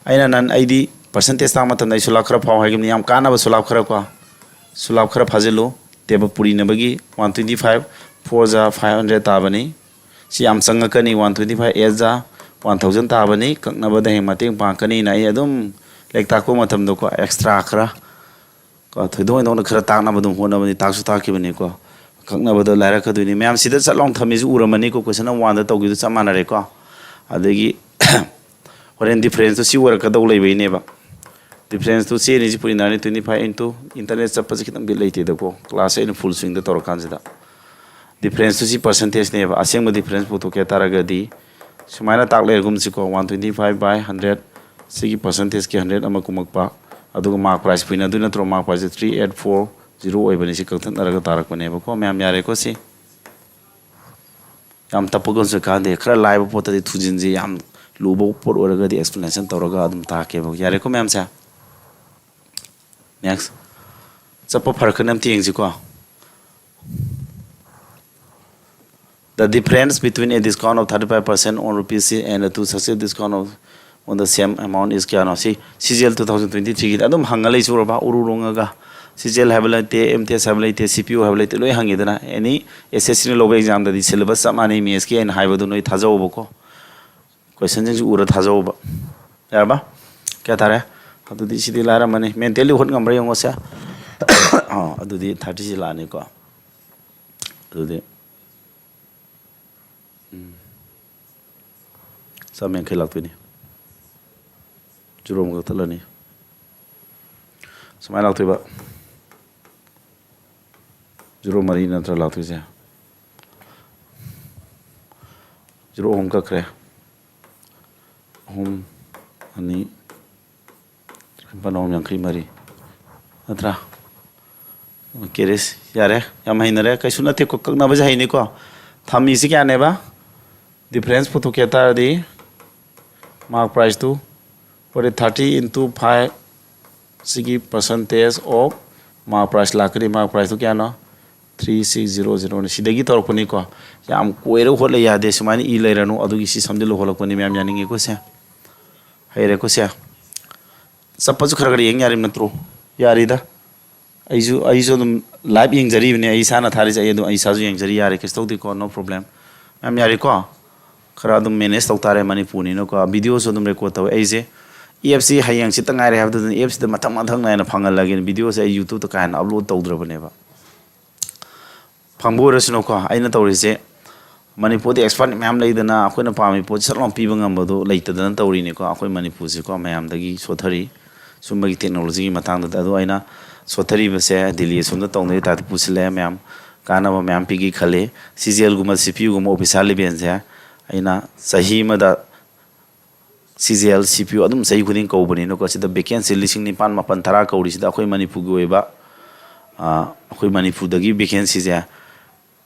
ꯑꯩꯅ ꯅꯟ ꯑꯩꯗꯤ percentage ꯇꯥꯛ ꯃꯇꯝꯗ ꯑꯩ ꯁꯨꯂꯥ ꯈꯔ ꯐꯥꯎ ꯍꯥꯏꯈꯤꯕꯅꯤ, ꯌꯥꯝ ꯀꯥꯟꯅꯕ ꯁꯨꯂꯥ ꯈꯔ ꯀꯣ꯫ ꯁꯨꯂꯥ ꯈꯔ ꯐꯥꯖꯤꯜꯂꯨ꯫ Table ꯄꯨꯔꯤꯅꯕꯒꯤ one twenty five, four ꯖꯥ five hundred ꯇꯥꯕꯅꯤ꯫ ꯁꯤ ꯌꯥꯝ ꯆꯪꯉꯛꯀꯅꯤ, one twenty five, eight ꯖꯥ one thousand ꯇꯥꯕꯅꯤ꯫ ꯀꯛꯅꯕꯗ ꯍꯦꯛ ꯃꯇꯦꯡ ꯄꯥꯡꯉꯛꯀꯅꯤꯅ ꯑꯩ ꯑꯗꯨꯝ ꯂꯥꯏꯔꯤꯛ ꯇꯥꯛꯄ ꯃꯇꯝꯗꯀꯣ extra ꯈꯔ ꯀꯣ, ꯊꯣꯏꯗꯣꯛ ꯍꯦꯟꯗꯣꯛꯅ ꯈꯔ ꯇꯥꯛꯅꯕ ꯑꯗꯨꯝ ꯍꯣꯠꯅꯕꯅꯤ, ꯇꯥꯛꯁꯨ ꯇꯥꯛꯈꯤꯕꯅꯤꯀꯣ꯫ ꯀꯛꯅꯕꯗ ꯂꯥꯏꯔꯛꯀꯗꯣꯏꯅꯤ꯫ ꯃꯌꯥꯝ ꯁꯤꯗ ꯆꯠ ꯂꯥꯎꯅ ꯊꯝꯃꯤꯁꯤ ꯎꯔꯝꯃꯅꯤꯀꯣ, question number oneꯗ ꯇꯧꯈꯤꯕꯗꯨ ꯆꯞ ꯃꯥꯟꯅꯔꯦꯀꯣ꯫ ꯑꯗꯒꯤ ꯍꯣꯔꯦꯟ differenceꯇꯨ ꯁꯤ ꯑꯣꯏꯔꯛꯀꯗꯧ ꯂꯩꯕꯩꯅꯦꯕ꯫ Differenceꯇꯨ ꯁꯤ ꯑꯅꯤꯁꯤ ꯄꯨꯔꯤꯅꯔꯅꯤ, twenty five into, internet ꯆꯠꯄꯁꯤ ꯈꯤꯇꯪ ꯕꯤꯠ ꯂꯩꯇꯦꯗꯀꯣ, class ꯑꯩꯅ full swingꯗ ꯇꯧꯔꯀꯥꯟꯁꯤꯗ꯫ Differenceꯇꯨ ꯁꯤ percentageꯅꯦꯕ, ꯑꯁꯦꯡꯕ difference ꯄꯨꯊꯣꯛꯀꯦ ꯍꯥꯏ ꯇꯥꯔꯒꯗꯤ ꯁꯨꯃꯥꯏꯅ ꯇꯥꯛ ꯂꯩꯔꯒꯨꯝꯁꯤꯀꯣ, one twenty five by hundred, ꯁꯤꯒꯤ percentageꯀꯤ hundred ꯑꯃ ꯀꯨꯝꯃꯛꯄ, ꯑꯗꯨꯒ mark price ꯄꯨꯏꯅꯗꯣꯏ ꯅꯠꯇ꯭ꯔꯣ? Mark priceꯁꯦ three eight four zero ꯑꯣꯏꯕꯅꯤ, ꯁꯤ ꯀꯛꯊꯠꯅꯔꯒ ꯇꯥꯔꯛꯄꯅꯦꯕꯀꯣ꯫ ꯃꯌꯥꯝ ꯌꯥꯔꯦꯀꯣ ꯁꯤ? ꯌꯥꯝ ꯇꯞꯄꯒꯁꯨ ꯀꯥꯟꯗꯦ, ꯈꯔ ꯂꯥꯏꯕ ꯄꯣꯠꯇꯗꯤ ꯊꯨꯖꯤꯟꯁꯤ, ꯌꯥꯝ ꯂꯨꯕ ꯄꯣꯠ ꯑꯣꯏꯔꯒꯗꯤ explanation ꯇꯧꯔꯒ ꯑꯗꯨꯝ ꯇꯥꯛꯀꯦꯕ꯫ ꯌꯥꯔꯦꯀꯣ ꯃꯌꯥꯝꯁꯦ? Next꯫ ꯆꯠꯄ ꯐꯔꯛꯀꯅꯤ, ꯑꯝꯇ ꯌꯦꯡꯁꯤꯀꯣ꯫ The difference between a discount of thirty five percent on rupees and a two successive discount of on the same amount is ꯀꯌꯥꯅꯣ? ꯁꯤ CGL two thousand twenty three ꯒꯤꯗꯤ ꯑꯗꯨꯝ ꯍꯪꯉ ꯂꯩ ꯆꯨꯔꯕ, ꯎꯔꯨ ꯔꯨꯉꯒ CGL ꯍꯥꯏꯕ ꯂꯩꯇꯦ, MTS ꯍꯥꯏꯕ ꯂꯩꯇꯦ, CPU ꯍꯥꯏꯕ ꯂꯩꯇꯦ, ꯂꯣꯏ ꯍꯪꯉꯤꯗꯅ꯫ Any SSC ꯅ ꯂꯧꯕ exam ꯗꯗꯤ syllabus ꯆꯞ ꯃꯥꯟꯅꯩ maths ꯀꯤ ꯑꯩꯅ ꯍꯥꯏꯕꯗꯨ ꯅꯣꯏ ꯊꯥꯖꯧꯕꯀꯣ꯫ Question ꯁꯤꯡꯁꯨ ꯎꯔ ꯊꯥꯖꯧꯕ꯫ ꯌꯥꯔꯕ? ꯀꯌꯥ ꯇꯥꯔꯦ? ꯑꯗꯨꯗꯤ ꯁꯤꯗꯤ ꯂꯥꯏꯔꯝꯃꯅꯤ꯫ Mentally ꯍꯣꯠ ꯉꯝꯕ꯭ꯔꯥ ꯌꯦꯡꯉꯣꯁꯦ꯫ ꯑꯥ, ꯑꯗꯨꯗꯤ thirty ꯁꯤ ꯂꯥꯛꯑꯅꯤꯀꯣ꯫ ꯑꯗꯨꯗꯤ ꯆꯥꯝ ꯌꯥꯡꯈꯩ ꯂꯥꯛꯇꯣꯏꯅꯤ꯫ Zero ꯑꯃ ꯀꯛꯊꯠꯂꯅꯤ꯫ ꯁꯨꯃꯥꯏꯅ ꯂꯥꯛꯇꯣꯏꯕ꯫ Zero ꯃꯔꯤ ꯅꯠꯇ꯭ꯔꯥ ꯂꯥꯛꯇꯣꯏꯁꯦ? Zero ꯑꯍꯨꯝ ꯀꯛꯈ꯭ꯔꯦ꯫ ꯑꯍꯨꯝ, ꯑꯅꯤ, ꯂꯨꯄꯥ ꯅꯣꯡ ꯌꯥꯡꯈꯩ ꯃꯔꯤ ꯅꯠꯇ꯭ꯔꯥ? Okay, ꯌꯥꯔꯦ, ꯌꯥꯝ ꯍꯩꯅꯔꯦ, ꯀꯩꯁꯨ ꯅꯠꯇꯦꯀꯣ, ꯀꯛꯅꯕꯁꯦ ꯍꯩꯅꯤꯀꯣ꯫ ꯊꯝꯃꯤꯁꯤ ꯀꯌꯥꯅꯦꯕ? Difference ꯄꯨꯊꯣꯛꯀꯦ ꯍꯥꯏ ꯇꯥꯔꯗꯤ mark price two forty, thirty into five, ꯁꯤꯒꯤ percentage of mark price ꯂꯥꯛꯀꯅꯤ꯫ Mark price ꯇꯨ ꯀꯌꯥꯅꯣ? Three six zero zero ꯅꯤ꯫ ꯁꯤꯗꯒꯤ ꯇꯧꯔꯛꯄꯅꯤꯀꯣ꯫ ꯌꯥꯝ ꯀꯣꯏꯔ ꯍꯣꯠꯂ ꯌꯥꯗꯦ, ꯁꯨꯃꯥꯏꯅ ꯏ ꯂꯩꯔꯅꯨ꯫ ꯑꯗꯨꯒꯤ ꯁꯤ ꯁꯝꯖꯤꯜꯂ ꯍꯣꯠꯂꯛꯄꯅꯤ꯫ ꯃꯌꯥꯝ ꯌꯥꯅꯤꯡꯉꯦꯀꯣ ꯁꯦ? ꯍꯩꯔꯦꯀꯣ ꯁꯦ? ꯆꯠꯄꯁꯨ ꯈꯔ ꯈꯔ ꯌꯦꯡ ꯌꯥꯔꯤꯕ ꯅꯠꯇ꯭ꯔꯣ? ꯌꯥꯔꯤꯗ꯫ ꯑꯩꯁꯨ, ꯑꯩꯁꯨ ꯑꯗꯨꯝ live ꯌꯦꯡꯖꯔꯤꯕꯅꯦ꯫ ꯑꯩ ꯏꯁꯥꯅ ꯊꯥꯔꯤꯁꯦ ꯑꯩ ꯑꯗꯨꯝ, ꯑꯩ ꯏꯁꯥꯁꯨ ꯌꯦꯡꯖꯔꯤ꯫ ꯌꯥꯔꯦ, ꯀꯩꯁꯨ ꯇꯧꯗꯦꯀꯣ, no problem꯫ ꯃꯌꯥꯝ ꯌꯥꯔꯤꯀꯣ? ꯈꯔ ꯑꯗꯨꯝ manage ꯇꯧ ꯇꯥꯔꯦ, ꯃꯅꯤꯄꯨꯔꯅꯤꯅꯀꯣ꯫ Video ꯁꯨ ꯑꯗꯨꯝ record ꯇꯧꯋꯦ ꯑꯩꯁꯦ꯫ App ꯁꯤ ꯍꯌꯦꯡ ꯁꯤꯇ ꯉꯥꯏꯔꯦ ꯍꯥꯏꯕꯗꯨꯗꯅ app ꯁꯤꯗ ꯃꯊꯪ ꯃꯊꯪ ꯅꯥꯏꯅ ꯐꯪꯍꯜꯂꯒꯦꯅ video ꯁꯦ ꯑꯩ YouTube ꯇ ꯀꯥ ꯍꯦꯟꯅ upload ꯇꯧꯗ꯭ꯔꯕꯅꯦꯕ꯫ ꯐꯪꯕ ꯑꯣꯏꯔꯁꯅꯨꯀꯣ, ꯑꯩꯅ ꯇꯧꯔꯤꯁꯦ ꯃꯅꯤꯄꯨꯔꯗ expert ꯃꯌꯥꯝ ꯂꯩꯗꯅ, ꯑꯩꯈꯣꯏꯅ ꯄꯥꯝꯃꯤ ꯄꯣꯠꯁꯦ ꯁꯠ ꯂꯥꯎꯅ ꯄꯤꯕ ꯉꯝꯕꯗꯣ ꯂꯩꯇꯗꯅ ꯇꯧꯔꯤꯅꯤꯀꯣ꯫ ꯑꯩꯈꯣꯏ ꯃꯅꯤꯄꯨꯔꯁꯤꯀꯣ ꯃꯌꯥꯝꯗꯒꯤ ꯁꯣꯠꯊꯔꯤ ꯁꯨꯝꯕꯒꯤ technology ꯒꯤ ꯃꯇꯥꯡꯗꯗꯤ꯫ ꯑꯗꯣ ꯑꯩꯅ ꯁꯣꯠꯊꯔꯤꯕꯁꯦ ꯗꯤꯜꯂꯤ ꯑꯁꯣꯝꯗ ꯇꯧꯅꯔꯤ type ꯇ ꯄꯨꯁꯤꯜꯂꯦ ꯃꯌꯥꯝ, ꯀꯥꯟꯅꯕ ꯃꯌꯥꯝ ꯄꯤꯒꯦ ꯈꯜꯂꯤ꯫ CGL ꯒꯨꯝꯕ, CPU ꯒꯨꯝꯕ officer level ꯁꯦ ꯑꯩꯅ ꯆꯍꯤ ꯑꯃꯗ CGL, CPU ꯑꯗꯨꯝ ꯆꯍꯤ ꯈꯨꯗꯤꯡ ꯀꯧꯕꯅꯤꯅꯀꯣ, ꯁꯤꯗ vacancy ꯂꯤꯁꯤꯡ ꯅꯤꯄꯥꯟ, ꯃꯥꯄꯟ, ꯇꯔꯥ ꯀꯧꯔꯤꯁꯤꯗ ꯑꯩꯈꯣꯏ ꯃꯅꯤꯄꯨꯔꯒꯤ ꯑꯣꯏꯕ, ꯑ, ꯑꯩꯈꯣꯏ ꯃꯅꯤꯄꯨꯔꯗꯒꯤ vacancy ꯁꯦ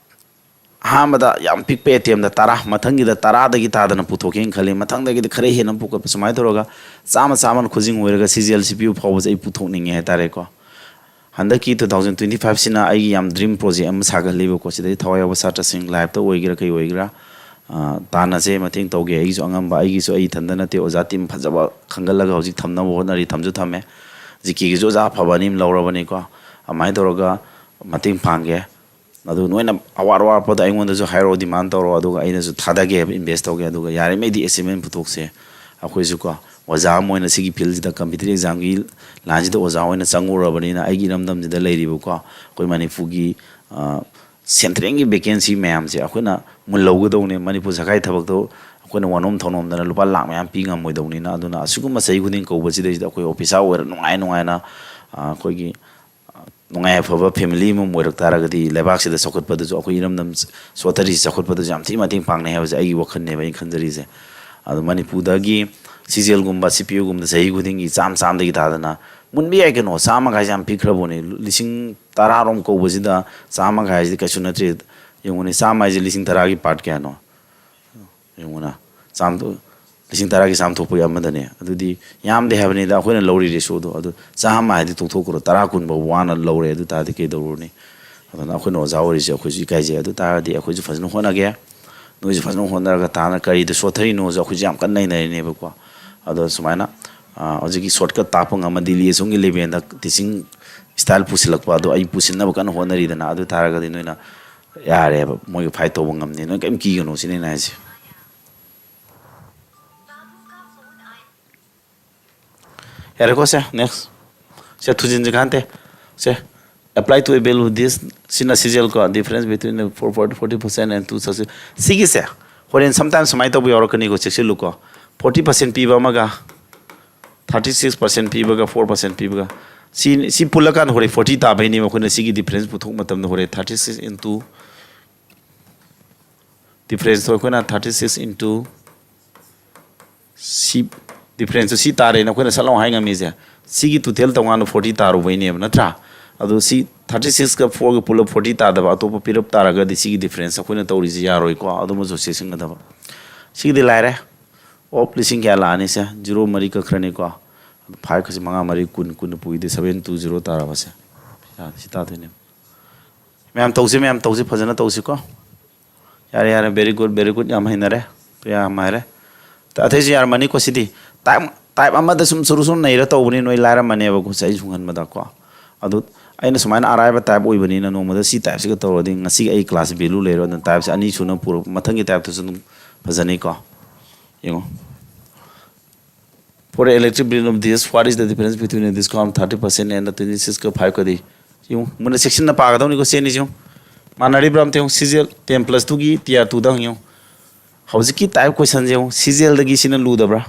ꯑꯍꯥꯟꯕꯗ ꯌꯥꯝ ꯄꯤꯛꯄ attempt ꯇ ꯇꯔꯥ, ꯃꯊꯪꯒꯤꯗ ꯇꯔꯥꯗꯒꯤ ꯇꯥꯗꯅ ꯄꯨꯊꯣꯛꯀꯦꯅ ꯈꯜꯂꯤ, ꯃꯊꯪꯗꯒꯤꯗꯤ ꯈꯔ ꯍꯦꯟꯅ ꯄꯨꯈꯠꯄ, ꯁꯨꯃꯥꯏꯅ ꯇꯧꯔꯒ ꯆꯥꯝꯃ ꯆꯥꯝꯃꯅ ꯈꯨꯖꯤꯡ ꯑꯣꯏꯔꯒ CGL, CPU ꯐꯥꯎꯕꯁꯦ ꯑꯩ ꯄꯨꯊꯣꯛꯅꯤꯡꯉꯦ ꯍꯥꯏꯇꯥꯔꯦꯀꯣ꯫ ꯍꯟꯗꯛꯀꯤ two thousand twenty five ꯁꯤꯅ ꯑꯩꯒꯤ ꯌꯥꯝ dream project ꯑꯃ ꯁꯥꯒꯠꯂꯤꯕꯀꯣ꯫ ꯁꯤꯗꯩ ꯊꯋꯥꯏ ꯌꯥꯎꯕ ꯁꯥꯇ꯭ꯔꯁꯤꯡ, live ꯇ ꯑꯣꯏꯒꯦꯔꯥ ꯀꯩ ꯑꯣꯏꯒꯦꯔꯥ, ꯑ, ꯇꯥꯟꯅꯁꯦ, ꯃꯇꯦꯡ ꯇꯧꯒꯦ꯫ ꯑꯩꯒꯤꯁꯨ ꯑꯉꯝꯕ, ꯑꯩꯒꯤꯁꯨ ꯑꯩ ꯏꯊꯟꯇ ꯅꯠꯇꯦ, ꯑꯣꯖꯥ team ꯐꯖꯕ ꯈꯟꯒꯠꯂꯒ ꯍꯧꯖꯤꯛ ꯊꯝꯅꯕ ꯍꯣꯠꯅꯔꯤ, ꯊꯝꯁꯨ ꯊꯝꯃꯦ꯫ ꯖꯤ ꯀꯦꯒꯤꯁꯨ ꯑꯣꯖꯥ ꯑꯐꯕ ꯑꯅꯤ ꯑꯃ ꯂꯧꯔꯕꯅꯤꯀꯣ꯫ ꯑꯗꯨꯃꯥꯏꯅ ꯇꯧꯔꯒ ꯃꯇꯦꯡ ꯄꯥꯡꯒꯦ꯫ ꯑꯗꯨ ꯅꯣꯏꯅ ꯑꯋꯥꯠ ꯑꯋꯥꯠꯄꯗ ꯑꯩꯉꯣꯟꯗꯁꯨ ꯍꯥꯏꯔꯛꯑꯣ, demand ꯇꯧꯔꯛꯑꯣ, ꯑꯗꯨꯒ ꯑꯩꯅꯁꯨ ꯊꯥꯗꯒꯦ ꯍꯥꯏꯕ, invest ꯇꯧꯒꯦ꯫ ꯑꯗꯨꯒ ꯌꯥꯔꯤꯉꯩꯗꯤ achievement ꯄꯨꯊꯣꯛꯁꯦ꯫ ꯑꯩꯈꯣꯏꯁꯨꯀꯣ, ꯑꯣꯖꯥ ꯑꯃ ꯑꯣꯏꯅ ꯁꯤꯒꯤ field ꯁꯤꯗ, competitive exam ꯒꯤ line ꯁꯤꯗ ꯑꯣꯖꯥ ꯑꯣꯏꯅ ꯆꯪꯉꯨꯔꯕꯅꯤꯅ, ꯑꯩꯒꯤ ꯏꯔꯝꯗꯝꯁꯤꯗ ꯂꯩꯔꯤꯕꯀꯣ, ꯑꯩꯈꯣꯏ ꯃꯅꯤꯄꯨꯔꯒꯤ, ꯑ, central ꯒꯤ vacancy ꯃꯌꯥꯝꯁꯦ ꯑꯩꯈꯣꯏꯅ ꯃꯨꯜꯍꯧꯒꯗꯧꯅꯦ꯫ ꯃꯅꯤꯄꯨꯔ ꯁꯔꯀꯥꯔꯒꯤ ꯊꯕꯛꯇꯣ ꯑꯩꯈꯣꯏꯅ ꯋꯥꯅꯣꯝ ꯊꯧꯅꯣꯝꯗꯅ ꯂꯨꯄꯥ ꯂꯥꯛ ꯃꯌꯥꯝ ꯄꯤ ꯉꯝꯃꯣꯏꯗꯧꯅꯤꯅ꯫ ꯑꯗꯨꯅ ꯑꯁꯤꯒꯨꯝꯕ ꯆꯍꯤ ꯈꯨꯗꯤꯡ ꯀꯧꯕꯁꯤꯗꯩꯁꯤꯗ ꯑꯩꯈꯣꯏ officer ꯑꯣꯏꯔ ꯅꯨꯡꯉꯥꯏ ꯅꯨꯡꯉꯥꯏꯅ, ꯑ, ꯑꯩꯈꯣꯏꯒꯤ ꯅꯨꯡꯉꯥꯏ ꯑꯐꯕ family ꯑꯃ ꯑꯣꯏꯔꯛ ꯇꯥꯔꯒꯗꯤ, ꯂꯩꯕꯥꯛꯁꯤꯗ ꯆꯥꯎꯈꯠꯄꯗꯁꯨ, ꯑꯩꯈꯣꯏ ꯏꯔꯝꯗꯝ ꯁꯣꯠꯊꯔꯤꯁꯤ ꯆꯥꯎꯈꯠꯄꯗꯁꯨ ꯌꯥꯝ ꯊꯤ ꯃꯇꯦꯡ ꯄꯥꯡꯅꯩ ꯍꯥꯏꯕꯁꯦ ꯑꯩꯒꯤ ꯋꯥꯈꯜꯅꯦꯕ ꯑꯩꯅ ꯈꯟꯖꯔꯤꯁꯦ꯫ ꯑꯗꯣ ꯃꯅꯤꯄꯨꯔꯗꯒꯤ ꯁꯤ ꯖꯤ ꯑꯦꯜꯒꯨꯝꯕ, ꯁꯤ ꯄꯤ ꯌꯨꯒꯨꯝꯕꯗ ꯆꯍꯤ ꯈꯨꯗꯤꯡꯒꯤ ꯆꯥꯝꯃ, ꯆꯥꯝꯃꯗꯒꯤ ꯇꯥꯗꯅ ꯃꯨꯟꯕ ꯌꯥꯏ ꯀꯩꯅꯣ꯫ ꯆꯥꯝꯃ ꯀꯥꯏꯁꯦ ꯌꯥꯝ ꯄꯤꯛꯈ꯭ꯔꯕꯣꯅꯦ꯫ ꯂꯤꯁꯤꯡ ꯇꯔꯥꯔꯣꯝ ꯀꯧꯕꯁꯤꯗ ꯆꯥꯝꯃ ꯀꯥꯏꯁꯤꯗꯤ ꯀꯩꯁꯨ ꯅꯠꯇ꯭ꯔꯦ꯫ ꯌꯦꯡꯉꯨꯅꯦ, ꯆꯥꯝꯃ ꯍꯥꯏꯁꯦ ꯂꯤꯁꯤꯡ ꯇꯔꯥꯒꯤ part ꯀꯌꯥꯅꯣ? ꯌꯦꯡꯉꯨꯅ, ꯆꯥꯝ-, ꯂꯤꯁꯤꯡ ꯇꯔꯥꯒꯤ ꯆꯥꯝ ꯊꯣꯛꯄꯒꯤ ꯑꯃꯗꯅꯦ꯫ ꯑꯗꯨꯗꯤ ꯌꯥꯝꯗꯦ ꯍꯥꯏꯕꯅꯤꯗ ꯑꯩꯈꯣꯏꯅ ꯂꯧꯔꯤ ratio ꯗꯣ꯫ ꯑꯗꯨ ꯆꯥꯝꯃ ꯍꯥꯏꯗꯤ ꯇꯣꯛꯊꯣꯛꯈ꯭ꯔꯣ, ꯇꯔꯥ ꯀꯨꯟ ꯐꯥꯎ ꯋꯥꯅ ꯂꯧꯔꯦ꯫ ꯑꯗꯨ ꯇꯥꯔꯗꯤ ꯀꯩꯗꯧꯔꯨꯅꯤ? ꯑꯗꯨꯅ ꯑꯩꯈꯣꯏꯅ ꯑꯣꯖꯥ ꯑꯣꯏꯔꯤꯁꯦ ꯑꯩꯈꯣꯏꯁꯨ ꯏꯀꯥꯏꯖꯩ꯫ ꯑꯗꯨ ꯇꯥꯔꯗꯤ ꯑꯩꯈꯣꯏꯁꯨ ꯐꯖꯅ ꯍꯣꯠꯅꯒꯦ, ꯅꯣꯏꯁꯨ ꯐꯖꯅ ꯍꯣꯠꯅꯔꯒ ꯇꯥꯅ ꯀꯔꯤꯗ ꯁꯣꯠꯊꯔꯤꯅꯣꯁꯨ ꯑꯩꯈꯣꯏꯁꯨ ꯌꯥꯝ ꯀꯟꯅ ꯅꯩꯅꯔꯤꯅꯦꯕꯀꯣ꯫ ꯑꯗꯣ ꯁꯨꯃꯥꯏꯅ, ꯑ, ꯍꯧꯖꯤꯛꯀꯤ shortcut ꯇꯥꯛꯄ ꯉꯝꯃ ꯗꯤꯜꯂꯤ ꯑꯁꯣꯝꯒꯤ level ꯗ teaching style ꯄꯨꯁꯤꯜꯂꯛꯄ ꯑꯗꯣ ꯑꯩ ꯄꯨꯁꯤꯟꯅꯕ ꯀꯟꯅ ꯍꯣꯠꯅꯔꯤꯗꯅ꯫ ꯑꯗꯨ ꯇꯥꯔꯒꯗꯤ ꯅꯣꯏꯅ ꯌꯥꯔꯦꯕ, ꯃꯣꯏꯒ fight ꯇꯧꯕ ꯉꯝꯅꯤ, ꯅꯣꯏ ꯀꯔꯤꯝ ꯀꯤꯒꯅꯨ ꯁꯤꯅꯤ ꯑꯩꯅ ꯍꯥꯏꯁꯦ꯫ ꯌꯥꯔꯦꯀꯣ ꯁꯦ, next꯫ Say, ꯊꯨꯖꯤꯟꯁꯤ ꯀꯥꯟꯇꯦ꯫ Say, apply to a value this, ꯁꯤꯅ ꯁꯤ ꯖꯤ ꯑꯦꯜ ꯀꯣ, difference between the four forty, forty percent and two thirty꯫ ꯁꯤꯒꯤꯁꯦ ꯍꯣꯔꯦꯟ sometimes ꯁꯨꯃꯥꯏꯅ ꯇꯧꯕ ꯌꯥꯎꯔꯛꯀꯅꯤꯀꯣ, ꯆꯦꯛꯁꯤꯜꯂꯨꯀꯣ꯫ Forty percent ꯄꯤꯕ ꯑꯃꯒ, thirty six percent ꯄꯤꯕꯒ, four percent ꯄꯤꯕꯒ, ꯁꯤ, ꯁꯤ ꯄꯨꯜꯂꯀꯥꯟꯗ ꯍꯣꯔꯦꯟ forty ꯇꯥꯕꯩꯅꯦꯕ ꯑꯩꯈꯣꯏꯅ ꯁꯤꯒꯤ difference ꯄꯨꯊꯣꯛꯄ ꯃꯇꯝꯗ ꯍꯣꯔꯦꯟ thirty six into, difference ꯇꯣ ꯑꯩꯈꯣꯏꯅ thirty six into ꯁꯤ, difference ꯇꯣ ꯁꯤ ꯇꯥꯔꯦꯅ ꯑꯩꯈꯣꯏꯅ ꯁꯠ ꯂꯥꯎ ꯍꯥꯏ ꯉꯝꯃꯤꯁꯦ꯫ ꯁꯤꯒꯤ total ꯇꯣꯉꯥꯟꯅ forty ꯇꯥꯔꯨꯕꯩꯅꯦꯕ, ꯅꯠꯇ꯭ꯔꯥ? ꯑꯗꯣ ꯁꯤ thirty six ꯀ four ꯒ ꯄꯨꯂꯞ forty ꯇꯥꯗꯕ ꯑꯇꯣꯞꯄ ꯄꯤꯔꯞ ꯇꯥꯔꯒꯗꯤ ꯁꯤꯒꯤ difference ꯑꯩꯈꯣꯏꯅ ꯇꯧꯔꯤꯁꯦ ꯌꯥꯔꯣꯏꯀꯣ, ꯑꯗꯨꯃꯁꯨ ꯆꯦꯛꯁꯤꯟꯒꯗꯕ꯫ ꯁꯤꯒꯤꯗꯤ ꯂꯥꯏꯔꯦ꯫ Of ꯂꯤꯁꯤꯡ ꯀꯌꯥ ꯂꯥꯛꯑꯅꯤ ꯁꯦ? Zero ꯃꯔꯤ ꯀꯛꯈ꯭ꯔꯅꯤꯀꯣ꯫ Five ꯀꯁꯦ ꯃꯉꯥ ꯃꯔꯤ ꯀꯨꯟ, ꯀꯨꯟ ꯄꯨꯏꯗꯤ seven two zero ꯇꯥꯔꯕꯁꯦ꯫ ꯁꯤ ꯇꯥꯗꯣꯏꯅꯦ꯫ ꯃꯌꯥꯝ ꯇꯧꯁꯤ, ꯃꯌꯥꯝ ꯇꯧꯁꯤ, ꯐꯖꯅ ꯇꯧꯁꯤꯀꯣ꯫ ꯌꯥꯔꯦ, ꯌꯥꯔꯦ, very good, very good, ꯌꯥꯝ ꯍꯩꯅꯔꯦ, ꯌꯥꯝ ꯍꯩꯔꯦ꯫ ꯑꯇꯩꯁꯨ ꯌꯥꯔꯝꯃꯅꯤꯀꯣ ꯁꯤꯗꯤ꯫ Type, type ꯑꯃꯗ ꯁꯨꯝ ꯁꯨꯔꯨ ꯁꯨꯝ ꯅꯩꯔ ꯇꯧꯕꯅꯤ, ꯅꯣꯏ ꯂꯥꯏꯔꯝꯃꯅꯦꯕꯀꯣ ꯁꯤ ꯑꯩ ꯁꯨꯝ ꯈꯟꯕꯗꯀꯣ꯫ ꯑꯗꯨ ꯑꯩꯅ ꯁꯨꯃꯥꯏꯅ ꯑꯔꯥꯏꯕ type ꯑꯣꯏꯕꯅꯤꯅ ꯅꯣꯡꯃꯗ ꯁꯤ typeꯁꯤꯒ ꯇꯧꯔꯗꯤ ꯉꯁꯤꯒꯤ ꯑꯩ class value ꯂꯩꯔꯣꯏ꯫ ꯑꯗꯨꯅ typeꯁꯦ ꯑꯅꯤ ꯁꯨꯅ ꯄꯨꯔꯛ-, ꯃꯊꯪꯒꯤ typeꯇꯨꯁꯨ ꯑꯗꯨꯝ ꯐꯖꯅꯤꯀꯣ꯫ ꯌꯦꯡꯉꯣ꯫ For electric bill of this, what is the difference between a discount thirty percent and the twenty six ꯀ five ꯀꯗꯤ? ꯌꯦꯡꯉꯨ, ꯃꯨꯟꯅ ꯆꯦꯛꯁꯤꯟꯅ ꯄꯥꯒꯗꯧꯅꯤꯀꯣ, ꯁꯦꯅꯤꯁꯤ ꯌꯦꯡꯉꯨ꯫ ꯃꯥꯟꯅꯔꯤꯕ꯭ꯔꯥ ꯑꯝꯇ ꯌꯦꯡꯉꯨ, C G L ten plus two ꯒꯤ T R two ꯗ ꯍꯪꯉꯨ꯫ ꯍꯧꯖꯤꯛꯀꯤ type questionꯁꯦ ꯌꯦꯡꯉꯨ, C G L ꯗꯒꯤ ꯁꯤꯅ ꯂꯨꯗꯕ꯭ꯔꯥ?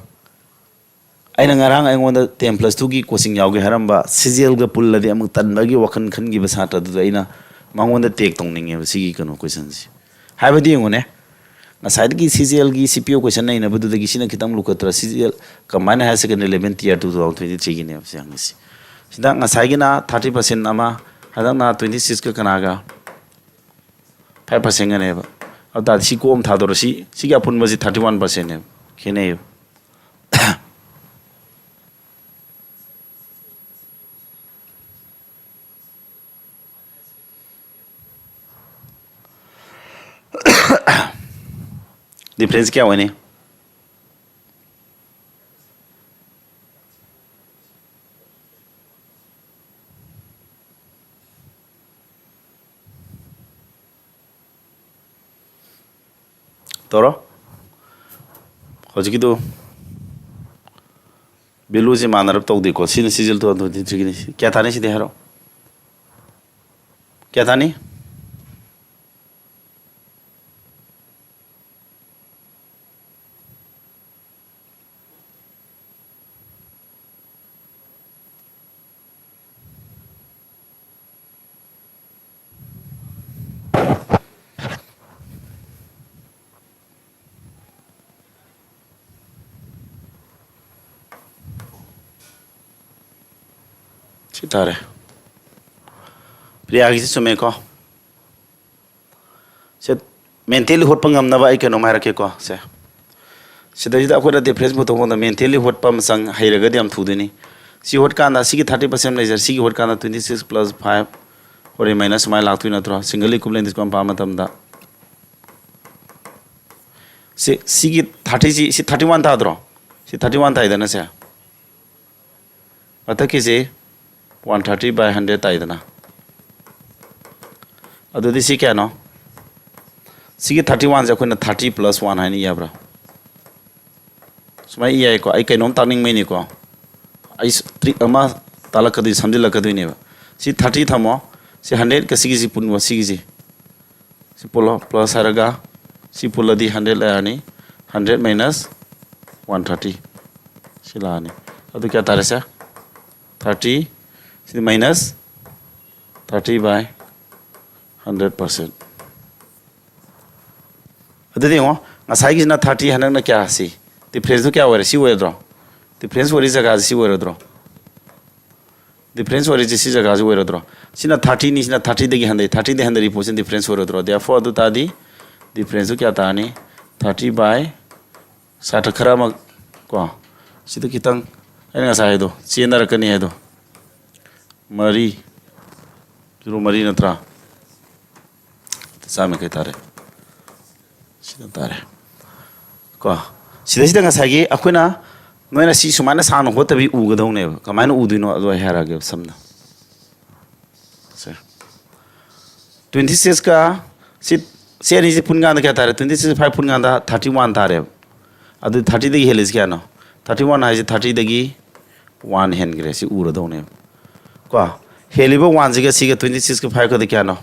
ꯑꯩꯅ ꯉꯔꯥꯡ ꯑꯩꯉꯣꯟꯗ ten plus two ꯒꯤ coaching ꯌꯥꯎꯒꯦ ꯍꯥꯏꯔꯝꯕ, C G L ꯒ ꯄꯨꯜꯂꯗꯤ ꯑꯃꯨꯛ ꯇꯟꯕꯒꯤ ꯋꯥꯈꯜ ꯈꯟꯈꯤꯕ ꯁꯥꯇ꯭ꯔꯗꯨꯗ ꯑꯩꯅ ꯃꯉꯣꯟꯗ tag ꯇꯧꯅꯤꯡꯉꯦꯕ ꯁꯤꯒꯤ ꯀꯩꯅꯣ questionꯁꯦ꯫ ꯍꯥꯏꯕꯗꯤ ꯌꯦꯡꯉꯨꯅꯦ, ꯉꯁꯥꯏꯗꯒꯤ C G L ꯒꯤ C P O question ꯅꯩꯅꯕꯗꯨꯗꯒꯤ ꯁꯤꯅ ꯈꯤꯇꯪ ꯂꯨꯈꯠꯇ꯭ꯔꯥ? C G L Combined Higher Secondary Level Tier two two thousand twenty three ꯒꯤꯅꯦꯕ ꯁꯤ ꯍꯪꯉꯤꯁꯤ꯫ ꯁꯤꯗ ꯉꯁꯥꯏꯒꯤꯅ thirty percent ꯑꯃ, ꯍꯟꯗꯛꯅ twenty six ꯀ ꯀꯅꯥꯒ? Five percent ꯒꯅꯦꯕ꯫ ꯑꯗꯨ ꯇꯥꯔꯗꯤ ꯁꯤ ꯀꯣꯛ ꯑꯃ ꯊꯥꯗꯣꯔꯣ꯫ ꯁꯤ, ꯁꯤꯒꯤ ꯑꯄꯨꯟꯕꯁꯤ thirty one percent ꯅꯦꯕ꯫ ꯈꯦꯠꯅꯩꯌꯦꯕ꯫ Difference ꯀꯌꯥ ꯑꯣꯏꯅꯤ? ꯇꯧꯔꯣ꯫ ꯍꯧꯖꯤꯛꯀꯤꯗꯨ valueꯁꯦ ꯃꯥꯟꯅꯔꯞ ꯇꯧꯗꯦꯀꯣ꯫ ꯁꯤꯅ C G L two thousand twenty three Guinea. ꯀꯌꯥ ꯊꯥꯅꯤ ꯁꯤꯗꯤ ꯍꯥꯏꯔꯣ? ꯀꯌꯥ ꯊꯥꯅꯤ? ꯁꯤ ꯇꯥꯔꯦ꯫ ꯄ꯭ꯔꯤꯌꯥꯒꯤꯁꯤ ꯆꯨꯝꯃꯦꯀꯣ? ꯁꯦ, mentally ꯍꯣꯠꯄ ꯉꯝꯅꯕ ꯑꯩ ꯀꯩꯅꯣꯝ ꯍꯥꯏꯔꯛꯀꯦꯀꯣ꯫ ꯁꯦ, ꯁꯤꯗꯩꯁꯤꯗ ꯑꯩꯈꯣꯏꯅ difference ꯄꯨꯊꯣꯛꯄꯗ mentally ꯍꯣꯠꯄ ꯑꯃ ꯆꯪ-, ꯍꯩꯔꯒꯗꯤ ꯌꯥꯝ ꯊꯨꯗꯣꯏꯅꯤ꯫ ꯁꯤ ꯍꯣꯠꯀꯥꯟꯗ ꯁꯤꯒꯤ ꯊꯥꯔꯇꯤ ꯄꯥꯔꯁꯦꯟ ꯂꯩꯖꯔꯦ, ꯁꯤꯒꯤ ꯍꯣꯠꯀꯥꯟꯗ ꯇ꯭ꯋꯦꯟꯇꯤ ꯁꯤꯛꯁ ꯄ꯭ꯂꯁ ꯐꯥꯏꯚ ꯍꯣꯔꯦꯟ ꯃꯥꯏꯅꯁ ꯁꯨꯃꯥꯏꯅ ꯂꯥꯛꯇꯣꯏ ꯅꯠꯇ꯭ꯔꯣ? ꯁꯤꯡꯒꯜ ꯏꯀ꯭ꯋꯤꯂꯦꯟ ꯗꯤꯁꯀ꯭ꯋꯥꯟ ꯄꯥꯕ ꯃꯇꯝꯗ ꯁꯤ ꯁꯤꯒꯤ ꯊꯥꯔꯇꯤꯁꯤ ꯁꯤ ꯊꯥꯔꯇꯤ ꯋꯥꯟ ꯇꯥꯗ꯭ꯔꯣ? ꯁꯤ ꯊꯥꯔꯇꯤ ꯋꯥꯟ ꯇꯥꯏꯗꯅ ꯁꯦ꯫ ꯃꯊꯛꯀꯤꯁꯤ ꯋꯥꯟ ꯊꯥꯔꯇꯤ ꯕꯥꯏ ꯍꯟꯗ꯭ꯔꯦꯠ ꯇꯥꯏꯗꯅ꯫ ꯑꯗꯨꯗꯤ ꯁꯤ ꯀꯌꯥꯅꯣ? ꯁꯤꯒꯤ ꯊꯥꯔꯇꯤ ꯋꯥꯟꯁꯦ ꯑꯩꯈꯣꯏꯅ ꯊꯥꯔꯇꯤ ꯄ꯭ꯂꯁ ꯋꯥꯟ ꯍꯥꯏꯅ ꯏ ꯌꯥꯕ꯭ꯔꯥ? ꯁꯨꯃꯥꯏꯅ ꯏ ꯌꯥꯏꯀꯣ꯫ ꯑꯩ ꯀꯩꯅꯣꯝ ꯇꯥꯛꯅꯤꯡꯕꯩꯅꯤꯀꯣ꯫ ꯑꯩ ꯇ꯭ꯔꯤꯛ ꯑꯃ ꯇꯥꯛꯂꯛꯀꯗꯣꯏ, ꯁꯝꯖꯤꯜꯂꯛꯀꯗꯣꯏꯅꯦꯕ꯫ ꯁꯤ ꯊꯥꯔꯇꯤ ꯊꯝꯃꯣ꯫ ꯁꯤ ꯍꯟꯗ꯭ꯔꯦꯠꯀ ꯁꯤꯒꯤꯁꯤ ꯄꯨꯟꯕ, ꯁꯤꯒꯤꯁꯤ꯫ ꯁꯤ ꯄꯨꯜꯂꯣ, ꯄ꯭ꯂꯁ ꯍꯥꯏꯔꯒ ꯁꯤ ꯄꯨꯜꯂꯗꯤ ꯍꯟꯗ꯭ꯔꯦꯠ ꯂꯩꯔꯅꯤ꯫ Hundred minus one thirty. ꯁꯤ ꯂꯥꯛꯑꯅꯤ꯫ ꯑꯗꯨ ꯀꯌꯥ ꯇꯥꯔꯦ ꯁꯦ? ꯊꯥꯔꯇꯤ꯫ ꯁꯤꯗꯤ ꯃꯥꯏꯅꯁ ꯊꯥꯔꯇꯤ ꯕꯥꯏ ꯍꯟꯗ꯭ꯔꯦꯠ ꯄꯥꯔꯁꯦꯟ꯫ ꯑꯗꯨꯗꯤ ꯌꯦꯡꯉꯣ, ꯉꯁꯥꯏꯒꯤꯁꯤꯅ ꯊꯥꯔꯇꯤ, ꯍꯟꯗꯛꯅ ꯀꯌꯥ? ꯁꯤ ꯗꯤꯐ꯭ꯔꯦꯟꯁꯇꯨ ꯀꯌꯥ ꯑꯣꯏꯔꯦ? ꯁꯤ ꯑꯣꯏꯔꯗ꯭ꯔꯣ? ꯗꯤꯐ꯭ꯔꯦꯟꯁ ꯑꯣꯏꯔꯤ ꯖꯒꯥꯁꯤ ꯁꯤ ꯑꯣꯏꯔꯗ꯭ꯔꯣ? ꯗꯤꯐ꯭ꯔꯦꯟꯁ ꯑꯣꯏꯔꯤꯁꯤ ꯁꯤ ꯖꯒꯥꯁꯤ ꯑꯣꯏꯔꯗ꯭ꯔꯣ? ꯁꯤꯅ ꯊꯥꯔꯇꯤꯅꯤ, ꯁꯤꯅ ꯊꯥꯔꯇꯤꯗꯒꯤ ꯍꯟꯊꯩ, ꯊꯥꯔꯇꯤꯗꯒꯤ ꯍꯟꯊꯔꯤ ꯄꯣꯠꯁꯤꯅ ꯗꯤꯐ꯭ꯔꯦꯟꯁ ꯑꯣꯏꯔꯗ꯭ꯔꯣ? Therefore ꯑꯗꯨ ꯇꯥꯔꯗꯤ ꯗꯤꯐ꯭ꯔꯦꯟꯁꯇꯨ ꯀꯌꯥ ꯇꯥꯔꯅꯤ? ꯊꯥꯔꯇꯤ ꯕꯥꯏ, ꯁꯥꯇ꯭ꯔ ꯈꯔ ꯑꯃ ꯀꯣ, ꯁꯤꯗ ꯈꯤꯇꯪ, ꯑꯩꯅ ꯉꯁꯥꯏ ꯍꯥꯏꯗꯣ ꯆꯦꯟꯅꯔꯛꯀꯅꯤ ꯍꯥꯏꯗꯣ, ꯃꯔꯤ, ꯖꯤꯔꯣ ꯃꯔꯤ ꯅꯠꯇ꯭ꯔꯥ? ꯆꯥꯝꯃ ꯌꯥꯡꯈꯩ ꯇꯥꯔꯦ꯫ ꯁꯤꯗ ꯇꯥꯔꯦ꯫ ꯀꯣ, ꯁꯤꯗꯩꯁꯤꯗ ꯉꯁꯥꯏꯒꯤ ꯑꯩꯈꯣꯏꯅ, ꯅꯣꯏꯅ ꯁꯤ ꯁꯨꯃꯥꯏꯅ ꯁꯥꯡꯅ ꯍꯣꯠꯇꯕꯤ ꯎꯒꯗꯧꯅꯦꯕ꯫ ꯀꯃꯥꯏꯅ ꯎꯗꯣꯏꯅꯣ? ꯑꯗꯨ ꯑꯩ ꯍꯥꯏꯔꯛꯑꯒꯦꯕ ꯁꯝꯅ꯫ ꯁꯦ꯫ ꯇ꯭ꯋꯦꯟꯇꯤ ꯁꯤꯛꯁꯀ ꯁꯤ, ꯁꯤ ꯑꯅꯤꯁꯤ ꯄꯨꯟ ꯀꯥꯟꯗ ꯀꯌꯥ ꯇꯥꯔꯦ? ꯇ꯭ꯋꯦꯟꯇꯤ ꯁꯤꯛꯁ ꯐꯥꯏꯚ ꯄꯨꯟ ꯀꯥꯟꯗ ꯊꯥꯔꯇꯤ ꯋꯥꯟ ꯇꯥꯔꯦꯕ꯫ ꯑꯗꯨ ꯊꯥꯔꯇꯤꯗꯒꯤ ꯍꯦꯜꯂꯤꯁꯤ ꯀꯌꯥꯅꯣ? ꯊꯥꯔꯇꯤ ꯋꯥꯟ ꯍꯥꯏꯁꯦ ꯊꯥꯔꯇꯤꯗꯒꯤ ꯋꯥꯟ ꯍꯦꯟꯈ꯭ꯔꯦ꯫ ꯁꯤ ꯎꯔꯗꯧꯅꯦꯕ꯫ ꯀꯣ, ꯍꯦꯜꯂꯤꯕ ꯋꯥꯟꯁꯤꯒ ꯁꯤꯒ ꯇ꯭ꯋꯦꯟꯇꯤ ꯁꯤꯛꯁꯀ ꯐꯥꯏꯚꯀꯗꯤ ꯀꯌꯥꯅꯣ?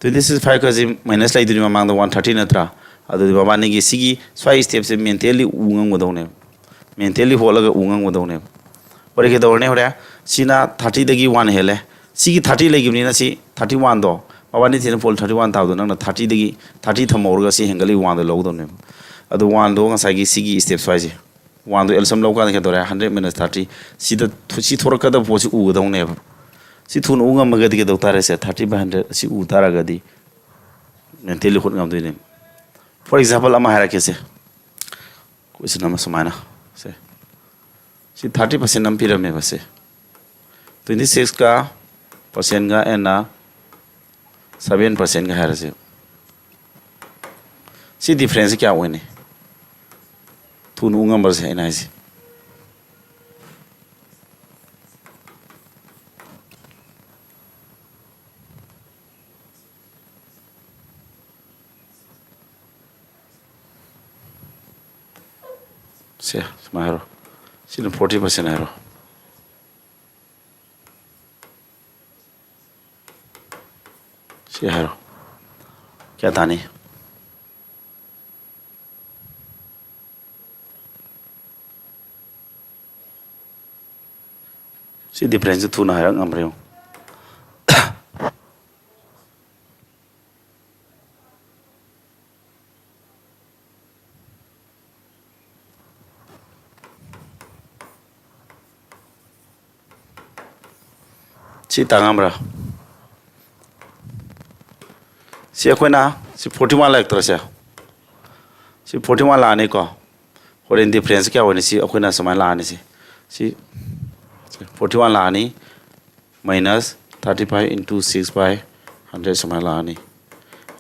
ꯇ꯭ꯋꯦꯟꯇꯤ ꯁꯤꯛꯁ ꯐꯥꯏꯚꯀꯁꯤ ꯃꯥꯏꯅꯁ ꯂꯩꯗꯣꯏꯅꯤ ꯃꯃꯥꯡꯗ ꯋꯥꯟ ꯊꯥꯔꯇꯤ ꯅꯠꯇ꯭ꯔꯥ? ꯑꯗꯨꯗꯤ ꯃꯕꯥꯅꯤꯒꯤ ꯁꯤꯒꯤ ꯁ꯭ꯋꯥꯏ ꯁ꯭ꯇꯦꯞꯁꯦ ꯃꯦꯟꯇꯦꯜꯂꯤ ꯎ ꯉꯝꯒꯗꯧꯅꯦꯕ꯫ ꯃꯦꯟꯇꯦꯜꯂꯤ ꯍꯣꯠꯂꯒ ꯎ ꯉꯝꯒꯗꯧꯅꯦꯕ꯫ ꯍꯣꯔꯦꯟ ꯀꯩꯗꯧꯔꯅꯤ? ꯍꯣꯔꯦꯟ ꯁꯤꯅ ꯊꯥꯔꯇꯤꯗꯒꯤ ꯋꯥꯟ ꯍꯦꯜꯂꯦ꯫ ꯁꯤꯒꯤ ꯊꯥꯔꯇꯤ ꯂꯩꯈꯤꯕꯅꯤꯅ ꯁꯤ ꯊꯥꯔꯇꯤ ꯋꯥꯟꯗꯣ, ꯃꯕꯥꯅꯤ ꯊꯤꯅ ꯄꯣꯜ ꯊꯥꯔꯇꯤ ꯋꯥꯟ ꯇꯥꯕꯗꯣ ꯅꯪꯅ ꯊꯥꯔꯇꯤꯗꯒꯤ, ꯊꯥꯔꯇꯤ ꯊꯝꯍꯧꯔꯒ ꯁꯤ ꯍꯦꯟꯒꯠꯂꯤ ꯋꯥꯟꯗ ꯂꯧꯗꯧꯅꯦꯕ꯫ ꯑꯗꯨ ꯋꯥꯟꯗꯣ ꯉꯁꯥꯏꯒꯤ ꯁꯤꯒꯤ ꯁ꯭ꯇꯦꯞ ꯁ꯭ꯋꯥꯏꯁꯦ, ꯋꯥꯟꯗꯣ ꯑꯦꯜꯁꯝ ꯂꯧꯀꯥꯟꯗ ꯀꯩꯗꯧꯔꯦ? Hundred minus thirty. ꯁꯤꯗ ꯊꯨ-, ꯁꯤ ꯊꯣꯔꯛꯀꯗꯕ ꯄꯣꯠꯁꯤ ꯎꯒꯗꯧꯅꯦꯕ꯫ ꯁꯤ ꯊꯨꯅ ꯎ ꯉꯝꯃꯒꯗꯤ ꯀꯩꯗꯧ ꯇꯥꯔꯦ? ꯁꯦ, ꯊꯥꯔꯇꯤ ꯕꯥꯏ ꯍꯟꯗ꯭ꯔꯦꯠ ꯑꯁꯤ ꯎ ꯇꯥꯔꯒꯗꯤ ꯃꯦꯟꯇꯦꯜꯂꯤ ꯍꯣꯠ ꯉꯝꯗꯣꯏꯅꯦ꯫ For example ꯑꯃ ꯍꯥꯏꯔꯛꯀꯦꯁꯦ꯫ ꯀꯣꯏꯁꯟ ꯑꯃ ꯁꯨꯃꯥꯏꯅ ꯁꯦ, ꯁꯤ ꯊꯥꯔꯇꯤ ꯄꯥꯔꯁꯦꯟ ꯑꯃ ꯄꯤꯔꯝꯃꯦꯕ꯫ ꯁꯤ ꯇ꯭ꯋꯦꯟꯇꯤ ꯁꯤꯛꯁꯀ ꯄꯥꯔꯁꯦꯟꯒ ꯑꯦꯟꯅ ꯁꯚꯦꯟ ꯄꯥꯔꯁꯦꯟꯒ ꯍꯥꯏꯔꯁꯦ꯫ ꯁꯤ ꯗꯤꯐ꯭ꯔꯦꯟꯁꯁꯤ ꯀꯌꯥ ꯑꯣꯏꯅꯤ? ꯊꯨꯅ ꯎ ꯉꯝꯕꯁꯦ ꯑꯩꯅ ꯍꯥꯏꯁꯦ꯫ ꯁꯦ, ꯁꯨꯃꯥꯏꯅ ꯍꯥꯏꯔꯣ꯫ ꯁꯤꯅ ꯐꯣꯔꯇꯤ ꯄꯥꯔꯁꯦꯟ ꯍꯥꯏꯔꯣ꯫ ꯁꯤ ꯍꯥꯏꯔꯣ꯫ ꯀꯌꯥ ꯇꯥꯅꯤ? ꯁꯤ ꯗꯤꯐ꯭ꯔꯦꯟꯁꯁꯦ ꯊꯨꯅ ꯍꯥꯏꯔꯛ ꯉꯝꯕ꯭ꯔꯥ ꯌꯦꯡꯉꯨ꯫ ꯁꯤ ꯇꯥ ꯉꯝꯕ꯭ꯔꯥ? ꯁꯤ ꯑꯩꯈꯣꯏꯅ ꯁꯤ ꯐꯣꯔꯇꯤ ꯋꯥꯟ ꯂꯩꯔꯛꯇ꯭ꯔꯣ? ꯁꯦ, ꯁꯤ ꯐꯣꯔꯇꯤ ꯋꯥꯟ ꯂꯥꯛꯑꯅꯤꯀꯣ꯫ ꯍꯣꯔꯦꯟ ꯗꯤꯐ꯭ꯔꯦꯟꯁ ꯀꯌꯥ ꯑꯣꯏꯅꯤ? ꯁꯤ ꯑꯩꯈꯣꯏꯅ ꯁꯨꯃꯥꯏꯅ ꯂꯥꯛꯑꯅꯤ꯫ ꯁꯤ, ꯁꯤ ꯐꯣꯔꯇꯤ ꯋꯥꯟ ꯂꯥꯛꯑꯅꯤ, minus thirty five into six by hundred ꯁꯨꯃꯥꯏꯅ ꯂꯥꯛꯑꯅꯤ꯫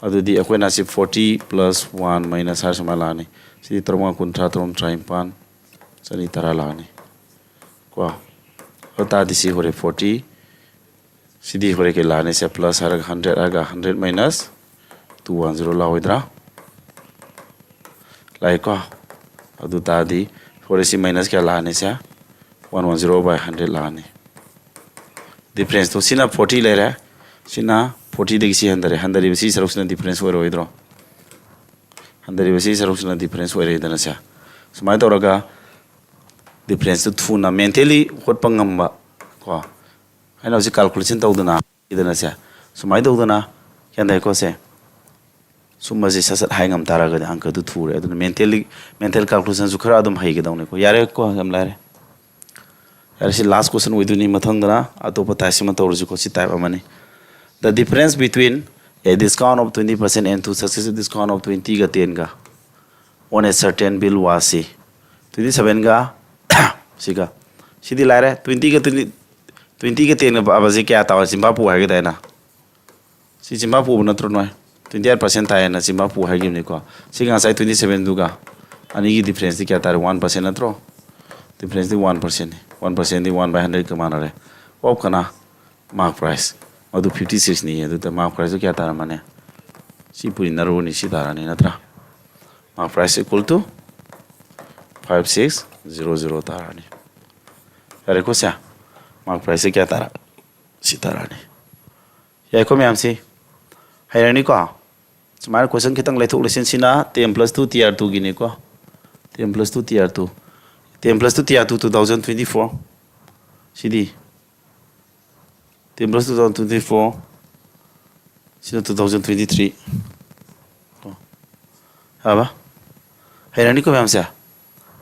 ꯑꯗꯨꯗꯤ ꯑꯩꯈꯣꯏꯅ ꯁꯤ ꯐꯣꯔꯇꯤ ꯄ꯭ꯂꯁ ꯋꯥꯟ ꯃꯥꯏꯅꯁ ꯍꯥꯏꯔ ꯁꯨꯃꯥꯏꯅ ꯂꯥꯛꯑꯅꯤ꯫ ꯁꯤꯗꯤ ꯇꯔꯨꯛ ꯃꯉꯥ ꯀꯨꯟꯊ꯭ꯔꯥ, ꯇꯔꯨꯛ ꯇꯔꯥꯅꯤꯄꯥꯟ, ꯆꯅꯤ ꯇꯔꯥ ꯂꯥꯛꯑꯅꯤ ꯀꯣ꯫ ꯑꯗꯨ ꯇꯥꯔꯗꯤ ꯁꯤ ꯍꯣꯔꯦꯟ ꯐꯣꯔꯇꯤ, ꯁꯤꯗꯤ ꯍꯣꯔꯦꯟ ꯀꯩ ꯂꯥꯛꯑꯅꯤ? ꯁꯦ, ꯄ꯭ꯂꯁ ꯍꯥꯏꯔꯒ ꯍꯟꯗ꯭ꯔꯦꯠ ꯍꯥꯏꯔꯒ hundred minus two one zero ꯂꯥꯛꯑꯣꯏꯗ꯭ꯔꯥ? ꯂꯥꯛꯑꯦꯀꯣ꯫ ꯑꯗꯨ ꯇꯥꯔꯗꯤ ꯍꯣꯔꯦꯟ ꯁꯤ ꯃꯥꯏꯅꯁ ꯀꯌꯥ ꯂꯥꯛꯑꯅꯤ? ꯁꯦ, one one zero by hundred ꯂꯥꯛꯑꯅꯤ꯫ ꯗꯤꯐ꯭ꯔꯦꯟꯁꯇꯣ ꯁꯤꯅ ꯐꯣꯔꯇꯤ ꯂꯩꯔꯦ, ꯁꯤꯅ ꯐꯣꯔꯇꯤꯗꯒꯤ ꯁꯤ ꯍꯟꯊꯔꯦ꯫ ꯍꯟꯊꯔꯤꯕ ꯁꯤ ꯁꯔꯨꯛꯁꯤꯅ ꯗꯤꯐ꯭ꯔꯦꯟꯁ ꯑꯣꯏꯔꯣꯏꯗ꯭ꯔꯣ? ꯍꯟꯊꯔꯤꯕ ꯁꯤ ꯁꯔꯨꯛꯁꯤꯅ ꯗꯤꯐ꯭ꯔꯦꯟꯁ ꯑꯣꯏꯔꯦꯗꯅ꯫ ꯁꯦ, ꯁꯨꯃꯥꯏꯅ ꯇꯧꯔꯒ ꯗꯤꯐ꯭ꯔꯦꯟꯁꯇꯨ ꯊꯨꯅ ꯃꯦꯟꯇꯦꯜꯂꯤ ꯍꯣꯠꯄ ꯉꯝꯕ ꯀꯣ꯫ ꯑꯩꯅ ꯍꯧꯖꯤꯛ ꯀꯥꯜꯀꯨꯂꯦꯁꯟ ꯇꯧꯗꯅ, ꯏꯗꯅ ꯁꯦ, ꯁꯨꯃꯥꯏꯅ ꯇꯧꯗꯅ, ꯒ꯭ꯌꯥꯟ ꯇꯥꯏꯀꯣ? ꯁꯦ, ꯁꯨꯝꯕꯁꯦ ꯁꯠ ꯁꯠ ꯍꯥꯏ ꯉꯝ ꯇꯥꯔꯒꯗꯤ ꯑꯪꯀꯗꯨ ꯊꯨꯔꯦ꯫ ꯑꯗꯨꯅ ꯃꯦꯟꯇꯦꯜꯂꯤ, ꯃꯦꯟꯇꯦꯜ ꯀꯥꯜꯀꯨꯂꯦꯁꯟꯁꯨ ꯈꯔ ꯑꯗꯨꯝ ꯍꯩꯒꯗꯧꯅꯤꯀꯣ꯫ ꯌꯥꯔꯦꯀꯣ? ꯌꯥꯝ ꯂꯥꯏꯔꯦ꯫ ꯌꯥꯔꯦ, ꯁꯤ ꯂꯥꯁ ꯀꯣꯏꯁꯟ ꯑꯣꯏꯗꯣꯏꯅꯤ꯫ ꯃꯊꯪꯗꯅ ꯑꯇꯣꯞꯄ ꯇꯥꯏꯞꯁ ꯑꯃ ꯇꯧꯔꯁꯤꯀꯣ꯫ ꯁꯤ ꯇꯥꯏꯞ ꯑꯃꯅꯤ꯫ The difference between a discount of twenty percent and two successive discount of twenty ꯒ ten ꯒ on a certain bill was ꯁꯤ꯫ Twenty seven ꯒ ꯁꯤꯒ ꯁꯤꯗꯤ ꯂꯥꯏꯔꯦ꯫ Twenty ꯒ twenty, twenty ꯒ ten ꯒ ꯄꯥꯕꯁꯤ ꯀꯌꯥ ꯇꯥꯕ ꯆꯤꯝꯐꯥ ꯄꯨ ꯍꯥꯏꯒꯦ ꯇꯥꯏꯅ? ꯁꯤ ꯆꯤꯝꯐꯥ ꯄꯨꯕ ꯅꯠꯇ꯭ꯔꯣ ꯅꯣꯏ? Twenty eight percent ꯇꯥꯏꯌꯦꯅ ꯆꯤꯝꯐꯥ ꯄꯨ ꯍꯥꯏꯈꯤꯕꯅꯤꯀꯣ꯫ ꯁꯤꯒ ꯉꯁꯥꯏ twenty seven ꯗꯨꯒ ꯑꯅꯤꯒꯤ difference ꯇꯤ ꯀꯌꯥ ꯇꯥꯔꯦ? One percent ꯅꯠꯇ꯭ꯔꯣ? Difference ꯇꯤ one percent ꯅꯤ꯫ One percent D one by hundred ꯀ ꯃꯥꯟꯅꯔꯦ꯫ ꯑꯣꯞ ꯀꯅꯥ? Mark price꯫ ꯃꯗꯨ fifty six ꯅꯤ꯫ ꯑꯗꯨꯗ mark price ꯇꯨ ꯀꯌꯥ ꯇꯥꯔꯝꯃꯅꯤ? ꯁꯤ ꯄꯨꯔꯤꯅꯔꯨꯅꯤ, ꯁꯤ ꯇꯥꯔꯅꯤ ꯅꯠꯇ꯭ꯔꯥ? Mark price equal to five six zero zero ꯇꯥꯔꯅꯤ꯫ ꯌꯥꯔꯦꯀꯣ ꯁꯦ? Mark price ꯁꯦ ꯀꯌꯥ ꯇꯥꯔ? ꯁꯤ ꯇꯥꯔꯅꯤ꯫ ꯌꯥꯏꯀꯣ ꯃꯌꯥꯝꯁꯤ? ꯍꯩꯔꯅꯤꯀꯣ? ꯁꯨꯃꯥꯏꯅ question ꯈꯤꯇꯪ ꯂꯩꯊꯣꯛ ꯂꯩꯁꯤꯟ, ꯁꯤꯅ ten plus two T R two ꯒꯤꯅꯤꯀꯣ꯫ Ten plus two T R two꯫ Ten plus two T R two two thousand twenty four꯫ ꯁꯤꯗꯤ ten plus two two thousand twenty four꯫ ꯁꯤꯅ two thousand twenty three꯫ ꯀꯣ꯫ ꯌꯥꯔꯕ? ꯍꯩꯔꯅꯤꯀꯣ ꯃꯌꯥꯝꯁꯦ?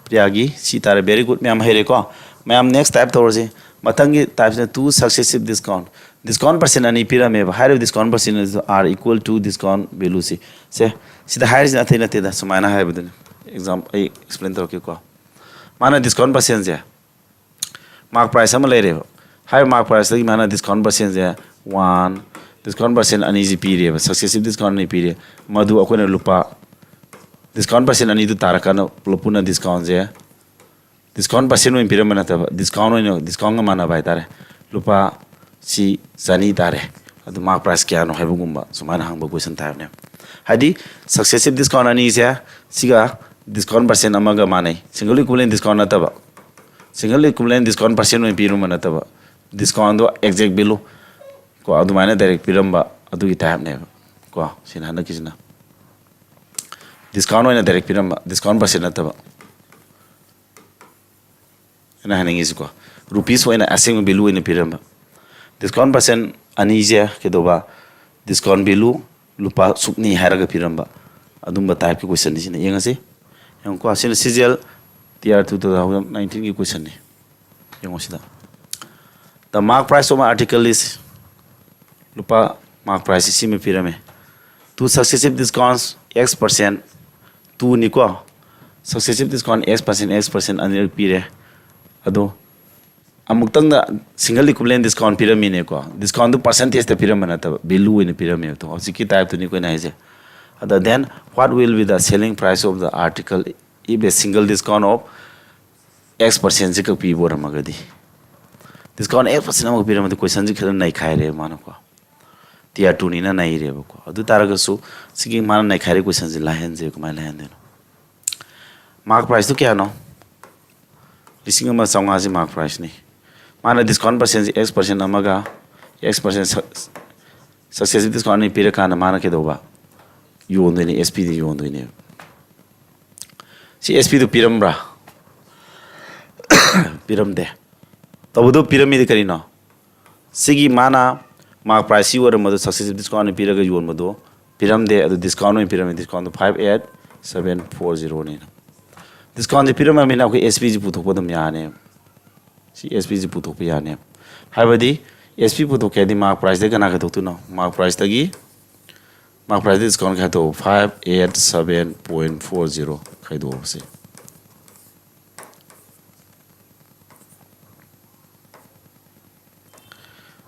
ꯄ꯭ꯔꯤꯌꯥꯒꯤ ꯁꯤ ꯇꯥꯔꯦ꯫ Very good, ꯃꯌꯥꯝ ꯍꯩꯔꯦꯀꯣ? ꯃꯌꯥꯝ next type ꯇꯧꯔꯁꯤ꯫ ꯃꯊꯪꯒꯤ type ꯁꯤꯅ two successive discount꯫ Discount percent ꯑꯅꯤ ꯄꯤꯔꯝꯃꯦꯕ꯫ ꯍꯥꯏꯔꯤꯕ discount percent ꯑꯗꯨ are equal to discount value ꯁꯤ꯫ ꯁꯦ, ꯁꯤꯗ ꯍꯥꯏꯔꯤꯁꯤꯅ ꯑꯇꯩ ꯅꯠꯇꯦꯗ, ꯁꯨꯃꯥꯏꯅ ꯍꯥꯏꯕꯗꯨꯅꯤ꯫ Exam ꯑꯩ explain ꯇꯧꯔꯛꯀꯦꯀꯣ꯫ ꯃꯥꯅ discount percent ꯁꯦ mark price ꯑꯃ ꯂꯩꯔꯦꯕ꯫ ꯍꯥꯏꯔꯤꯕ mark price ꯇꯒꯤ ꯃꯥꯅ discount percent ꯁꯦ one, discount percent ꯑꯅꯤꯁꯤ ꯄꯤꯔꯦꯕ, successive discount ꯑꯅꯤ ꯄꯤꯔꯦ꯫ ꯃꯗꯨ ꯑꯩꯈꯣꯏꯅ ꯂꯨꯄꯥ, discount percent ꯑꯅꯤꯗꯨ ꯇꯥꯔꯀꯥꯟꯗ ꯄꯨꯂꯞ ꯄꯨꯟꯅ discount ꯁꯦ, discount percent ꯑꯣꯏꯅ ꯄꯤꯔꯝꯕ ꯅꯠꯇꯕ, discount ꯑꯣꯏꯅ, discount ꯒ ꯃꯥꯟꯅꯕ ꯍꯥꯏꯇꯥꯔꯦ꯫ ꯂꯨꯄꯥ ꯁꯤ ꯆꯅꯤ ꯇꯥꯔꯦ꯫ ꯑꯗꯨ mark price ꯀꯌꯥꯅꯣ ꯍꯥꯏꯕꯒꯨꯝꯕ ꯁꯨꯃꯥꯏꯅ ꯍꯪꯕ question type ꯅꯦꯕ꯫ ꯍꯥꯏꯗꯤ successive discount ꯑꯅꯤꯁꯦ ꯁꯤꯒ discount percent ꯑꯃꯒ ꯃꯥꯟꯅꯩ꯫ Single equivalent discount ꯅꯠꯇꯕ, single equivalent discount percent ꯑꯣꯏꯅ ꯄꯤꯔꯝꯕ ꯅꯠꯇꯕ, discount ꯗꯣ exact value ꯀꯣ, ꯑꯗꯨꯃꯥꯏꯅ direct ꯄꯤꯔꯝꯕ ꯑꯗꯨꯒꯤ type ꯅꯦꯕ ꯀꯣ꯫ ꯁꯤꯅ ꯍꯟꯗꯛꯀꯤꯁꯤꯅ discount ꯑꯣꯏꯅ direct ꯄꯤꯔꯝꯕ, discount percent ꯅꯠꯇꯕ꯫ ꯑꯩꯅ ꯍꯥꯏꯅꯤꯡꯉꯤꯁꯤꯀꯣ, rupees ꯑꯣꯏꯅ ꯑꯁꯦꯡꯕ value ꯑꯣꯏꯅ ꯄꯤꯔꯝꯕ꯫ Discount percent ꯑꯅꯤꯁꯦ ꯀꯩꯗꯧꯕ? Discount value ꯂꯨꯄꯥ ꯁꯨꯛꯅꯤ ꯍꯥꯏꯔꯒ ꯄꯤꯔꯝꯕ꯫ ꯑꯗꯨꯝꯕ type ꯀꯤ question ꯅꯤ ꯁꯤꯅ꯫ ꯌꯦꯡꯉꯁꯤ꯫ ꯌꯦꯡꯉꯨꯀꯣ, ꯁꯤꯅ C G L T R two two thousand nineteen ꯒꯤ question ꯅꯤ꯫ ꯌꯦꯡꯉꯣ ꯁꯤꯗ꯫ The mark price of an article is ꯂꯨꯄꯥ mark price ꯁꯤꯃ ꯄꯤꯔꯝꯃꯦ꯫ Two successive discounts X percent, two ꯅꯤꯀꯣ꯫ Successive discount X percent, X percent ꯑꯅꯤꯔꯛ ꯄꯤꯔꯦ꯫ ꯑꯗꯣ ꯑꯃꯨꯛꯇꯪꯗ single equivalent discount ꯄꯤꯔꯝꯃꯤꯅꯦꯀꯣ, discountꯗꯨ percentageꯇ ꯄꯤꯔꯝꯕ ꯅꯠꯇꯕ, value ꯑꯣꯏꯅ ꯄꯤꯔꯝꯃꯦꯕ꯫ ꯑꯗꯣ ꯍꯧꯖꯤꯛꯀꯤ typeꯇꯨꯅꯤ ꯑꯩꯈꯣꯏꯅ ꯍꯥꯏꯁꯦ꯫ ꯑꯗ then what will be the selling price of the article if a single discount of X percentꯁꯦ ꯈꯛ ꯄꯤꯕ ꯑꯣꯏꯔꯝꯃꯒꯗꯤ? Discount X percent ꯑꯃꯈꯛ ꯄꯤꯔꯝꯃꯗꯤ questionꯁꯦ ꯈꯤꯇꯪ ꯅꯩꯈꯥꯏꯔꯦꯕ ꯃꯥꯅꯀꯣ꯫ Tier twoꯅꯤꯅ ꯅꯩꯔꯦꯕꯀꯣ꯫ ꯑꯗꯨ ꯇꯥꯔꯒꯁꯨ ꯁꯤꯒꯤ ꯃꯥꯅ ꯅꯩꯈꯥꯏꯔꯤ questionꯁꯦ ꯂꯥꯏꯍꯟꯁꯦ꯫ ꯀꯃꯥꯏꯅ ꯂꯥꯏꯍꯟꯗꯣꯏꯅꯣ? Mark priceꯇꯨ ꯀꯌꯥꯅꯣ? ꯂꯤꯁꯤꯡ ꯑꯃ ꯆꯥꯝꯃꯉꯥꯁꯤ mark priceꯅꯤ꯫ ꯃꯥꯅ discount percentꯁꯤ X percent ꯑꯃꯒ X percent successive discount ꯑꯅꯤ ꯄꯤꯔꯀꯥꯟꯗ ꯃꯥꯅ ꯀꯩꯗꯧꯕ? ꯌꯣꯟꯗꯣꯏꯅꯤ, SPꯗ ꯌꯣꯟꯗꯣꯏꯅꯦꯕ꯫ ꯁꯤ SPꯗꯨ ꯄꯤꯔꯝꯕ꯭ꯔꯥ? ꯄꯤꯔꯝꯗꯦ꯫ ꯇꯧꯕꯗꯨ ꯄꯤꯔꯝꯃꯤꯗꯤ ꯀꯔꯤꯅꯣ? ꯁꯤꯒꯤ ꯃꯥꯅ mark priceꯁꯤ ꯑꯣꯏꯔꯝꯕꯗꯣ successive discount ꯑꯅꯤ ꯄꯤꯔꯒ ꯌꯣꯟꯕꯗꯣ ꯄꯤꯔꯝꯗꯦ, ꯑꯗꯨ discount ꯑꯣꯏꯅ ꯄꯤꯔꯝꯃꯤ꯫ Discountꯗꯣ five eight seven four zeroꯅꯤꯅ꯫ Discountꯁꯤ ꯄꯤꯔꯝꯃꯕꯅꯤꯅ ꯑꯩꯈꯣꯏ SPꯁꯤ ꯄꯨꯊꯣꯛꯄ ꯑꯗꯨꯝ ꯌꯥꯅꯦꯕ꯫ ꯁꯤ SPꯁꯤ ꯄꯨꯊꯣꯛꯄ ꯌꯥꯅꯦꯕ꯫ ꯍꯥꯏꯕꯗꯤ SP ꯄꯨꯊꯣꯛꯀꯦ ꯍꯥꯏꯗꯤ mark priceꯇꯒꯤ ꯀꯅꯥ ꯈꯥꯏꯗꯣꯛꯇꯣꯏꯅꯣ? Mark priceꯇꯒꯤ, mark priceꯇꯒꯤ discount ꯈꯥꯏꯗꯣꯛꯑꯣ꯫ Five eight seven point four zero ꯈꯥꯏꯗꯣꯛꯑꯣ ꯁꯤ꯫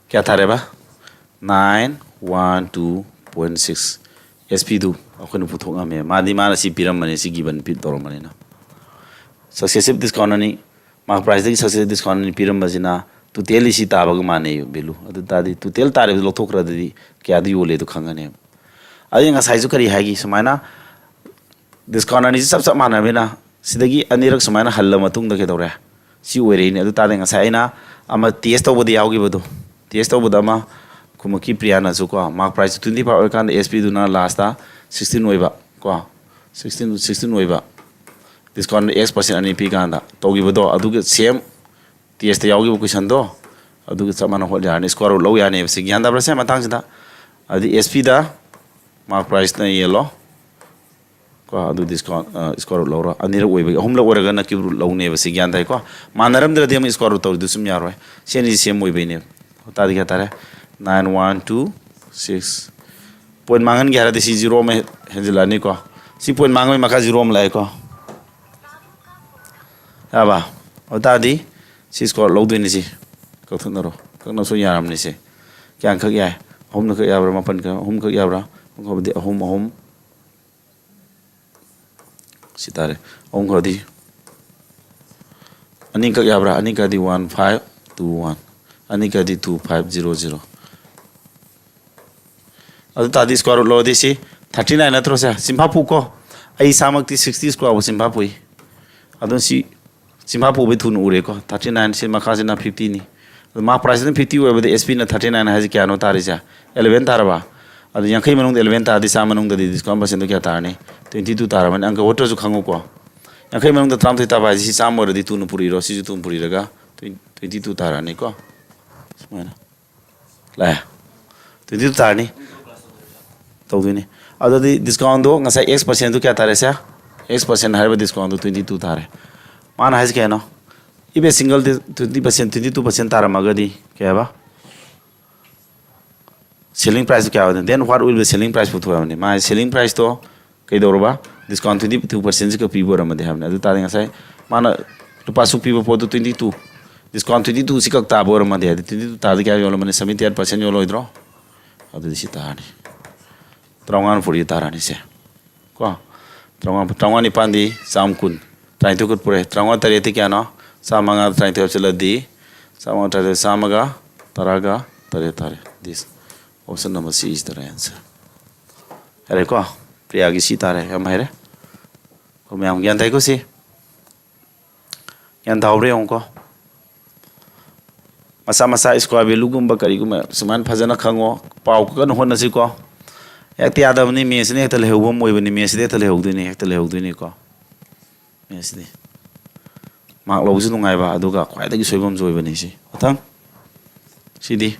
ꯀꯌꯥ ꯊꯥꯔꯦꯕ? Nine one two point six꯫ SPꯗꯨ ꯑꯩꯈꯣꯏꯅ ꯄꯨꯊꯣꯛ ꯉꯝꯃꯦ꯫ ꯃꯥꯗꯤ ꯃꯥꯅ ꯁꯤ ꯄꯤꯔꯝꯕꯅꯤ, ꯁꯤ given ꯇꯧꯔꯝꯕꯅꯤꯅ꯫ Successive discount ꯑꯅꯤ, mark priceꯇꯒꯤ successive discount ꯑꯅꯤ ꯄꯤꯔꯝꯕꯁꯤꯅ totalꯂꯤ ꯁꯤ ꯇꯥꯕꯒ ꯃꯥꯟꯅꯩ value꯫ ꯑꯗꯨ ꯇꯥꯔꯗꯤ total ꯇꯥꯔꯤꯕꯗꯨ ꯂꯧꯊꯣꯛꯈ꯭ꯔꯗꯤ ꯀꯌꯥꯗ ꯌꯣꯜꯂꯦ ꯑꯗꯨ ꯈꯪꯒꯅꯦꯕ꯫ ꯑꯗꯩ ꯉꯁꯥꯏꯁꯨ ꯀꯔꯤ ꯍꯥꯏꯈꯤ? ꯁꯨꯃꯥꯏꯅ discount ꯑꯅꯤꯁꯤ ꯆꯞ ꯆꯞ ꯃꯥꯟꯅꯕꯅꯤꯅ ꯁꯤꯗꯒꯤ ꯑꯅꯤꯔꯛ ꯁꯨꯃꯥꯏꯅ ꯍꯜꯂ ꯃꯇꯨꯡꯗ ꯀꯩꯗꯧꯔꯦ? ꯁꯤ ꯑꯣꯏꯔꯛꯏꯅꯦ꯫ ꯑꯗꯨ ꯇꯥꯔꯗꯤ ꯉꯁꯥꯏ ꯑꯩꯅ ꯑꯃ test ꯇꯧꯕꯗ ꯌꯥꯎꯈꯤꯕꯗꯣ, test ꯇꯧꯕꯗ ꯑꯃ ꯈꯨꯃꯛꯀꯤ ꯄ꯭ꯔꯤꯌꯥꯅꯁꯨ ꯀꯣ, mark price twenty five ꯑꯣꯏꯔꯀꯥꯟꯗ SPꯗꯨꯅ lastꯇ sixteen ꯑꯣꯏꯕ ꯀꯣ, sixteen, sixteen ꯑꯣꯏꯕ, discount X percent ꯑꯅꯤ ꯄꯤꯀꯥꯟꯗ ꯇꯧꯈꯤꯕꯗꯣ, ꯑꯗꯨꯒ same testꯇ ꯌꯥꯎꯈꯤꯕ questionꯗꯣ ꯑꯗꯨꯒ ꯆꯞ ꯃꯥꯟꯅ ꯍꯣꯠ ꯌꯥꯔꯅꯤ, square root ꯂꯧ ꯌꯥꯅꯦꯕ꯫ ꯁꯤ ꯒ꯭ꯌꯥꯟ ꯇꯥꯕ꯭ꯔꯥ? ꯁꯤ ꯃꯇꯥꯡꯁꯤꯗ ꯑꯗꯨꯗꯤ SPꯗ mark priceꯅ ꯌꯦꯜꯂꯣ ꯀꯣ, ꯑꯗꯨ discount, ꯑ, square root ꯂꯧꯔꯣ꯫ ꯑꯅꯤꯔꯛ ꯑꯣꯏꯕꯒꯤ, ꯑꯍꯨꯝꯂꯛ ꯑꯣꯏꯔꯒꯅ cube root ꯂꯧꯅꯦꯕ꯫ ꯁꯤ ꯒ꯭ꯌꯥꯟ ꯇꯥꯏꯀꯣ? ꯃꯥꯟꯅꯔꯝꯗ꯭ꯔꯗꯤ ꯑꯃꯨꯛ square root ꯇꯧꯔꯤꯗꯨ ꯁꯨꯝ ꯌꯥꯔꯣꯏ꯫ ꯁꯤ ꯑꯅꯤꯁꯤ same ꯑꯣꯏꯕꯩꯅꯦꯕ꯫ ꯇꯥꯔꯗꯤ ꯀꯌꯥ ꯇꯥꯔꯦ? Nine one two six꯫ Point ꯃꯥꯡꯍꯟꯒꯦ ꯍꯥꯏꯔꯗꯤ ꯁꯤ zero ꯑꯃ ꯍꯦꯟꯖꯤꯜꯂꯛꯑꯅꯤꯀꯣ꯫ ꯁꯤ point ꯃꯥꯡꯕꯒꯤ ꯃꯈꯥ zero ꯑꯃ ꯂꯥꯛꯑꯦꯀꯣ꯫ ꯌꯥꯔꯕ? ꯑꯗꯨ ꯇꯥꯔꯗꯤ ꯁꯤ ꯁ꯭ꯀꯣꯌꯔ ꯂꯧꯗꯣꯏꯅꯤ꯫ ꯁꯤ ꯀꯛꯊꯠꯅꯔꯣ꯫ ꯀꯛꯅꯕꯁꯨ ꯌꯥꯔꯝꯅꯤ꯫ ꯁꯤ ꯀꯌꯥꯝ ꯀꯛ ꯌꯥꯏ? ꯑꯍꯨꯝꯅ ꯀꯛ ꯌꯥꯕ꯭ꯔꯥ? ꯃꯥꯄꯟ ꯀꯛ? ꯑꯍꯨꯝ ꯀꯛ ꯌꯥꯕ꯭ꯔꯥ? ꯑꯍꯨꯝ ꯀꯛ ꯑꯗꯤ ꯑꯍꯨꯝ, ꯑꯍꯨꯝ꯫ ꯁꯤ ꯇꯥꯔꯦ꯫ ꯑꯍꯨꯝ ꯀꯛ ꯑꯗꯤ ꯑꯅꯤ ꯀꯛ ꯌꯥꯕ꯭ꯔꯥ? ꯑꯅꯤ ꯀꯛ ꯑꯗꯤ one five two one꯫ ꯑꯅꯤ ꯀꯛ ꯑꯗꯤ two five zero zero꯫ ꯑꯗꯨ ꯇꯥꯔꯗꯤ ꯁ꯭ꯀꯣꯌꯔ ꯔꯨꯠ ꯂꯧꯔꯗꯤ ꯁꯤ thirty nine ꯅꯠꯇ꯭ꯔꯣ? ꯁꯦ ꯆꯤꯟꯐꯥ ꯄꯨꯀꯣ꯫ ꯑꯩ ꯏꯁꯥꯃꯛꯇꯤ sixty square ꯐꯥꯎ ꯆꯤꯟꯐꯥ ꯄꯨꯏ꯫ ꯑꯗꯨꯅ ꯁꯤ ꯆꯤꯟꯐꯥ ꯄꯨꯕꯩ ꯊꯨꯅ ꯎꯔꯦꯀꯣ꯫ Thirty nine, ꯁꯤ ꯃꯈꯥꯁꯤꯅ fifty ꯅꯤ꯫ ꯑꯗꯣ mark price ꯅ fifty ꯑꯣꯏꯕꯗ S P ꯅ thirty nine ꯍꯥꯏꯁꯦ ꯀꯌꯥꯅꯣ ꯇꯥꯔꯤꯁꯦ? Eleven ꯇꯥꯔꯕ? ꯑꯗꯣ ꯌꯥꯡꯈꯩ ꯃꯅꯨꯡꯗ eleven ꯇꯥꯔꯗꯤ ꯆꯥꯝꯃ ꯃꯅꯨꯡꯗꯗꯤ discount percent ꯗꯣ ꯀꯌꯥ ꯇꯥꯔꯅꯤ? Twenty two ꯇꯥꯔꯝꯃꯅꯤ꯫ ꯑꯪꯀ ꯍꯣꯠꯇ꯭ꯔꯁꯨ ꯈꯪꯉꯨꯀꯣ꯫ ꯌꯥꯡꯈꯩ ꯃꯅꯨꯡꯗ ꯇꯔꯥꯃꯥꯊꯣꯏ ꯇꯥꯕ ꯍꯥꯏꯁꯦ ꯁꯤ ꯆꯥꯝꯃ ꯑꯣꯏꯔꯗꯤ ꯊꯨꯅ ꯄꯨꯔꯤꯔꯣ? ꯁꯤꯁꯨ ꯊꯨꯅ ꯄꯨꯔꯤꯔꯒ twenty two ꯇꯥꯔꯅꯤꯀꯣ꯫ ꯁꯨꯃꯥꯏꯅ꯫ ꯂꯥꯛꯑꯦ꯫ Twenty two ꯇꯥꯔꯅꯤ꯫ ꯇꯧꯗꯣꯏꯅꯤ꯫ ꯑꯗꯨꯗꯤ discount ꯗꯣ ꯉꯁꯥꯏ X percent ꯗꯨ ꯀꯌꯥ ꯇꯥꯔꯦ ꯁꯦ? X percent ꯍꯥꯏꯔꯤꯕ discount ꯗꯨ twenty two ꯇꯥꯔꯦ꯫ ꯃꯥꯅ ꯍꯥꯏꯁꯦ ꯀꯩꯅꯣ? If a single di-, twenty percent, twenty two percent ꯇꯥꯔꯝꯃꯒꯗꯤ ꯀꯩ ꯍꯥꯏꯕ? Selling price ꯀꯌꯥ ꯑꯣꯏꯗꯣꯏꯅꯣ? Then what will be selling price ꯄꯨꯊꯣꯛꯑꯕꯅꯤ꯫ ꯃꯥ selling price ꯇꯣ ꯀꯩꯗꯧꯔꯕ? Discount twenty two percent ꯁꯤ ꯀꯛ ꯄꯤꯕ ꯑꯣꯏꯔꯝꯃꯗꯤ ꯍꯥꯏꯕꯅꯤ꯫ ꯑꯗꯨ ꯇꯥꯔꯗꯤ ꯉꯁꯥꯏ ꯃꯥꯅ ꯂꯨꯄꯥ ꯁꯨꯛ ꯄꯤꯕ ꯄꯣꯠꯇꯨ twenty two, discount twenty two ꯁꯤ ꯀꯛ ꯇꯥꯕ ꯑꯣꯏꯔꯝꯃꯗꯤ, ꯍꯥꯏꯗꯤ twenty two ꯇꯥꯔꯗꯤ ꯀꯌꯥ ꯌꯣꯜꯂꯝꯃꯅꯤ? Seventy eight percent ꯌꯣꯜꯂꯣꯏꯗ꯭ꯔꯣ? ꯑꯗꯨꯗꯤ ꯁꯤ ꯇꯥꯔꯅꯤ꯫ ꯇꯔꯥꯃꯉꯥ ꯐꯣꯔꯇꯤ ꯇꯥꯔꯅꯤ ꯁꯦ꯫ ꯀꯣ? ꯇꯔꯥꯃꯉꯥ, ꯇꯔꯥꯃꯉꯥ ꯅꯤꯄꯥꯟꯗꯤ ꯆꯥꯝ ꯀꯨꯟ꯫ ꯇꯔꯥꯅꯤꯊꯣꯏ ꯀꯨꯠ ꯄꯨꯔꯦ꯫ ꯇꯔꯥꯃꯉꯥ ꯇꯔꯦꯠꯇꯤ ꯀꯌꯥꯅꯣ? ꯆꯥꯝꯃꯉꯥ ꯇꯔꯥꯅꯤꯊꯣꯏ ꯍꯥꯞꯆꯤꯜꯂꯗꯤ ꯆꯥꯝꯃꯉꯥ ꯇꯔꯥꯅꯤꯊꯣꯏ, ꯆꯥꯝꯃꯒ ꯇꯔꯥꯒ ꯇꯔꯦꯠ ꯇꯥꯔꯦ꯫ This option number C is the right answer꯫ ꯌꯥꯔꯦꯀꯣ? ꯄ꯭ꯔꯤꯌꯥꯒꯤ ꯁꯤ ꯇꯥꯔꯦ꯫ ꯌꯥꯝ ꯍꯩꯔꯦ꯫ ꯑꯩꯈꯣꯏ ꯃꯌꯥꯝ ꯒ꯭ꯌꯥꯟ ꯇꯥꯏꯀꯣ ꯁꯤ? ꯒ꯭ꯌꯥꯟ ꯇꯥꯍꯧꯕ꯭ꯔꯥ ꯌꯦꯡꯉꯨꯀꯣ꯫ ꯃꯆꯥ ꯃꯆꯥ square value ꯒꯨꯝꯕ ꯀꯔꯤꯒꯨꯝꯕ ꯁꯨꯃꯥꯏꯅ ꯐꯖꯅ ꯈꯪꯉꯣ꯫ ꯄꯥꯎ ꯀꯟꯅ ꯍꯣꯠꯅꯁꯤꯀꯣ꯫ ꯍꯦꯛꯇ ꯌꯥꯗꯕꯅꯤ, maths ꯁꯤꯅ ꯍꯦꯛꯇ ꯂꯩꯍꯧꯕ ꯑꯃ ꯑꯣꯏꯕꯅꯤ, maths ꯁꯤꯗ ꯍꯦꯛꯇ ꯂꯩꯍꯧꯗꯣꯏꯅꯤ, ꯍꯦꯛꯇ ꯂꯩꯍꯧꯗꯣꯏꯅꯤꯀꯣ꯫ Maths ꯁꯤꯗꯤ mark ꯂꯧꯕꯁꯨ ꯅꯨꯡꯉꯥꯏꯕ, ꯑꯗꯨꯒ ꯈ꯭ꯋꯥꯏꯗꯒꯤ ꯁꯣꯏꯕꯝꯁꯨ ꯑꯣꯏꯕꯅꯤ ꯁꯤ꯫ ꯃꯊꯪ꯫ ꯁꯤꯗꯤ,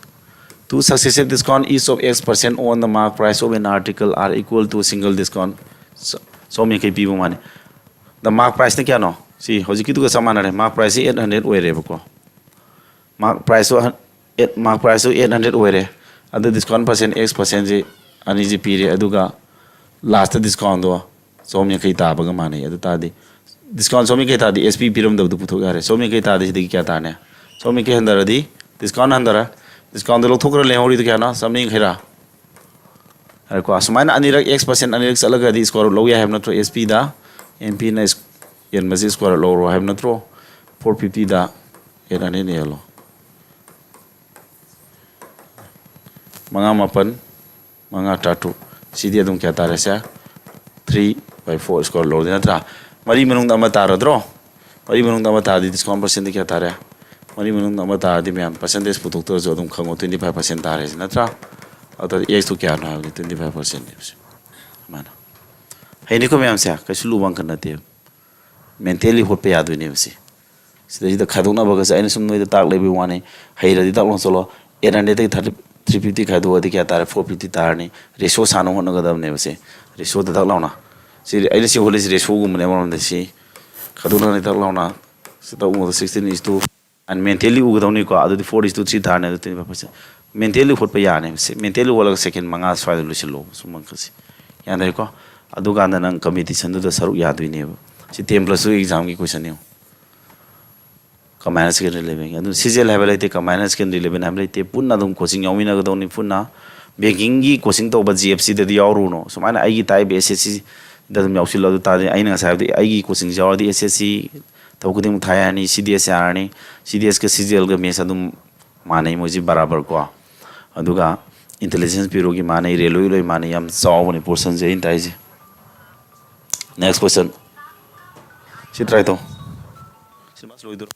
two successive discount each of X percent on the mark price of an article are equal to a single discount꯫ ꯆ-, ꯆꯍꯨꯝ ꯌꯥꯡꯈꯩ ꯄꯤꯕ ꯃꯥꯅꯤ꯫ The mark price ꯅ ꯀꯌꯥꯅꯣ? ꯁꯤ ꯍꯧꯖꯤꯛꯀꯤꯗꯨꯒ ꯆꯞ ꯃꯥꯟꯅꯔꯦ꯫ Mark price ꯁꯤ eight hundred ꯑꯣꯏꯔꯦꯕꯀꯣ꯫ Mark price ꯁꯨ ꯍꯟ-, eight, mark price ꯁꯨ eight hundred ꯑꯣꯏꯔꯦ꯫ ꯑꯗꯨ discount percent, X percent ꯁꯤ ꯑꯅꯤꯁꯤ ꯄꯤꯔꯦ꯫ ꯑꯗꯨꯒ last discount ꯗꯣ ꯆꯍꯨꯝ ꯌꯥꯡꯈꯩ ꯇꯥꯕꯒ ꯃꯥꯟꯅꯩ꯫ ꯑꯗꯨ ꯇꯥꯔꯗꯤ Discount ꯁꯣꯝ ꯌꯥꯡꯈꯩ ꯇꯥꯔꯗꯤ S P ꯄꯤꯔꯝꯗꯕꯗꯨ ꯄꯨꯊꯣꯛ ꯌꯥꯔꯦ꯫ ꯁꯣꯝ ꯌꯥꯡꯈꯩ ꯇꯥꯔꯗꯤ ꯁꯤꯗꯒꯤ ꯀꯌꯥ ꯇꯥꯔꯅꯤ? ꯁꯣꯝ ꯌꯥꯡꯈꯩ ꯍꯟꯊꯔꯗꯤ, discount ꯍꯟꯊꯔꯦ꯫ Discountꯗ ꯂꯧꯊꯣꯛꯈ꯭ꯔ ꯂꯦꯝꯍꯧꯔꯤꯗꯨ ꯀꯌꯥꯅꯣ? ꯆꯥꯝꯃꯔꯤ ꯌꯥꯡꯈꯩꯔꯥ? ꯍꯥꯏꯔꯦꯀꯣ꯫ ꯁꯨꯃꯥꯏꯅ ꯑꯅꯤꯔꯛ X percent ꯑꯅꯤꯔꯛ ꯆꯠꯂꯒꯗꯤ square root ꯂꯧ ꯌꯥꯏ ꯍꯥꯏꯕ ꯅꯠꯇ꯭ꯔꯣ? S Pꯗ, M Pꯅ ꯌꯦꯟꯕꯁꯤ square root ꯂꯧꯔꯣ ꯍꯥꯏꯕ ꯅꯠꯇ꯭ꯔꯣ? Four fiftyꯗ eight hundred yellow. ꯃꯉꯥ ꯃꯥꯄꯟ, ꯃꯉꯥ ꯇꯔꯥꯇꯔꯨꯛ꯫ ꯁꯤꯗꯤ ꯑꯗꯨꯝ ꯀꯌꯥ ꯇꯥꯔꯦ ꯁꯦ? Three by four square ꯂꯧꯔꯗꯤ ꯅꯠꯇ꯭ꯔꯥ? ꯃꯔꯤ ꯃꯅꯨꯡꯗ ꯑꯃ ꯇꯥꯔꯗ꯭ꯔꯣ? ꯃꯔꯤ ꯃꯅꯨꯡꯗ ꯑꯃ ꯇꯥꯔꯗꯤ discount percentꯗꯤ ꯀꯌꯥ ꯇꯥꯔꯦ? ꯃꯔꯤ ꯃꯅꯨꯡꯗ ꯑꯃ ꯇꯥꯔꯗꯤ ꯃꯌꯥꯝ percentage ꯄꯨꯊꯣꯛꯇ꯭ꯔꯁꯨ ꯑꯗꯨꯝ ꯈꯪꯉꯣ, twenty five percent ꯇꯥꯔꯦ ꯁꯤ ꯅꯠꯇ꯭ꯔꯥ? ꯑꯗꯨꯗꯤ Xꯇꯨ ꯀꯌꯥꯅꯣ ꯍꯥꯏꯕꯗꯤ twenty five percentꯅꯦꯕ ꯁꯤ꯫ ꯑꯗꯨꯃꯥꯏꯅ꯫ ꯍꯩꯅꯤꯀꯣ ꯃꯌꯥꯝꯁꯦ? ꯀꯩꯁꯨ ꯂꯨꯕ ꯑꯃꯈꯛ ꯅꯠꯇꯦꯕ꯫ Mentally ꯍꯣꯠꯄ ꯌꯥꯗꯣꯏꯅꯦꯕ ꯁꯤ꯫ ꯁꯤꯗꯩꯁꯤꯗ ꯈꯥꯏꯗꯣꯛꯅꯕꯒꯁꯦ ꯑꯩꯅ ꯁꯨꯝ ꯅꯣꯏꯗ ꯇꯥꯛꯂꯦꯕꯒꯤ ꯋꯥꯅꯤ꯫ ꯍꯩꯔꯗꯤ ꯇꯥꯛ ꯂꯥꯎ ꯆꯠꯂꯣ꯫ Eight hundredꯇꯒꯤ thirty, three fifty ꯈꯥꯏꯗꯣꯛꯑꯗꯤ ꯀꯌꯥ ꯇꯥꯔꯦ? Four fifty ꯇꯥꯔꯅꯤ꯫ Ratio ꯁꯥꯟꯅ ꯍꯣꯠꯅꯒꯗꯕꯅꯦꯕ ꯁꯤ꯫ Ratioꯗ ꯇꯥꯛ ꯂꯥꯎꯅ꯫ ꯁꯤ ꯑꯩꯅ ꯁꯤ ꯍꯣꯠꯂꯤꯁꯤ ratioꯒꯨꯝꯕꯅꯦ ꯑꯃꯔꯣꯝꯗ꯫ ꯁꯤ ꯈꯥꯏꯗꯣꯛꯅꯔꯗꯤ ꯇꯥꯛ ꯂꯥꯎꯅ꯫ ꯁꯤ ꯇꯧꯕꯗ sixteen is to, and mentally ꯎꯒꯗꯧꯅꯤꯀꯣ꯫ ꯑꯗꯨꯗꯤ four is to three ꯇꯥꯔꯅꯤ꯫ ꯑꯗꯨ twenty five percent꯫ Mentally ꯍꯣꯠꯄ ꯌꯥꯅꯦꯕ ꯁꯤ꯫ Mentally ꯍꯣꯠꯂꯒ second ꯃꯉꯥ ꯁ꯭ꯋꯥꯏꯗ ꯂꯣꯏꯁꯤꯜꯂꯣ꯫ ꯁꯨꯝ ꯈꯜꯁꯤ꯫ ꯌꯥꯅꯔꯦꯀꯣ? ꯑꯗꯨꯀꯥꯟꯗ ꯅꯪ competitionꯗꯨꯗ ꯁꯔꯨꯛ ꯌꯥꯗꯣꯏꯅꯦꯕ꯫ ꯁꯤ ten plus two examꯒꯤ questionꯅꯦ꯫ Combined secondary level꯫ ꯑꯗꯨ CGL ꯍꯥꯏꯕ ꯂꯩꯇꯦ, combined secondary level ꯍꯥꯏꯕ ꯂꯩꯇꯦ꯫ ꯄꯨꯟꯅ ꯑꯗꯨꯝ coaching ꯌꯥꯎꯃꯤꯟꯅꯒꯗꯧꯅꯤ ꯄꯨꯟꯅ꯫ Bankingꯒꯤ coaching ꯇꯧꯕ GFCꯗꯗꯤ ꯌꯥꯎꯔꯨꯅꯣ꯫ ꯁꯨꯃꯥꯏꯅ ꯑꯩꯒꯤ type SSCꯗ ꯑꯗꯨꯝ ꯌꯥꯎꯁꯤꯜꯂꯣ꯫ ꯑꯗꯨ ꯇꯥꯔꯗꯤ ꯑꯩꯅ ꯉꯁꯥꯏ ꯍꯥꯏꯕꯗꯤ ꯑꯩꯒꯤ coachingꯁꯦ ꯌꯥꯎꯔꯗꯤ SSC ꯊꯕꯛ ꯈꯨꯗꯤꯡꯃꯛ ꯊꯥ ꯌꯥꯔꯅꯤ, CDS ꯌꯥꯔꯅꯤ꯫ CDSꯀ CGLꯒ match ꯑꯗꯨꯝ ꯃꯥꯟꯅꯩ, ꯃꯣꯏꯁꯤ ꯕꯔꯥꯕꯔ ꯀꯣ꯫ ꯑꯗꯨꯒ Intelligence Bureauꯒꯤ ꯃꯥꯟꯅꯩ, Railwayꯒꯤ ꯂꯣꯏ ꯃꯥꯟꯅꯩ꯫ ꯌꯥꯝ ꯆꯥꯎꯕꯅꯤ portionꯁꯦ ꯑꯩꯅ ꯇꯥꯏꯁꯦ꯫ Next question꯫ ꯁꯤ try ꯇꯧ꯫ Syllabus ꯂꯣꯏꯗꯣꯔꯦ꯫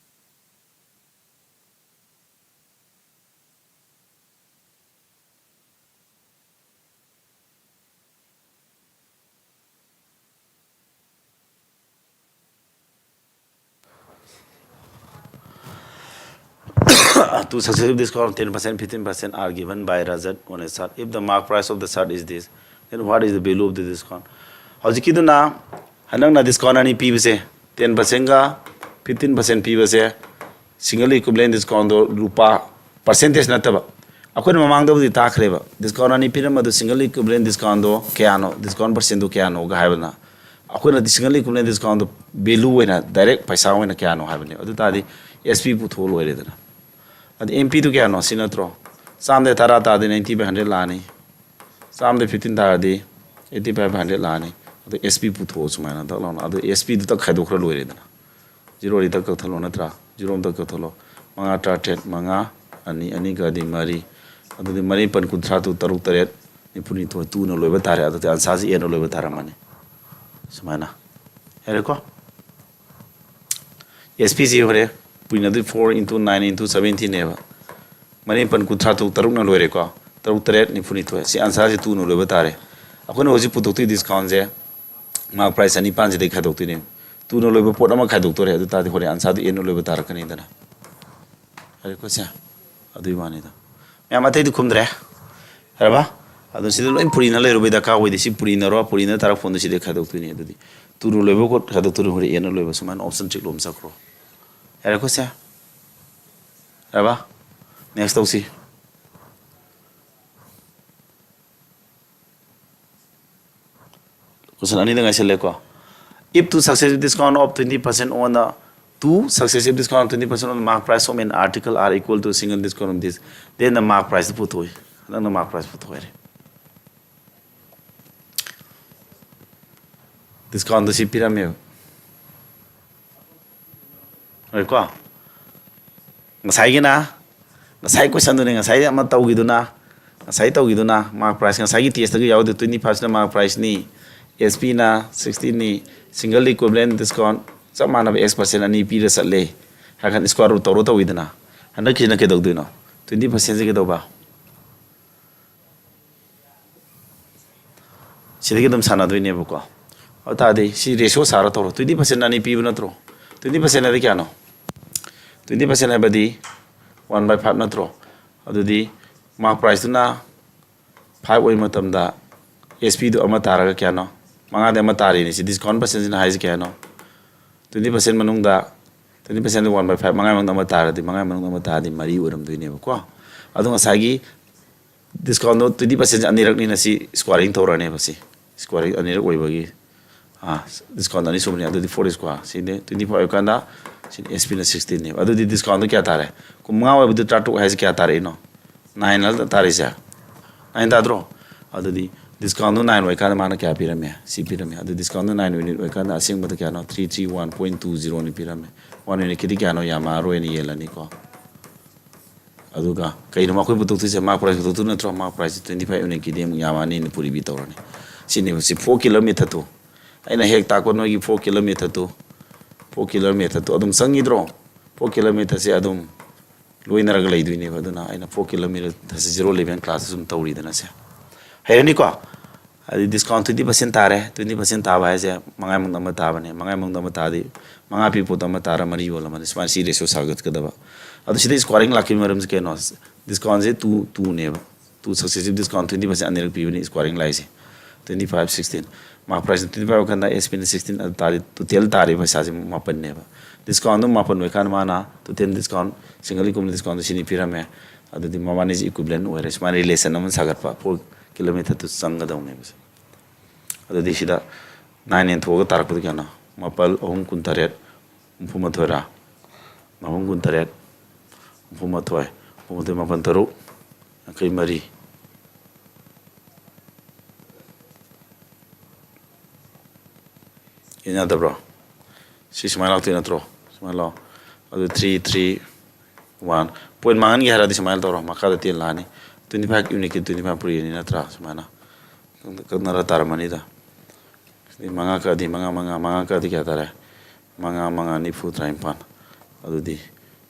Two successive discount ten percent, fifteen percent are given by Rajat on a chart. If the mark price of the chart is this, then what is the value of the discount? ꯍꯧꯖꯤꯛꯀꯤꯗꯨꯅ ꯍꯟꯗꯛꯅ discount ꯑꯅꯤ ꯄꯤꯕꯁꯦ, ten percentꯒ fifteen percent ꯄꯤꯕꯁꯦ, single equivalent discountꯗꯣ ꯂꯨꯄꯥ percentage ꯅꯠꯇꯕ, ꯑꯩꯈꯣꯏꯅ ꯃꯃꯥꯡꯗꯕꯨꯗꯤ ꯇꯥꯈ꯭ꯔꯦꯕ, discount ꯑꯅꯤ ꯄꯤꯔꯝꯕꯗꯣ single equivalent discountꯗꯣ ꯀꯌꯥꯅꯣ, discount percentꯗꯣ ꯀꯌꯥꯅꯣꯒ ꯍꯥꯏꯕꯗꯅ ꯑꯩꯈꯣꯏꯅ single equivalent discount ꯗꯣ value ꯑꯣꯏꯅ direct ꯄꯩꯁꯥ ꯑꯣꯏꯅ ꯀꯌꯥꯅꯣ ꯍꯥꯏꯕꯅꯦ꯫ ꯑꯗꯨ ꯇꯥꯔꯗꯤ S P ꯄꯨꯊꯣꯛꯑ ꯂꯣꯏꯔꯦꯗꯅ꯫ ꯑꯗ M P ꯗꯨ ꯀꯌꯥꯅꯣ? ꯁꯤ ꯅꯠꯇ꯭ꯔꯣ? ꯆꯥꯝꯃꯗ ꯇꯔꯥ ꯇꯥꯔꯗꯤ ninety by hundred ꯂꯥꯛꯑꯅꯤ꯫ ꯆꯥꯝꯃꯗ fifteen ꯇꯥꯔꯗꯤ eighty five hundred ꯂꯥꯛꯑꯅꯤ꯫ ꯑꯗꯣ S P ꯄꯨꯊꯣꯛꯑꯣ ꯁꯨꯃꯥꯏꯅ ꯗꯛ ꯂꯥꯎꯅ꯫ ꯑꯗꯣ S P ꯗꯨ ꯇꯛ ꯈꯥꯏꯗꯣꯛꯈ꯭ꯔ ꯂꯣꯏꯔꯦꯗꯅ꯫ Zero ꯗꯤ ꯇꯛ ꯀꯛꯊꯠꯂꯣ ꯅꯠꯇ꯭ꯔꯥ? Zero ꯑꯃ ꯇꯛ ꯀꯛꯊꯠꯂꯣ꯫ ꯃꯉꯥ ꯇꯔꯥꯇꯔꯦꯠ, ꯃꯉꯥ, ꯑꯅꯤ, ꯑꯅꯤꯒꯗꯤ ꯃꯔꯤ꯫ ꯑꯗꯨꯗꯤ ꯃꯔꯤ ꯄꯟ ꯀꯨꯟꯊ꯭ꯔꯥ, two ꯇꯔꯨꯛ ꯇꯔꯦꯠ, ꯅꯤꯐꯨꯅꯤꯊꯣꯏ, two ꯅ ꯂꯣꯏꯕ ꯇꯥꯔꯦ꯫ ꯑꯗꯨꯗꯤ answer ꯁꯤ A ꯅ ꯂꯣꯏꯕ ꯇꯥꯔꯝꯃꯅꯤ꯫ ꯁꯨꯃꯥꯏꯅ꯫ ꯌꯥꯔꯦꯀꯣ? S P ꯁꯤ ꯍꯣꯔꯦꯟ ꯄꯨꯏꯅꯗꯤ four into nine into seventeen ꯅꯦꯕ꯫ ꯃꯔꯤ ꯄꯟ ꯀꯨꯟꯊ꯭ꯔꯥ ꯇꯔꯨꯛ, ꯇꯔꯨꯛꯅ ꯂꯣꯏꯔꯦꯀꯣ꯫ ꯇꯔꯨꯛ ꯇꯔꯦꯠ ꯅꯤꯐꯨꯅꯤꯊꯣꯏ꯫ ꯁꯤ answer ꯁꯤ two ꯅ ꯂꯣꯏꯕ ꯇꯥꯔꯦ꯫ ꯑꯩꯈꯣꯏꯅ ꯍꯧꯖꯤꯛ ꯄꯨꯊꯣꯛꯇꯣꯏ discount ꯁꯦ mark price ꯆꯅꯤꯄꯥꯟꯁꯤꯗꯒꯤ ꯈꯥꯏꯗꯣꯛꯇꯣꯏꯅꯦ꯫ Two ꯅ ꯂꯣꯏꯕ ꯄꯣꯠ ꯑꯃ ꯈꯥꯏꯗꯣꯛꯇꯣꯔꯦ꯫ ꯑꯗꯨ ꯇꯥꯔꯗꯤ ꯍꯣꯔꯦꯟ answer ꯗꯨ A ꯅ ꯂꯣꯏꯕ ꯇꯥꯔꯛꯀꯅꯤꯗꯅ꯫ ꯌꯥꯔꯦꯀꯣ ꯁꯦ? ꯑꯗꯨꯒꯤ ꯋꯥꯅꯤꯗ꯫ ꯃꯌꯥꯝ ꯑꯇꯩꯗꯤ ꯈꯨꯝꯗ꯭ꯔꯦ? ꯌꯥꯔꯕ? ꯑꯗꯨ ꯁꯤꯗ ꯂꯣꯏ ꯄꯨꯔꯤꯅ ꯂꯩꯔꯨꯕꯩ ꯗꯔꯀꯥꯔ ꯑꯣꯏꯗꯦ꯫ ꯁꯤ ꯄꯨꯔꯤꯅꯔꯣ, ꯄꯨꯔꯤꯅ ꯇꯥꯔꯛ ꯐꯣꯟꯗꯨ ꯁꯤꯗꯩ ꯈꯥꯏꯗꯣꯛꯇꯣꯏꯅꯦ꯫ ꯑꯗꯨꯗꯤ two ꯅ ꯂꯣꯏꯕ ꯀꯣꯠ ꯈꯥꯏꯗꯣꯛꯇꯣꯏꯅꯦ, ꯍꯣꯔꯦꯟ A ꯅ ꯂꯣꯏꯕ꯫ ꯁꯨꯃꯥꯏꯅ option ꯇ꯭ꯔꯤꯛ ꯂꯣꯝ ꯆꯠꯈ꯭ꯔꯣ꯫ ꯌꯥꯔꯦꯀꯣ ꯁꯦ? ꯌꯥꯔꯕ? Next ꯇꯧꯁꯤ꯫ Question ꯑꯅꯤꯗ ꯉꯥꯏꯁꯜꯂꯦꯀꯣ꯫ If two successive discount of twenty percent on the two successive discount of twenty percent on the mark price of an article are equal to single discount of this, then the mark price ꯗꯨ ꯄꯨꯊꯣꯛꯏ꯫ ꯍꯟꯗꯛꯅ mark price ꯄꯨꯊꯣꯛꯑꯦ꯫ Discount ꯗꯨ ꯁꯤ ꯄꯤꯔꯝꯃꯦꯕ꯫ ꯍꯣꯏꯀꯣ? ꯉꯁꯥꯏꯒꯤꯅ, ꯉꯁꯥꯏ question ꯗꯨꯅꯤ, ꯉꯁꯥꯏ ꯑꯃ ꯇꯧꯈꯤꯗꯨꯅ, ꯉꯁꯥꯏ ꯇꯧꯈꯤꯗꯨꯅ mark price, ꯉꯁꯥꯏꯒꯤ test ꯇꯒꯤ ꯌꯥꯎꯗꯦ, twenty five ꯁꯤꯅ mark price ꯅꯤ, S P ꯅ sixty ꯅꯤ, single equivalent discount ꯆꯞ ꯃꯥꯟꯅꯕ X percent ꯑꯅꯤ ꯄꯤꯔ ꯆꯠꯂꯦ꯫ ꯍꯥꯏ ꯀꯥꯟꯗ square root ꯇꯧꯔ ꯇꯧꯋꯤꯗꯅ꯫ ꯍꯟꯗꯛꯀꯤꯁꯤꯅ ꯀꯩꯗꯧꯗꯣꯏꯅꯣ? Twenty percent ꯁꯦ ꯀꯩꯗꯧꯕ? ꯁꯤꯗꯒꯤ ꯑꯗꯨꯝ ꯁꯥꯟꯅꯗꯣꯏꯅꯦꯕꯀꯣ꯫ ꯑꯗꯨ ꯇꯥꯔꯗꯤ ꯁꯤ ratio ꯁꯥꯔ ꯇꯧꯔꯣ꯫ Twenty percent ꯑꯅꯤ ꯄꯤꯕ ꯅꯠꯇ꯭ꯔꯣ? Twenty percent ꯍꯥꯏꯗꯤ ꯀꯌꯥꯅꯣ? Twenty percent ꯍꯥꯏꯕꯗꯤ one by five ꯅꯠꯇ꯭ꯔꯣ? ꯑꯗꯨꯗꯤ mark price ꯇꯨꯅ five ꯑꯣꯏꯕ ꯃꯇꯝꯗ S P ꯗꯨ ꯑꯃ ꯇꯥꯔꯒ ꯀꯌꯥꯅꯣ? ꯃꯉꯥꯗꯤ ꯑꯃ ꯇꯥꯔꯤꯅꯤ꯫ ꯁꯤ discount percent ꯁꯤꯅ ꯍꯥꯏꯁꯦ ꯀꯌꯥꯅꯣ? Twenty percent ꯃꯅꯨꯡꯗ, twenty percent one by five, ꯃꯉꯥ ꯃꯅꯨꯡꯗ ꯑꯃ ꯇꯥꯔꯗꯤ, ꯃꯉꯥ ꯃꯅꯨꯡꯗ ꯑꯃ ꯇꯥꯔꯗꯤ ꯃꯔꯤ ꯑꯣꯏꯔꯝꯗꯣꯏꯅꯦꯕꯀꯣ꯫ ꯑꯗꯣ ꯉꯁꯥꯏꯒꯤ discount ꯗꯣ twenty percent ꯑꯅꯤꯔꯛꯅꯤꯅ ꯁꯤ squaring ꯇꯧꯔꯅꯦꯕ꯫ ꯁꯤ squaring ꯑꯅꯤꯔꯛ ꯑꯣꯏꯕꯒꯤ ꯑꯥ, discount ꯑꯅꯤ ꯁꯨꯕꯅꯤ꯫ ꯑꯗꯨꯗꯤ four square ꯁꯤꯅꯦ, twenty five ꯑꯣꯏꯀꯥꯟꯗ ꯁꯤꯅ S Pꯅ sixteen ꯅꯦꯕ꯫ ꯑꯗꯨꯗꯤ discountꯗꯣ ꯀꯌꯥ ꯇꯥꯔꯦ? ꯀꯨꯟꯃꯉꯥ ꯑꯣꯏꯕꯗꯨ ꯇꯔꯥꯇꯔꯨꯛ ꯍꯥꯏꯁꯦ ꯀꯌꯥ ꯇꯥꯔꯛꯏꯅꯣ? Nine ꯅꯠꯇ ꯇꯥꯔꯤꯁꯦ? Nine ꯇꯥꯗ꯭ꯔꯣ? ꯑꯗꯨꯗꯤ discountꯗꯣ nine ꯑꯣꯏꯀꯥꯟꯗ ꯃꯥꯅ ꯀꯌꯥ ꯄꯤꯔꯝꯃꯦ? ꯁꯤ ꯄꯤꯔꯝꯃꯦ꯫ ꯑꯗꯨ discountꯗꯣ nine unit ꯑꯣꯏꯀꯥꯟꯗ ꯑꯁꯦꯡꯕꯗ ꯀꯌꯥꯅꯣ? Three three one point two zero ꯅꯤ ꯄꯤꯔꯝꯃꯦ꯫ One unitꯀꯤꯗꯤ ꯀꯌꯥꯅꯣ? ꯌꯥꯝꯃꯛꯑꯔꯣꯏꯅ ꯌꯦꯜꯂꯅꯤꯀꯣ꯫ ꯑꯗꯨꯒ ꯀꯩꯅꯣ ꯑꯩꯈꯣꯏ ꯄꯨꯊꯣꯛꯇꯣꯏꯁꯦ? Mark price ꯄꯨꯊꯣꯛꯇꯣꯏ ꯅꯠꯇ꯭ꯔꯣ? Mark priceꯁꯦ twenty five unitꯀꯤꯗꯤ ꯑꯃꯨꯛ ꯌꯥꯝꯃꯛꯑꯅꯤꯅ ꯄꯨꯔꯤꯕꯤ ꯇꯧꯔꯅꯤ꯫ ꯁꯤꯅꯦꯕ, ꯁꯤ four kilometerꯗꯣ꯫ ꯑꯩꯅ ꯍꯦꯛ ꯇꯥꯛꯄ ꯅꯣꯏꯒꯤ four kilometerꯗꯣ, four kilometerꯗꯣ ꯑꯗꯨꯝ ꯆꯪꯉꯤꯗ꯭ꯔꯣ? Four kilometerꯁꯦ ꯑꯗꯨꯝ ꯂꯣꯏꯅꯔꯒ ꯂꯩꯗꯣꯏꯅꯦꯕ꯫ ꯑꯗꯨꯅ ꯑꯩꯅ four kilometerꯁꯦ zero eleven classꯇ ꯁꯨꯝ ꯇꯧꯔꯤꯗꯅ ꯁꯦ꯫ ꯍꯩꯔꯅꯤꯀꯣ? ꯑꯗꯨꯗꯤ discount twenty percent ꯇꯥꯔꯦ꯫ Twenty percent ꯇꯥꯕ ꯍꯥꯏꯁꯦ ꯃꯉꯥ ꯃꯅꯨꯡꯗ ꯑꯃ ꯇꯥꯕꯅꯦ꯫ ꯃꯉꯥ ꯃꯅꯨꯡꯗ ꯑꯃ ꯇꯥꯔꯗꯤ ꯃꯉꯥ ꯄꯤ ꯄꯣꯠꯇꯣ ꯑꯃ ꯇꯥꯔ ꯃꯔꯤ ꯌꯣꯜꯂꯝꯃꯅꯤ꯫ ꯁꯨꯃꯥꯏꯅ ꯁꯤ ratio ꯁꯥꯒꯠꯀꯗꯕ꯫ ꯑꯗꯣ ꯁꯤꯗ squaring ꯂꯥꯛꯈꯤꯕ ꯃꯔꯝꯁꯦ ꯀꯩꯅꯣ? Discountꯁꯦ two, twoꯅꯦꯕ꯫ Two successive discount twenty percent ꯑꯅꯤꯔꯛ ꯄꯤꯕꯅꯤ squaring ꯂꯥꯛꯏꯁꯦ꯫ Twenty five, sixteen꯫ Mark priceꯅ twenty five ꯑꯣꯏꯀꯥꯟꯗ S Pꯅ sixteen, ꯑꯗꯨ ꯇꯥꯔꯗꯤ total ꯇꯥꯔꯤꯕ ꯄꯩꯁꯥꯁꯦ ꯃꯥꯄꯟꯅꯦꯕ꯫ Discountꯗꯣ ꯃꯥꯄꯟ ꯑꯣꯏꯀꯥꯟꯗ ꯃꯥꯅ total discount, single income discountꯗ ꯁꯤꯅꯤ ꯄꯤꯔꯝꯃꯦ꯫ ꯑꯗꯨꯗꯤ ꯃꯕꯥꯅꯤꯁꯦ equivalent ꯑꯣꯏꯔꯦ꯫ ꯁꯨꯃꯥꯏꯅ relation ꯑꯃ ꯁꯥꯒꯠꯄ, four kilometerꯗꯨ ꯆꯪꯒꯗꯧꯅꯦꯕ ꯁꯦ꯫ ꯑꯗꯨꯗꯤ ꯁꯤꯗ nine ꯌꯦꯟꯊꯣꯛꯑꯒ ꯇꯥꯔꯛꯄꯗ ꯀꯌꯥꯅꯣ? ꯃꯥꯄꯜ ꯑꯍꯨꯝ ꯀꯨꯟꯇꯔꯦꯠ, ꯍꯨꯝꯐꯨꯃꯥꯊꯣꯏꯔꯥ? ꯑꯍꯨꯝ ꯀꯨꯟꯇꯔꯦꯠ, ꯍꯨꯝꯐꯨꯃꯥꯊꯣꯏ, ꯍꯨꯝꯐꯨꯃꯥꯊꯣꯏ, ꯃꯥꯄꯜ ꯇꯔꯨꯛ, ꯌꯥꯡꯈꯩ ꯃꯔꯤ꯫ ꯌꯦꯟ ꯌꯥꯗꯕ꯭ꯔꯣ? ꯁꯤ ꯁꯨꯃꯥꯏꯅ ꯂꯥꯛꯇꯣꯏ ꯅꯠꯇ꯭ꯔꯣ? ꯁꯨꯃꯥꯏꯅ ꯂꯥꯛꯑꯣ꯫ ꯑꯗꯨ three three one꯫ Point ꯃꯥꯡꯍꯟꯒꯦ ꯍꯥꯏꯔꯗꯤ ꯁꯨꯃꯥꯏꯅ ꯇꯧꯔꯣ, ꯃꯈꯥꯗ ten ꯂꯥꯛꯑꯅꯤ꯫ Twenty five unitꯀꯤ twenty five ꯄꯨꯔꯛꯏꯅꯤ ꯅꯠꯇ꯭ꯔꯥ? ꯁꯨꯃꯥꯏꯅ ꯀꯛꯅꯔ ꯇꯥꯔꯝꯃꯅꯤꯗ꯫ ꯁꯤꯗꯤ ꯃꯉꯥ ꯀꯛꯑꯗꯤ ꯃꯉꯥ, ꯃꯉꯥ, ꯃꯉꯥ ꯀꯛꯑꯗꯤ ꯀꯌꯥ ꯇꯥꯔꯦ? ꯃꯉꯥ, ꯃꯉꯥ, ꯅꯤꯐꯨ, ꯇꯔꯥꯅꯤꯄꯥꯟ꯫ ꯑꯗꯨꯗꯤ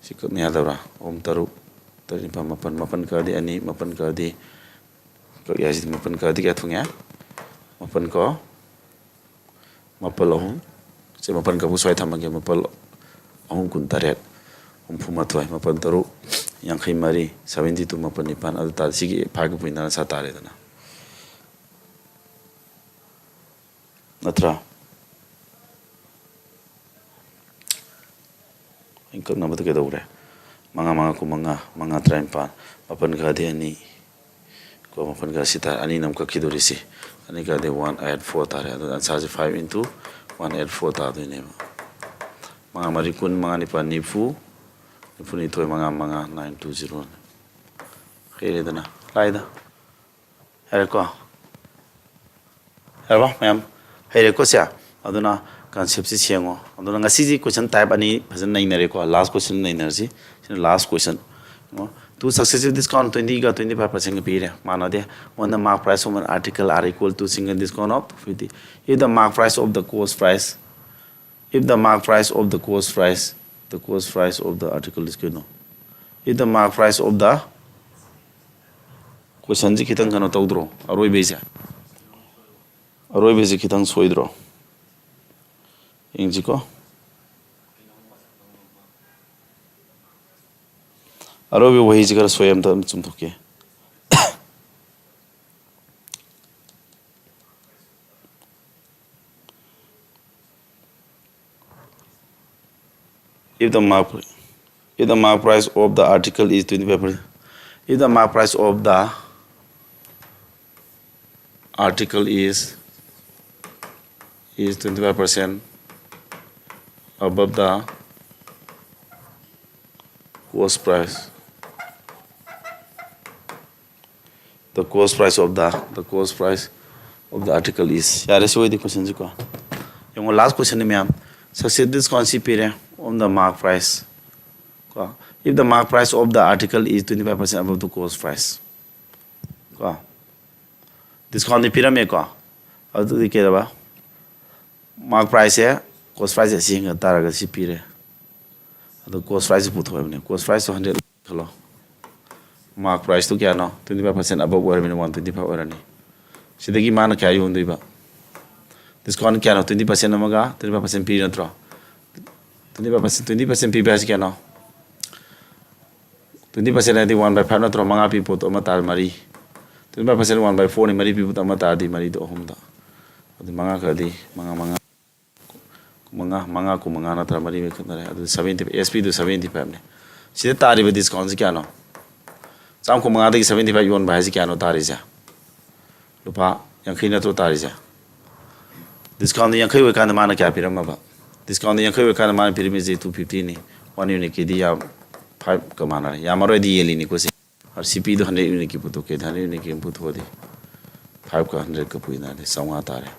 ꯁꯤ ꯀꯛꯅ ꯌꯥꯗꯕ꯭ꯔꯥ? ꯑꯍꯨꯝ, ꯇꯔꯨꯛ, ꯇꯔꯦꯠ, ꯅꯤꯄꯥꯜ, ꯃꯥꯄꯜ, ꯃꯥꯄꯜ ꯀꯛꯑꯗꯤ ꯑꯅꯤ, ꯃꯥꯄꯜ ꯀꯛꯑꯗꯤ, ꯀꯛ ꯌꯥꯏꯁꯤꯗꯤ ꯃꯥꯄꯜ ꯀꯛꯑꯗꯤ ꯀꯌꯥ ꯊꯨꯡꯉꯦ? ꯃꯥꯄꯜ ꯀꯣ? ꯃꯥꯄꯜ ꯑꯍꯨꯝ, ꯁꯦ ꯃꯥꯄꯜ ꯀꯛꯄ ꯁ꯭ꯋꯥꯏ ꯊꯝꯃꯒꯦ꯫ ꯃꯥꯄꯜ ꯑꯍꯨꯝ ꯀꯨꯟꯇꯔꯦꯠ, ꯍꯨꯝꯐꯨꯃꯥꯊꯣꯏ, ꯃꯥꯄꯜ ꯇꯔꯨꯛ ꯌꯥꯡꯈꯩ ꯃꯔꯤ, seventy two, ꯃꯥꯄꯜ ꯅꯤꯄꯥꯜ꯫ ꯑꯗꯨ ꯇꯥꯔꯗꯤ ꯁꯤꯒꯤ fiveꯀ point ꯅꯥꯏꯟ ꯁꯥ ꯇꯥꯔꯦꯗꯅ꯫ ꯅꯠꯇ꯭ꯔꯥ? ꯑꯩꯅ ꯀꯛꯅꯕꯗ ꯀꯩꯗꯧꯔꯦ? ꯃꯉꯥ, ꯃꯉꯥ, ꯀꯨꯟꯃꯉꯥ, ꯃꯉꯥ, ꯇꯔꯥꯅꯤꯄꯥꯜ, ꯃꯥꯄꯜ ꯀꯛꯑꯗꯤ ꯑꯅꯤ, ꯀꯣ, ꯃꯥꯄꯟꯒ ꯑꯁꯤ ꯇꯥꯔꯦ, ꯑꯅꯤꯅ ꯑꯃꯨꯛ ꯀꯛꯈꯤꯗꯣꯔꯤꯁꯤ꯫ ꯑꯅꯤꯒꯗꯤ one eight four ꯇꯥꯔꯦ꯫ ꯑꯗꯨꯅ answerꯁꯤ five into one eight four ꯇꯥꯗꯣꯏꯅꯦꯕ꯫ ꯃꯉꯥ ꯃꯔꯤ ꯀꯨꯟ, ꯃꯉꯥ ꯅꯤꯄꯥꯜ ꯅꯤꯐꯨ, ꯅꯤꯐꯨ ꯅꯤꯊꯣꯏ, ꯃꯉꯥ ꯃꯉꯥ, nine two zero꯫ ꯍꯩꯔꯦꯗꯅ, ꯂꯥꯏꯗ꯫ ꯌꯥꯔꯦꯀꯣ? ꯌꯥꯔꯕ ꯃꯌꯥꯝ? ꯍꯩꯔꯦꯀꯣ ꯁꯦ? ꯑꯗꯨꯅ conceptꯁꯤ ꯁꯦꯡꯉꯣ꯫ ꯑꯗꯨꯅ ꯉꯁꯤꯁꯤ question type ꯑꯅꯤ ꯐꯖꯅ ꯅꯩꯅꯔꯦꯀꯣ꯫ Last question ꯅꯩꯅꯔꯁꯤ꯫ ꯁꯤꯅ last question꯫ ꯌꯦꯡꯉꯣ, two successive discount twentyꯒ twenty five percentꯒ ꯄꯤꯔꯦ꯫ ꯃꯥꯟꯅꯗꯦ꯫ When the mark price of an article are equal to single discount of fifty, if the mark price of the cost price, if the mark price of the cost price, the cost price of the article is ꯀꯩꯅꯣ? If the mark price of the, questionꯁꯤ ꯈꯤꯇꯪ ꯀꯩꯅꯣ ꯇꯧꯗ꯭ꯔꯣ? ꯑꯔꯣꯏꯕꯩꯁꯦ꯫ ꯑꯔꯣꯏꯕꯁꯤ ꯈꯤꯇꯪ ꯁꯣꯏꯗ꯭ꯔꯣ? ꯌꯦꯡꯁꯤꯀꯣ꯫ ꯑꯔꯣꯏꯕ ꯋꯥꯍꯩꯁꯤ ꯈꯔ ꯁꯣꯏ, ꯑꯝꯇ ꯑꯗꯨꯝ ꯆꯨꯝꯊꯣꯛꯀꯦ꯫ If the mark, if the mark price of the article is twenty five percent, if the mark price of the article is, is twenty five percent above the cost price, the cost price of the, the cost price of the article is. ꯌꯥꯔꯦ, ꯁꯤ ꯑꯣꯏꯗꯤ questionꯁꯤ ꯀꯣ꯫ ꯌꯦꯡꯉꯣ, last questionꯅꯤ ꯃꯌꯥꯝ꯫ Successive discount ꯁꯤ ꯄꯤꯔꯦ on the mark price ꯀꯣ꯫ If the mark price of the article is twenty five percent above the cost price ꯀꯣ꯫ Discountꯗꯤ ꯄꯤꯔꯝꯃꯦꯀꯣ꯫ ꯑꯗꯨꯗꯤ ꯀꯩꯗꯧꯕ? Mark priceꯁꯦ, cost priceꯁꯦ ꯑꯁꯤ ꯍꯦꯟꯒꯠ ꯇꯥꯔꯒꯗꯤ ꯁꯤ ꯄꯤꯔꯦ꯫ ꯑꯗꯣ cost priceꯁꯦ ꯄꯨꯊꯣꯛꯑꯕꯅꯦ꯫ Cost priceꯇꯣ hundred ꯈꯜꯂꯣ꯫ Mark priceꯇꯣ ꯀꯌꯥꯅꯣ? Twenty five percent above ꯑꯣꯏꯔꯕꯅꯤꯅ one twenty five ꯑꯣꯏꯔꯅꯤ꯫ ꯁꯤꯗꯒꯤ ꯃꯥꯅ ꯀꯌꯥ ꯌꯣꯟꯗꯣꯏꯕ? Discount ꯀꯌꯥꯅꯣ? Twenty percent ꯑꯃꯒ twenty five percent ꯄꯤꯔꯤ ꯅꯠꯇ꯭ꯔꯣ? Twenty five percent, twenty percent ꯄꯤꯕ ꯍꯥꯏꯁꯤ ꯀꯌꯥꯅꯣ? Twenty percent ꯍꯥꯏꯗꯤ one by five ꯅꯠꯇ꯭ꯔꯣ? ꯃꯉꯥ ꯄꯤ ꯄꯣꯠꯇꯣ ꯑꯃ ꯇꯥꯔ ꯃꯔꯤ꯫ Twenty five percent one by fourꯅꯤ, ꯃꯔꯤ ꯄꯤ ꯄꯣꯠꯇꯣ ꯑꯃ ꯇꯥꯔꯗꯤ ꯃꯔꯤꯗꯣ ꯑꯍꯨꯝꯗ꯫ ꯑꯗꯨ ꯃꯉꯥ ꯈꯔꯗꯤ ꯃꯉꯥ, ꯃꯉꯥ, ꯃꯉꯥ, ꯃꯉꯥ ꯀꯨꯟ ꯃꯉꯥ ꯅꯠꯇ꯭ꯔꯥ? ꯃꯔꯤ ꯃꯔꯤ ꯈꯠꯅꯔꯦ꯫ ꯑꯗꯨ seventy, S Pꯗꯨ seventy fiveꯅꯤ꯫ ꯁꯤꯗ ꯇꯥꯔꯤꯕ discountꯁꯤ ꯀꯌꯥꯅꯣ? ꯆꯥꯝ ꯀꯨꯟꯃꯉꯥꯗꯒꯤ seventy five ꯌꯣꯟꯕ ꯍꯥꯏꯁꯦ ꯀꯌꯥꯅꯣ ꯇꯥꯔꯤꯁꯦ? ꯂꯨꯄꯥ ꯌꯥꯡꯈꯩ ꯅꯠꯇ꯭ꯔꯣ ꯇꯥꯔꯤꯁꯦ? Discount ꯌꯥꯡꯈꯩ ꯑꯣꯏꯀꯥꯟꯗ ꯃꯥꯅ ꯀꯌꯥ ꯄꯤꯔꯝꯃꯕ? Discount ꯌꯥꯡꯈꯩ ꯑꯣꯏꯀꯥꯟꯗ ꯃꯥꯅ ꯄꯤꯔꯝꯃꯤꯁꯦ two fiftyꯅꯤ꯫ One unitꯀꯤꯗꯤ ꯌꯥꯝ fiveꯀ ꯃꯥꯟꯅꯔꯦ꯫ ꯌꯥꯝꯃꯔꯣꯏꯗꯤ ꯌꯦꯜꯂꯤꯅꯤꯀꯣ ꯁꯤ꯫ ꯁꯤ ꯄꯤꯗꯣ hundred unitꯀꯤ ꯄꯨꯊꯣꯛꯀꯦ, hundred unitꯀꯤ ꯑꯃ ꯄꯨꯊꯣꯛꯑꯗꯤ fiveꯀ hundredꯀ ꯄꯨꯏꯅꯗꯤ ꯆꯥꯝꯃꯉꯥ ꯇꯥꯔꯦ꯫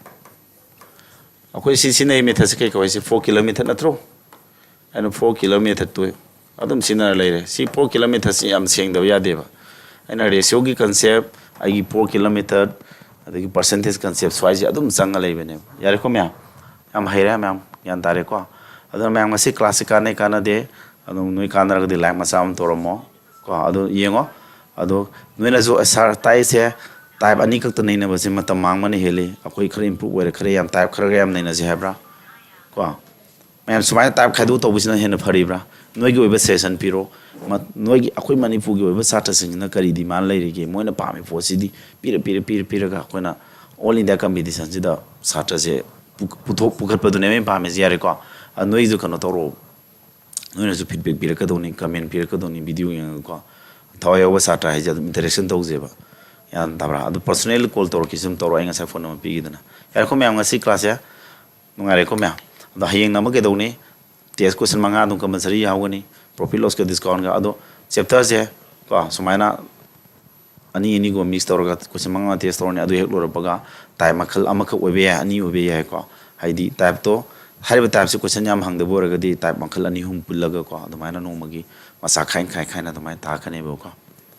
ꯑꯩꯈꯣꯏ ꯁꯤ ꯁꯤꯖꯤꯟꯅꯩ methodꯁꯦ ꯀꯩ ꯀꯧꯏ? ꯁꯤ four kilo methodꯅꯠꯇ꯭ꯔꯣ? ꯑꯩꯅ four kilo methodꯇꯨ ꯑꯗꯨꯝ ꯁꯤꯖꯤꯟꯅꯔ ꯂꯩꯔꯦ꯫ ꯁꯤ four kilo methodꯁꯤ ꯌꯥꯝ ꯁꯦꯡꯗꯕ ꯌꯥꯗꯦꯕ꯫ ꯑꯩꯅ ratioꯒꯤ concept, ꯑꯩꯒꯤ four kilo method, ꯑꯗꯒꯤ percentage concept ꯁ꯭ꯋꯥꯏꯁꯦ ꯑꯗꯨꯝ ꯆꯪꯉ ꯂꯩꯕꯅꯦꯕ꯫ ꯌꯥꯔꯦꯀꯣ ꯃꯌꯥꯝ? ꯌꯥꯝ ꯍꯩꯔꯦ ꯃꯌꯥꯝ, ꯒ꯭ꯌꯥꯟ ꯇꯥꯔꯦꯀꯣ? ꯑꯗꯨꯅ ꯃꯌꯥꯝ ꯉꯁꯤ classꯁꯦ ꯀꯥꯟꯅꯩ ꯀꯥꯟꯅꯗꯦ ꯑꯗꯨꯝ ꯅꯣꯏ ꯀꯥꯟꯅꯔꯒꯗꯤ like ꯃꯆꯥ ꯑꯃ ꯇꯧꯔꯝꯃꯣ꯫ ꯀꯣ, ꯑꯗꯨ ꯌꯦꯡꯉꯣ꯫ ꯑꯗꯣ ꯅꯣꯏꯅꯁꯨ "ꯑꯦ, sir, ꯇꯥꯏꯁꯦ type ꯑꯅꯤꯈꯛꯇ ꯅꯩꯅꯕꯁꯦ ꯃꯇꯝ ꯃꯥꯡꯕꯅ ꯍꯦꯜꯂꯤ꯫ ꯑꯩꯈꯣꯏ ꯈꯔ improve ꯑꯣꯏꯔꯦ, ꯈꯔ ꯌꯥꯝ type ꯈꯔꯒ ꯌꯥꯝ ꯅꯩꯅꯁꯦ" ꯍꯥꯏꯕ꯭ꯔꯥ? ꯀꯣ, ꯃꯌꯥꯝ ꯁꯨꯃꯥꯏꯅ type ꯈꯥꯏꯗꯣꯛ ꯇꯧꯕꯁꯤꯅ ꯍꯦꯟꯅ ꯐꯔꯤꯕ꯭ꯔꯥ? ꯅꯣꯏꯒꯤ ꯑꯣꯏꯕ suggestion ꯄꯤꯔꯣ꯫ ꯃ-, ꯅꯣꯏꯒꯤ, ꯑꯩꯈꯣꯏ ꯃꯅꯤꯄꯨꯔꯒꯤ ꯑꯣꯏꯕ ꯁꯥꯇ꯭ꯔꯁꯤꯡꯁꯤꯅ ꯀꯔꯤ demand ꯂꯩꯔꯤꯒꯦ? ꯃꯣꯏꯅ ꯄꯥꯝꯃꯤ ꯄꯣꯠꯁꯤꯗꯤ ꯄꯤꯔ, ꯄꯤꯔ, ꯄꯤꯔ, ꯄꯤꯔꯒ ꯑꯩꯈꯣꯏꯅ all India competitionꯁꯤꯗ ꯁꯥꯇ꯭ꯔꯁꯦ ꯄꯨ-, ꯄꯨꯊꯣꯛ-, ꯄꯨꯈꯠꯄꯗꯨꯅꯦꯕ ꯑꯩꯅ ꯄꯥꯝꯃꯤꯁꯦ꯫ ꯌꯥꯔꯦꯀꯣ? ꯑ, ꯅꯣꯏꯁꯨ ꯀꯩꯅꯣ ꯇꯧꯔꯣ꯫ ꯅꯣꯏꯅꯁꯨ feedback ꯄꯤꯔꯛꯀꯗꯧꯅꯤ, comment ꯄꯤꯔꯛꯀꯗꯧꯅꯤ video ꯌꯦꯡꯉꯒꯀꯣ꯫ ꯊꯋꯥꯏ ꯌꯥꯎꯕ ꯁꯥꯇ꯭ꯔ ꯍꯥꯏꯁꯦ ꯑꯗꯨꯝ interaction ꯇꯧꯖꯦꯕ꯫ ꯒ꯭ꯌꯥꯟ ꯇꯥꯕ꯭ꯔꯥ? ꯑꯗꯨ personal call ꯇꯧꯔꯛꯀꯦꯁꯨ ꯑꯗꯨꯝ ꯇꯧꯔꯛꯑꯣ, ꯑꯩ ꯉꯁꯥꯏ phone number ꯄꯤꯈꯤꯗꯅ꯫ ꯌꯥꯔꯦꯀꯣ ꯃꯌꯥꯝ, ꯉꯁꯤ classꯁꯦ ꯅꯨꯡꯉꯥꯏꯔꯦꯀꯣ ꯃꯌꯥꯝ꯫ ꯑꯗꯣ ꯍꯌꯦꯡꯅ ꯑꯃꯨꯛ ꯀꯩꯗꯧꯅꯤ? Test question ꯃꯉꯥ ꯑꯗꯨꯝ compulsory ꯌꯥꯎꯒꯅꯤ, profit lossꯀ discountꯀ꯫ ꯑꯗꯣ chapterꯁꯦ ꯀꯣ, ꯁꯨꯃꯥꯏꯅ ꯑꯅꯤ ꯑꯅꯤꯒꯨꯝꯕ mix ꯇꯧꯔꯒ question ꯃꯉꯥ test ꯇꯧꯔꯅꯤ꯫ ꯑꯗꯨ ꯍꯦꯛ ꯂꯣꯏꯔꯛꯄꯒ type ꯃꯈꯜ ꯑꯃꯈꯛ ꯑꯣꯏꯕ ꯌꯥꯏ, ꯑꯅꯤ ꯑꯣꯏꯕ ꯌꯥꯏꯀꯣ꯫ ꯍꯥꯏꯗꯤ typeꯇꯣ, ꯍꯥꯏꯔꯤꯕ typeꯁꯦ question ꯌꯥꯝ ꯍꯪꯗꯕ ꯑꯣꯏꯔꯒꯗꯤ type ꯃꯈꯜ ꯑꯅꯤ ꯑꯍꯨꯝ ꯄꯨꯜꯂꯒꯀꯣ, ꯑꯗꯨꯃꯥꯏꯅ ꯅꯣꯡꯃꯒꯤ ꯃꯆꯥ ꯈꯥꯏꯅ ꯈꯥꯏ ꯈꯥꯏꯅ ꯑꯗꯨꯃꯥꯏꯅ ꯇꯥꯛꯀꯅꯦꯕꯀꯣ꯫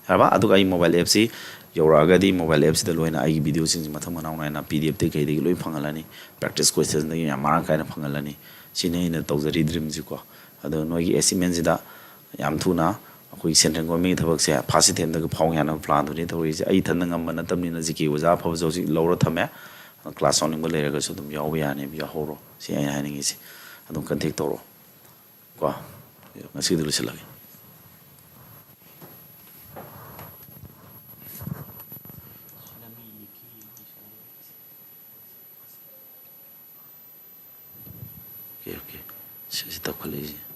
ꯌꯥꯔꯕ? ꯑꯗꯨꯒ ꯑꯩ mobile appꯁꯤ ꯌꯧꯔꯛꯑꯒꯗꯤ mobile appꯁꯤꯗ ꯂꯣꯏꯅ ꯑꯩꯒꯤ videoꯁꯤꯡꯁꯤ ꯃꯊꯪ ꯃꯅꯥꯎ ꯅꯥꯏꯅ PDFꯇꯒꯤ ꯀꯩꯗꯒꯤ ꯂꯣꯏ ꯐꯪꯍꯜꯂꯅꯤ꯫ Practice questionꯗꯒꯤ ꯌꯥꯝ ꯃꯔꯥꯡ ꯀꯥꯏꯅ ꯐꯪꯍꯜꯂꯅꯤ꯫ ꯁꯤꯅꯤ ꯑꯩꯅ ꯇꯧꯖꯔꯤ dreamꯁꯤꯀꯣ꯫ ꯑꯗꯣ ꯅꯣꯏꯒꯤ achievement ꯁꯤꯗ ꯌꯥꯝ ꯊꯨꯅ ꯑꯩꯈꯣꯏꯒꯤ central governmentꯀꯤ ꯊꯕꯛꯁꯦ first attemptꯇꯒ ꯐꯥꯎ ꯌꯥꯅꯕ planꯗꯨꯅꯤ ꯇꯧꯔꯤꯁꯦ꯫ ꯑꯩ ꯏꯊꯟꯗ ꯉꯝꯕ ꯅꯠꯇꯕꯅꯤꯅ GK ꯑꯣꯖꯥ ꯑꯐꯕꯁꯨ ꯍꯧꯖꯤꯛ ꯂꯧꯔ ꯊꯝꯃꯦ꯫ Class ꯌꯥꯎꯅꯤꯡꯕ ꯂꯩꯔꯒꯁꯨ ꯑꯗꯨꯝ ꯌꯥꯎꯕ ꯌꯥꯅꯦꯕ, ꯌꯥꯎꯍꯧꯔꯣ꯫ ꯁꯤ ꯑꯩꯅ ꯍꯥꯏꯅꯤꯡꯉꯤꯁꯦ꯫ ꯑꯗꯨꯝ contact ꯇꯧꯔꯣ ꯀꯣ꯫ ꯉꯁꯤꯒꯤꯗꯤ ꯂꯣꯏꯁꯤꯜꯂꯒꯦ꯫ OK, OK꯫ ꯁꯤꯁꯤ ꯇꯧꯈꯠꯂꯛꯏꯁꯦ꯫